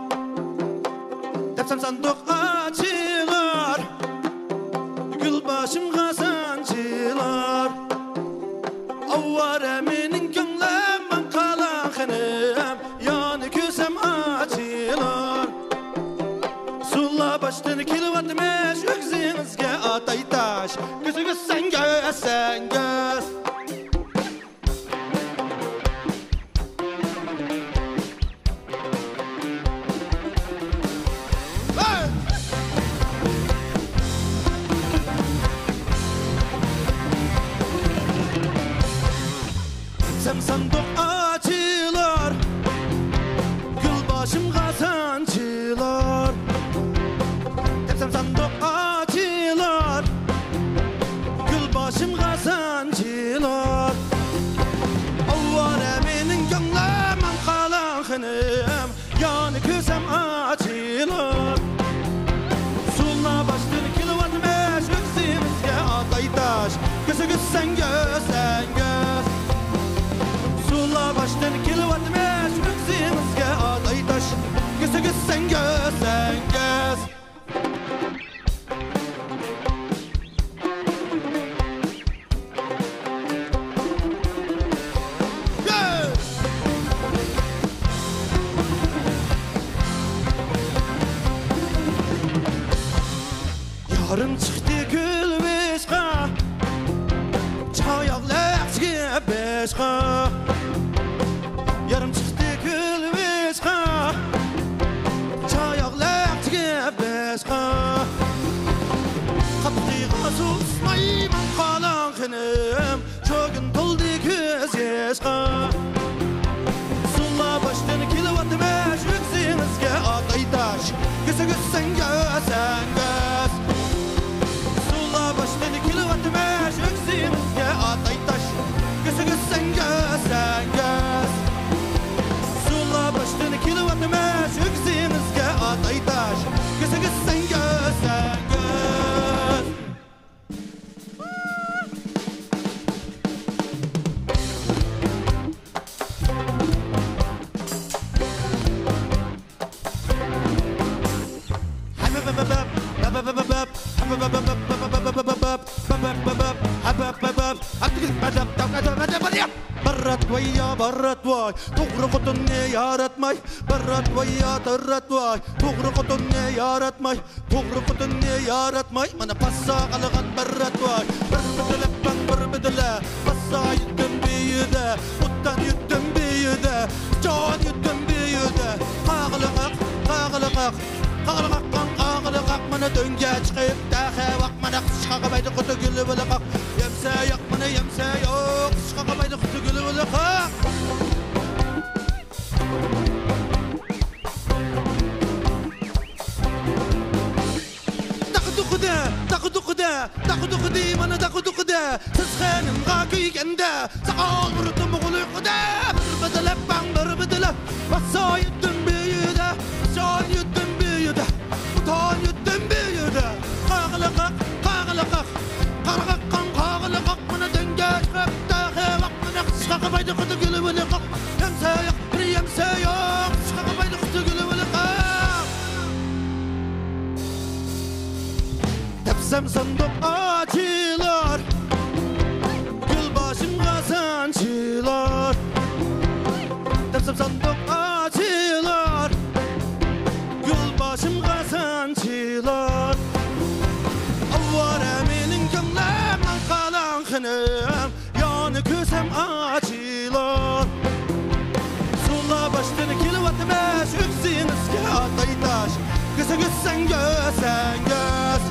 دەپسەم ساندۇق ئاچىلار، گۈل باشىمغا سانچىلار. ئاۋارە مېنىڭ كۆڭلۈم، ماڭقالاڭ خېنىم، يانى كۆرسەم ئاچىلار. سۇلار باشتىن كېلىۋاتمىش، ئۆگزىڭىزگە ئاتاي تاش. كۆزىگە سەڭگەس، سەڭگەس. سەم ساندۇق ئاچىلار، گۈل باشىمغا سانچىلار. دەپسەم ساندۇق ئاچىلار، گۈل باشىمغا سانچىلار. ئاۋارە مېنىڭ كۆڭلۈم، ماڭقالاڭ خېنىم، يانى كۆرسەم ئاچىلار. سۇلار باشتىن كېلىۋاتمىش، ئۆگزىمىزگە ئاتاي تاش. كۆزىگە سەڭگەس، سەڭگەس. سۇلار يېرىم چىقتى كۈلۈۋېشقا، چاياق لەقچىگە بېشقا. يېرىم چىقتى كۈلۈۋېشقا، چاياق لەقچىگە بېشقا. قاپىقىغا سۇ قۇسماي ماڭقالاڭ خېنىم، چوگۇن تولدى كۆز ياشقا. سۇلار باشتىن كېلىۋاتىمىش، ئۆكسىڭىزگە ئاتاي تاش. كۆسە كۆسەڭ كۆسەڭ كۆس. سۇلار باشتىن كېلىۋاتىمىش، ئۆكسىڭىزگە ئاتاي تاش. كۆسە كۆسەڭ كۆسەڭ كۆس. سۇلار باشتىن كېلىۋاتىمىش، ئۆكسىڭىزگە ئاتاي تاش. كۆسە كۆسەڭ كۆسەڭ كۆس. بارات ۋاي يا بارات ۋاي، توغرا خوتۇننى ياراتماي. بارات ۋاي يا تارات ۋاي، توغرا خوتۇننى ياراتماي. توغرا خوتۇننى ياراتماي، مانا پاسسا قالغان بارات ۋاي. بىر بىدىلە، بىر بىدىلە، پاسسا يۈتتۈم بىيىدە، ئوتتان يۈتتۈم بىيىدە، جان يۈتتۈم بىيىدە. قاغىلىقاق، قاغىلىقاق، قاغىلىقاققان قاغىلىقاق، مانا دۆڭگە چىقىپ تەخە ۋاق، مانا قىشقا قاپايدى قۇتى گۈلى بىلىقاق. يەمسە ياق، مانا يەمسە يوق، قىشقا قاپايدى قۇتى گۈلى بىلىقاق. داقىدۇقىدە، داقىدۇقىدە، داقىدۇقىدى، مانا داقىدۇقىدە. سىز خېنىمغا كۆيگەندە، ساقال بۇرۇتۇم غۇلۇقىدە. بىر بىدىلەپ باڭ، بىر بىدىلەپ. باسايىتتىم بىيىدە، باسايىتتىم بىيىدە، ئۇتايىتتىم بىيىدە. قاغىلىقاق، قاغىلىقاق، قارغاققان قاغىلىقاق. مانا دۆڭگە چىقىپ تەخە ۋاق، مانا قىشقا قاپايدى قۇتى گۈلى بىلىقاق. يەمسە ياق، بىر يەمسە يوق، قىشقا قاپايدى قۇتى گۈلى بىلىقاق. دەپسەم ساندۇق ئاچىلار، گۈل باشىمغا سانچىلار. دەپسەم ساندۇق ئاچىلار، گۈل باشىمغا سانچىلار. ئاۋارە مېنىڭ كۆڭلۈم، ماڭقالاڭ خېنىم. يانى كۆسەم ئاچىلار. سۇلار باشتىن كېلىۋاتىمىش، ئۆكسىڭىزگە ئاتاي تاش. كۆسە كۆسەڭ كۆسەڭ كۆس.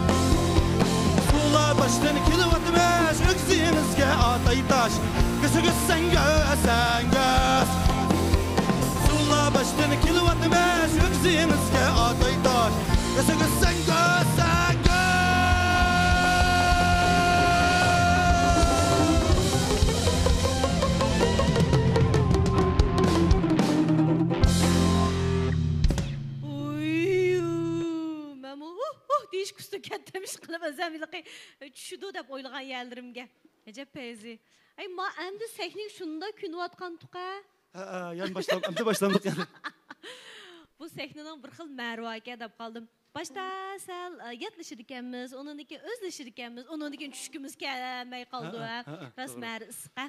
سۇلار باشتىن كېلىۋاتىمىش، ئۆكسىڭىزگە ئاتاي تاش. كۆسە كۆسەڭ كۆسەڭ كۆس. سۇلار باشتىن كېلىۋاتىمىش، ئۆكسىڭىزگە ئاتاي تاش. كۆسە كۆسەڭ كۆسەڭ كۆس. ئۇي، مەنمۇ ھۇھ، ھۇھ دېيىشكە ئۇستا كەتتىم، ئىشقىلىپ ئۆزۈم ھېلىقى چۈشىدۇ دەپ ئويلىغان يەرلىرىمگە. ئەجەب پەيزى. ئەي، ما ئەمدى سەھنىگە شۇنداق كۆنۈۋاتقانتۇق-ھە. ھە، ھە، يەنە باشلاندۇق، ئەمدى باشلاندۇق يەنە. بۇ سەھنىنىڭ بىر خىل مەرۋاكەن دەپ قالدىم. باشتا سەل، ئە، ياتلىشىدىكەنمىز، ئۇنىڭدىن كېيىن ئۆزلىشىدىكەنمىز، ئۇنىڭدىن كېيىن چۈشكۈمىز كەلمەي قالىدۇ، ھە، ھە، ھە، ھە، راست توغرا. مەرى ئىسسىق، ھە.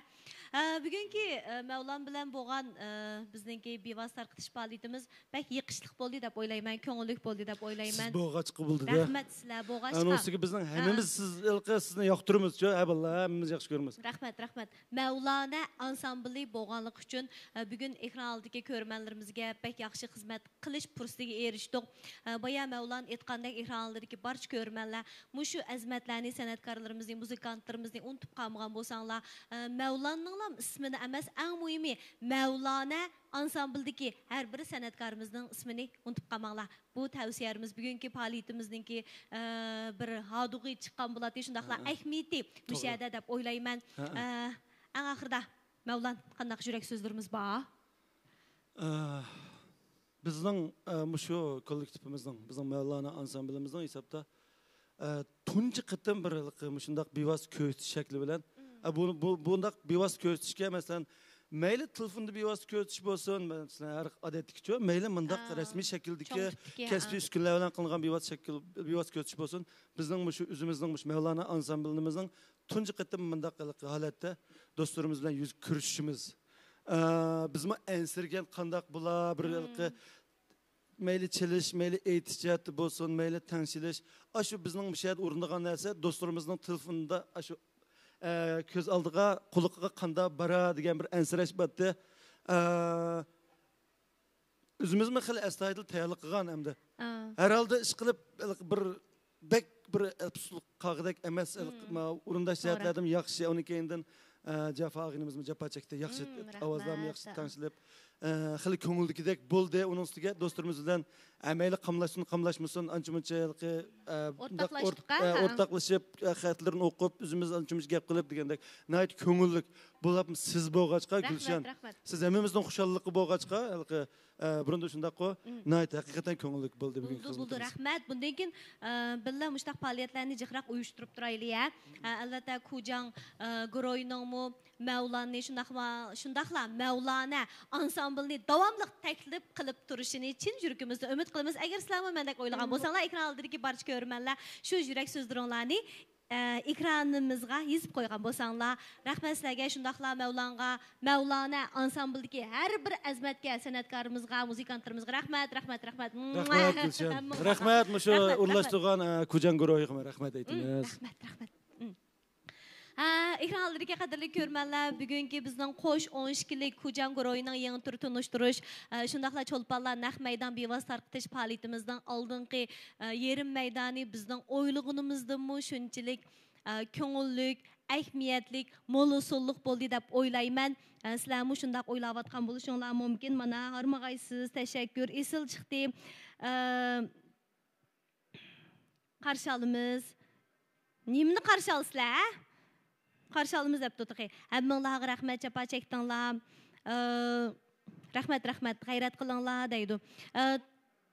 ئە، بۈگۈنكى، ئە، مەۋلان بىلەن بولغان، ئە، بىزنىڭكى بىۋاسىتە تارقىتىش پائالىيىتىمىز بەك يېقىشلىق بولدى دەپ ئويلايمەن، كۆڭۈللۈك بولدى دەپ ئويلايمەن. سىز بولغاچقا بولدى-دە. رەھمەت سىلەر بولغاچقا. ئۇنىڭ ئۈستىگە بىزنىڭ ھەممىمىز سىز ھېلىقى سىزنى ياقتۇرىمىز، چۇ، ھە، باللا، ھەممىمىز ياخشى كۆرىمىز. رەھمەت، رەھمەت. مەۋلانە ئانسامبىلى بولغانلىقى ئۈچۈن، ئە، بۈگۈن ئېكران ئالدىدىكى كۆرۈرمەنلىرىمىزگە بەك ياخشى خىزمەت قىلىش پۇرسىتىگە ئېرىشتۇق. ئە، بايا مەۋلان ئېيتقاندەك، ئېكران ئالدىدىكى بارچە كۆرۈرمەنلەر مۇشۇ ئەزىمەتلەرنى، سەنئەتكارلىرىمىزنى، مۇزىكانتلىرىمىزنى ئۇنتۇپ قالمىغان بولساڭلار، ئە، مەۋلاننىڭلام ئىسمىنى ئەمەس، ئەڭ مۇھىمى مەۋلانە ئانسامبىلدىكى ھەر بىر سەنئەتكارىمىزنىڭ ئىسمىنى ئۇنتۇپ قالماڭلار. بۇ تەۋسىيەمىز بۈگۈنكى پائالىيىتىمىزنىڭكى، ئە، بىر ھادۇقى چىققان بولاتتى، شۇنداقلا ھە، ھە. ئەھمىيىتى مۇشۇ توغرا. يەردە دەپ ئويلايمەن. ھە، ھە. ئە، ئەڭ ئاخىرىدا مەۋلان، قانداق يۈرەك سۆزلىرىمىز بار؟ ئە، بىزنىڭ، ئە، مۇشۇ كوللېكتىپىمىزنىڭ، بىزنىڭ مەۋلانا ئانسامبىلىمىزنىڭ ھېسابتا، ئە، تۇنجى قېتىم بىر ھېلىقى مۇشۇنداق بىۋاسىتە كۆرسىتىش شەكلى بىلەن، مم. ئە، بۇ، بۇ، بۇنداق بىۋاسىتە كۆرسىتىشكە، مەسىلەن، مەيلى تېلېفوندا بىۋاسىتە كۆرسىتىش بولسۇن، مەسىلەن، ھەر ئادەتتىكىچۇ، مەيلى مۇنداق ھە، رەسمىي شەكىلدىكى، چوڭ تىپتىكى، كەسپىي ھە. ئۈسكۈنىلەر بىلەن قىلىنغان بىۋاسىتە شەكىل، بىۋاسىتە كۆرسىتىش بولسۇن، بىزنىڭ مۇشۇ ئۆزىمىزنىڭ مۇشۇ مەۋلانا ئانسامبىلىمىزنىڭ تۇنجى قېتىم مۇنداق ھېلىقى ھالەتتە دوستلىرىمىز بىلەن يۈز كۆرۈشۈشىمىز. ئە، بىزمۇ ئەنسىرىگەن، قانداق بولا، بىر مم. ھېلىقى مەيلى چېلىش، مەيلى ئېيتىش جەھەتتە بولسۇن، مەيلى تەڭ چېلىش، ئاشۇ بىزنىڭ مۇشۇ يەردە ئورۇندىغان نەرسە دوستلىرىمىزنىڭ تېلېفونىدا ئاشۇ، ئە، كۆز ئالدىغا، قۇلىقىغا قانداق بارا دېگەن بىر ئەنسىرەش بارتى. ئە، ئۆزىمىزمۇ خېلى ئەستايىدىل تەييارلىق قىلغان ئەمدى. ھەر ھالدا ئىشقىلىپ بىر بەك بىر ئەپسۇسلۇق قالغۇدەك ئەمەس. مم. ئورۇنداش جەھەتلەردىمۇ ياخشى. ئۇنىڭ كەينىدىن، ئە، جاپا ئاغىنىمىزمۇ جاپا چەكتى. ياخشى ئاۋازلارمۇ ياخشى تەڭشىلىپ، ئە، خېلى كۆڭۈلدىكىدەك بولدى. ئۇنىڭ ئۈستىگە دوستلىرىمىز بىلەن، ئە، مەيلى قاملاشسۇن، قاملاشمىسۇن، ئانچە-مۇنچە ھېلىقى، ئە، بۇنداق ئورتاقلىشىپقا، ئورت-، ئە، ھە. ئورتاقلىشىپ، ئە، خەتلىرىنى ئوقۇپ، ئۆزىمىز ئانچە-مۇنچە گەپ قىلىپ دېگەندەك ناھايىتى كۆڭۈللۈك. بولۇپمۇ سىز بولغاچقا، رەھمەت، گۈلشەن، رەھمەت. سىز ھەممىمىزنىڭ خۇشاللىقى بولغاچقا، ھېلىقى، ئە، بۇرۇندا شۇنداققۇ، مم. ناھايىتى ھەقىقەتەن كۆڭۈللۈك بولدى بۈگۈنكى بولدى، بولدى، خىزمىتىمىز. رەھمەت. بۇندىن كېيىن، ئە، بىللە مۇشۇنداق پائالىيەتلەرنى جىقراق ئۇيۇشتۇرۇپ تۇرايلى، ھە. ئە، ئەلۋەتتە، كۇجاڭ، ئە، گۇرۇھىنىڭمۇ مەۋلاننى شۇنداقلا، شۇنداقلا مەۋلانە ئانسامبىلنى داۋاملىق تەكلىپ قىلىپ تۇرۇشىنى چىن يۈرىكىمىزدىن ئۈمىد قىلىمىز. ئەگەر سىلەرمۇ مەندەك ئويلىغان مم. بولساڭلار، ئېكران ئالدىدىكى بارچە كۆرۈرمەنلەر شۇ يۈرەك سۆزلىرىڭلارنى ئە، ئېكرانىمىزغا يېزىپ قويغان بولساڭلار، رەھمەت سىلەرگە. شۇنداقلا مەۋلانغا، مەۋلانە ئانسامبىلدىكى ھەر بىر ئەزىمەتكە، سەنئەتكارىمىزغا، مۇزىكانتلىرىمىزغا رەھمەت، رەھمەت، رەھمەت. رەھمەت، گۈلشەن. ھەممىڭلارغا. رەھمەت، مۇشۇ رەھمەت، ئورۇنلاشتۇرغان، ئە، كۇجاڭ گۇرۇھىغىمۇ رەھمەت ئېيتىمىز. رەھمەت، رەھمەت. ھە، ئېكران ئالدىدىكى قەدىرلىك كۆرۈرمەنلەر، بۈگۈنكى بىزنىڭ قوش ئون ئىككىلىك كۇجاڭ گۇرۇھىنىڭ يېڭى تۈر تونۇشتۇرۇش، ئە، شۇنداقلا چولپانلار نەق مەيدان بىۋاسىتە تارقىتىش پائالىيىتىمىزنىڭ ئالدىنقى ئە، يېرىم مەيدانى بىزنىڭ ئويلىغىنىمىزدىنمۇ شۇنچىلىك، ئە، كۆڭۈللۈك، ئەھمىيەتلىك، مول ھوسۇللۇق بولدى دەپ ئويلايمەن. ئە، سىلەرمۇ شۇنداق ئويلاۋاتقان بولۇشۇڭلار مۇمكىن. مانا، ھارمىغايسىز، تەشەككۈر، ئېسىل چىقتى. ئە، قارشى ئالىمىز. نېمىنى قارشى ئالىسىلەر، ھە؟ قارشى ئالىمىز دەپتۇ تېخى. ھەممىڭلارغا رەھمەت، جاپا چەكتىڭلار. ئە، رەھمەت، رەھمەت، غەيرەت قىلىڭلار دەيدۇ. ئە،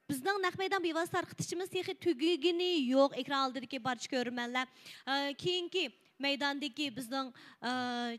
بىزنىڭ نەق مەيدان بىۋاسىتە تارقىتىشىمىز تېخى تۈگىگىنى يوق، ئېكران ئالدىدىكى بارچە كۆرۈرمەنلەر. ئە، كېيىنكى مەيداندىكى بىزنىڭ، ئە،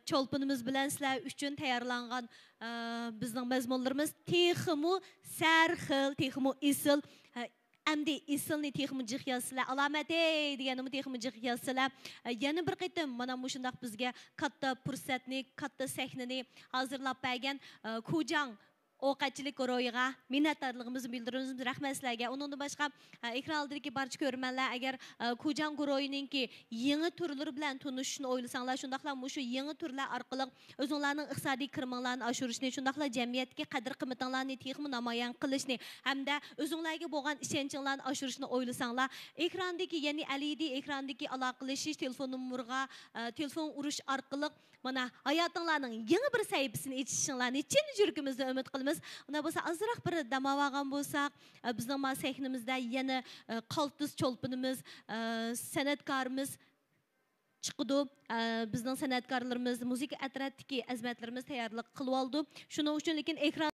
چولپىنىمىز بىلەن سىلەر ئۈچۈن تەييارلانغان، ئە، بىزنىڭ مەزمۇنلىرىمىز تېخىمۇ سەرخىل، تېخىمۇ ئېسىل. ئە، ئەمدى ئېسىلنى تېخىمۇ جىق يازسىلەر، ئالامەت ھەي دېگەننىمۇ تېخىمۇ جىق يازسىلەر. ئە، يەنە بىر قېتىم مانا مۇشۇنداق بىزگە كاتتا پۇرسەتنى، كاتتا سەھنىنى ھازىرلاپ بەرگەن، ئە، كۇجاڭ ئوقەتچىلىك گۇرۇھىغا مىننەتدارلىقىمىزنى بىلدۈرىمىز. رەھمەت سىلەرگە. ئۇنىڭدىن باشقا، ئە، ئېكران ئالدىدىكى بارچە كۆرۈرمەنلەر، ئەگەر، ئە، كۇجاڭ گۇرۇھىنىڭكى يېڭى تۈرلىرى بىلەن تونۇشۇشنى ئويلىساڭلار، شۇنداقلا مۇشۇ يېڭى تۈرلەر ئارقىلىق ئۆزۈڭلارنىڭ ئىقتىسادىي كىرىمىڭلارنى ئاشۇرۇشنى، شۇنداقلا جەمئىيەتتىكى قەدىر-قىممىتىڭلارنى تېخىمۇ نامايان قىلىشنى ھەمدە ئۆزۈڭلارگە بولغان ئىشەنچىڭلارنى ئاشۇرۇشنى ئويلىساڭلار، ئېكراندىكى، يەنى ئەل ئى دى ئېكراندىكى ئالاقىلىشىش تېلېفون نومۇرىغا، ئە، تېلېفون ئۇرۇش ئارقىلىق مانا ھاياتىڭلارنىڭ يېڭى بىر سەھىپىسىنى ئېچىشىڭلارنى چىن يۈرىكىمىزدىن ئۈمىد قىلىمىز. ئۇنداق بولسا ئازراق بىر دەم ئاۋارغان بولساق، ئە، بىزنىڭ ما سەھنىمىزدە يەنە، ئە، قالتىس چولپىنىمىز، ئە، سەنئەتكارىمىز، چىقىدۇ. ئە، بىزنىڭ سەنئەتكارلىرىمىز، مۇزىكا ئەترەتتىكى ئەزىمەتلىرىمىز تەييارلىق قىلىۋالىدۇ. شۇنىڭ ئۈچۈن لېكىن ئېكران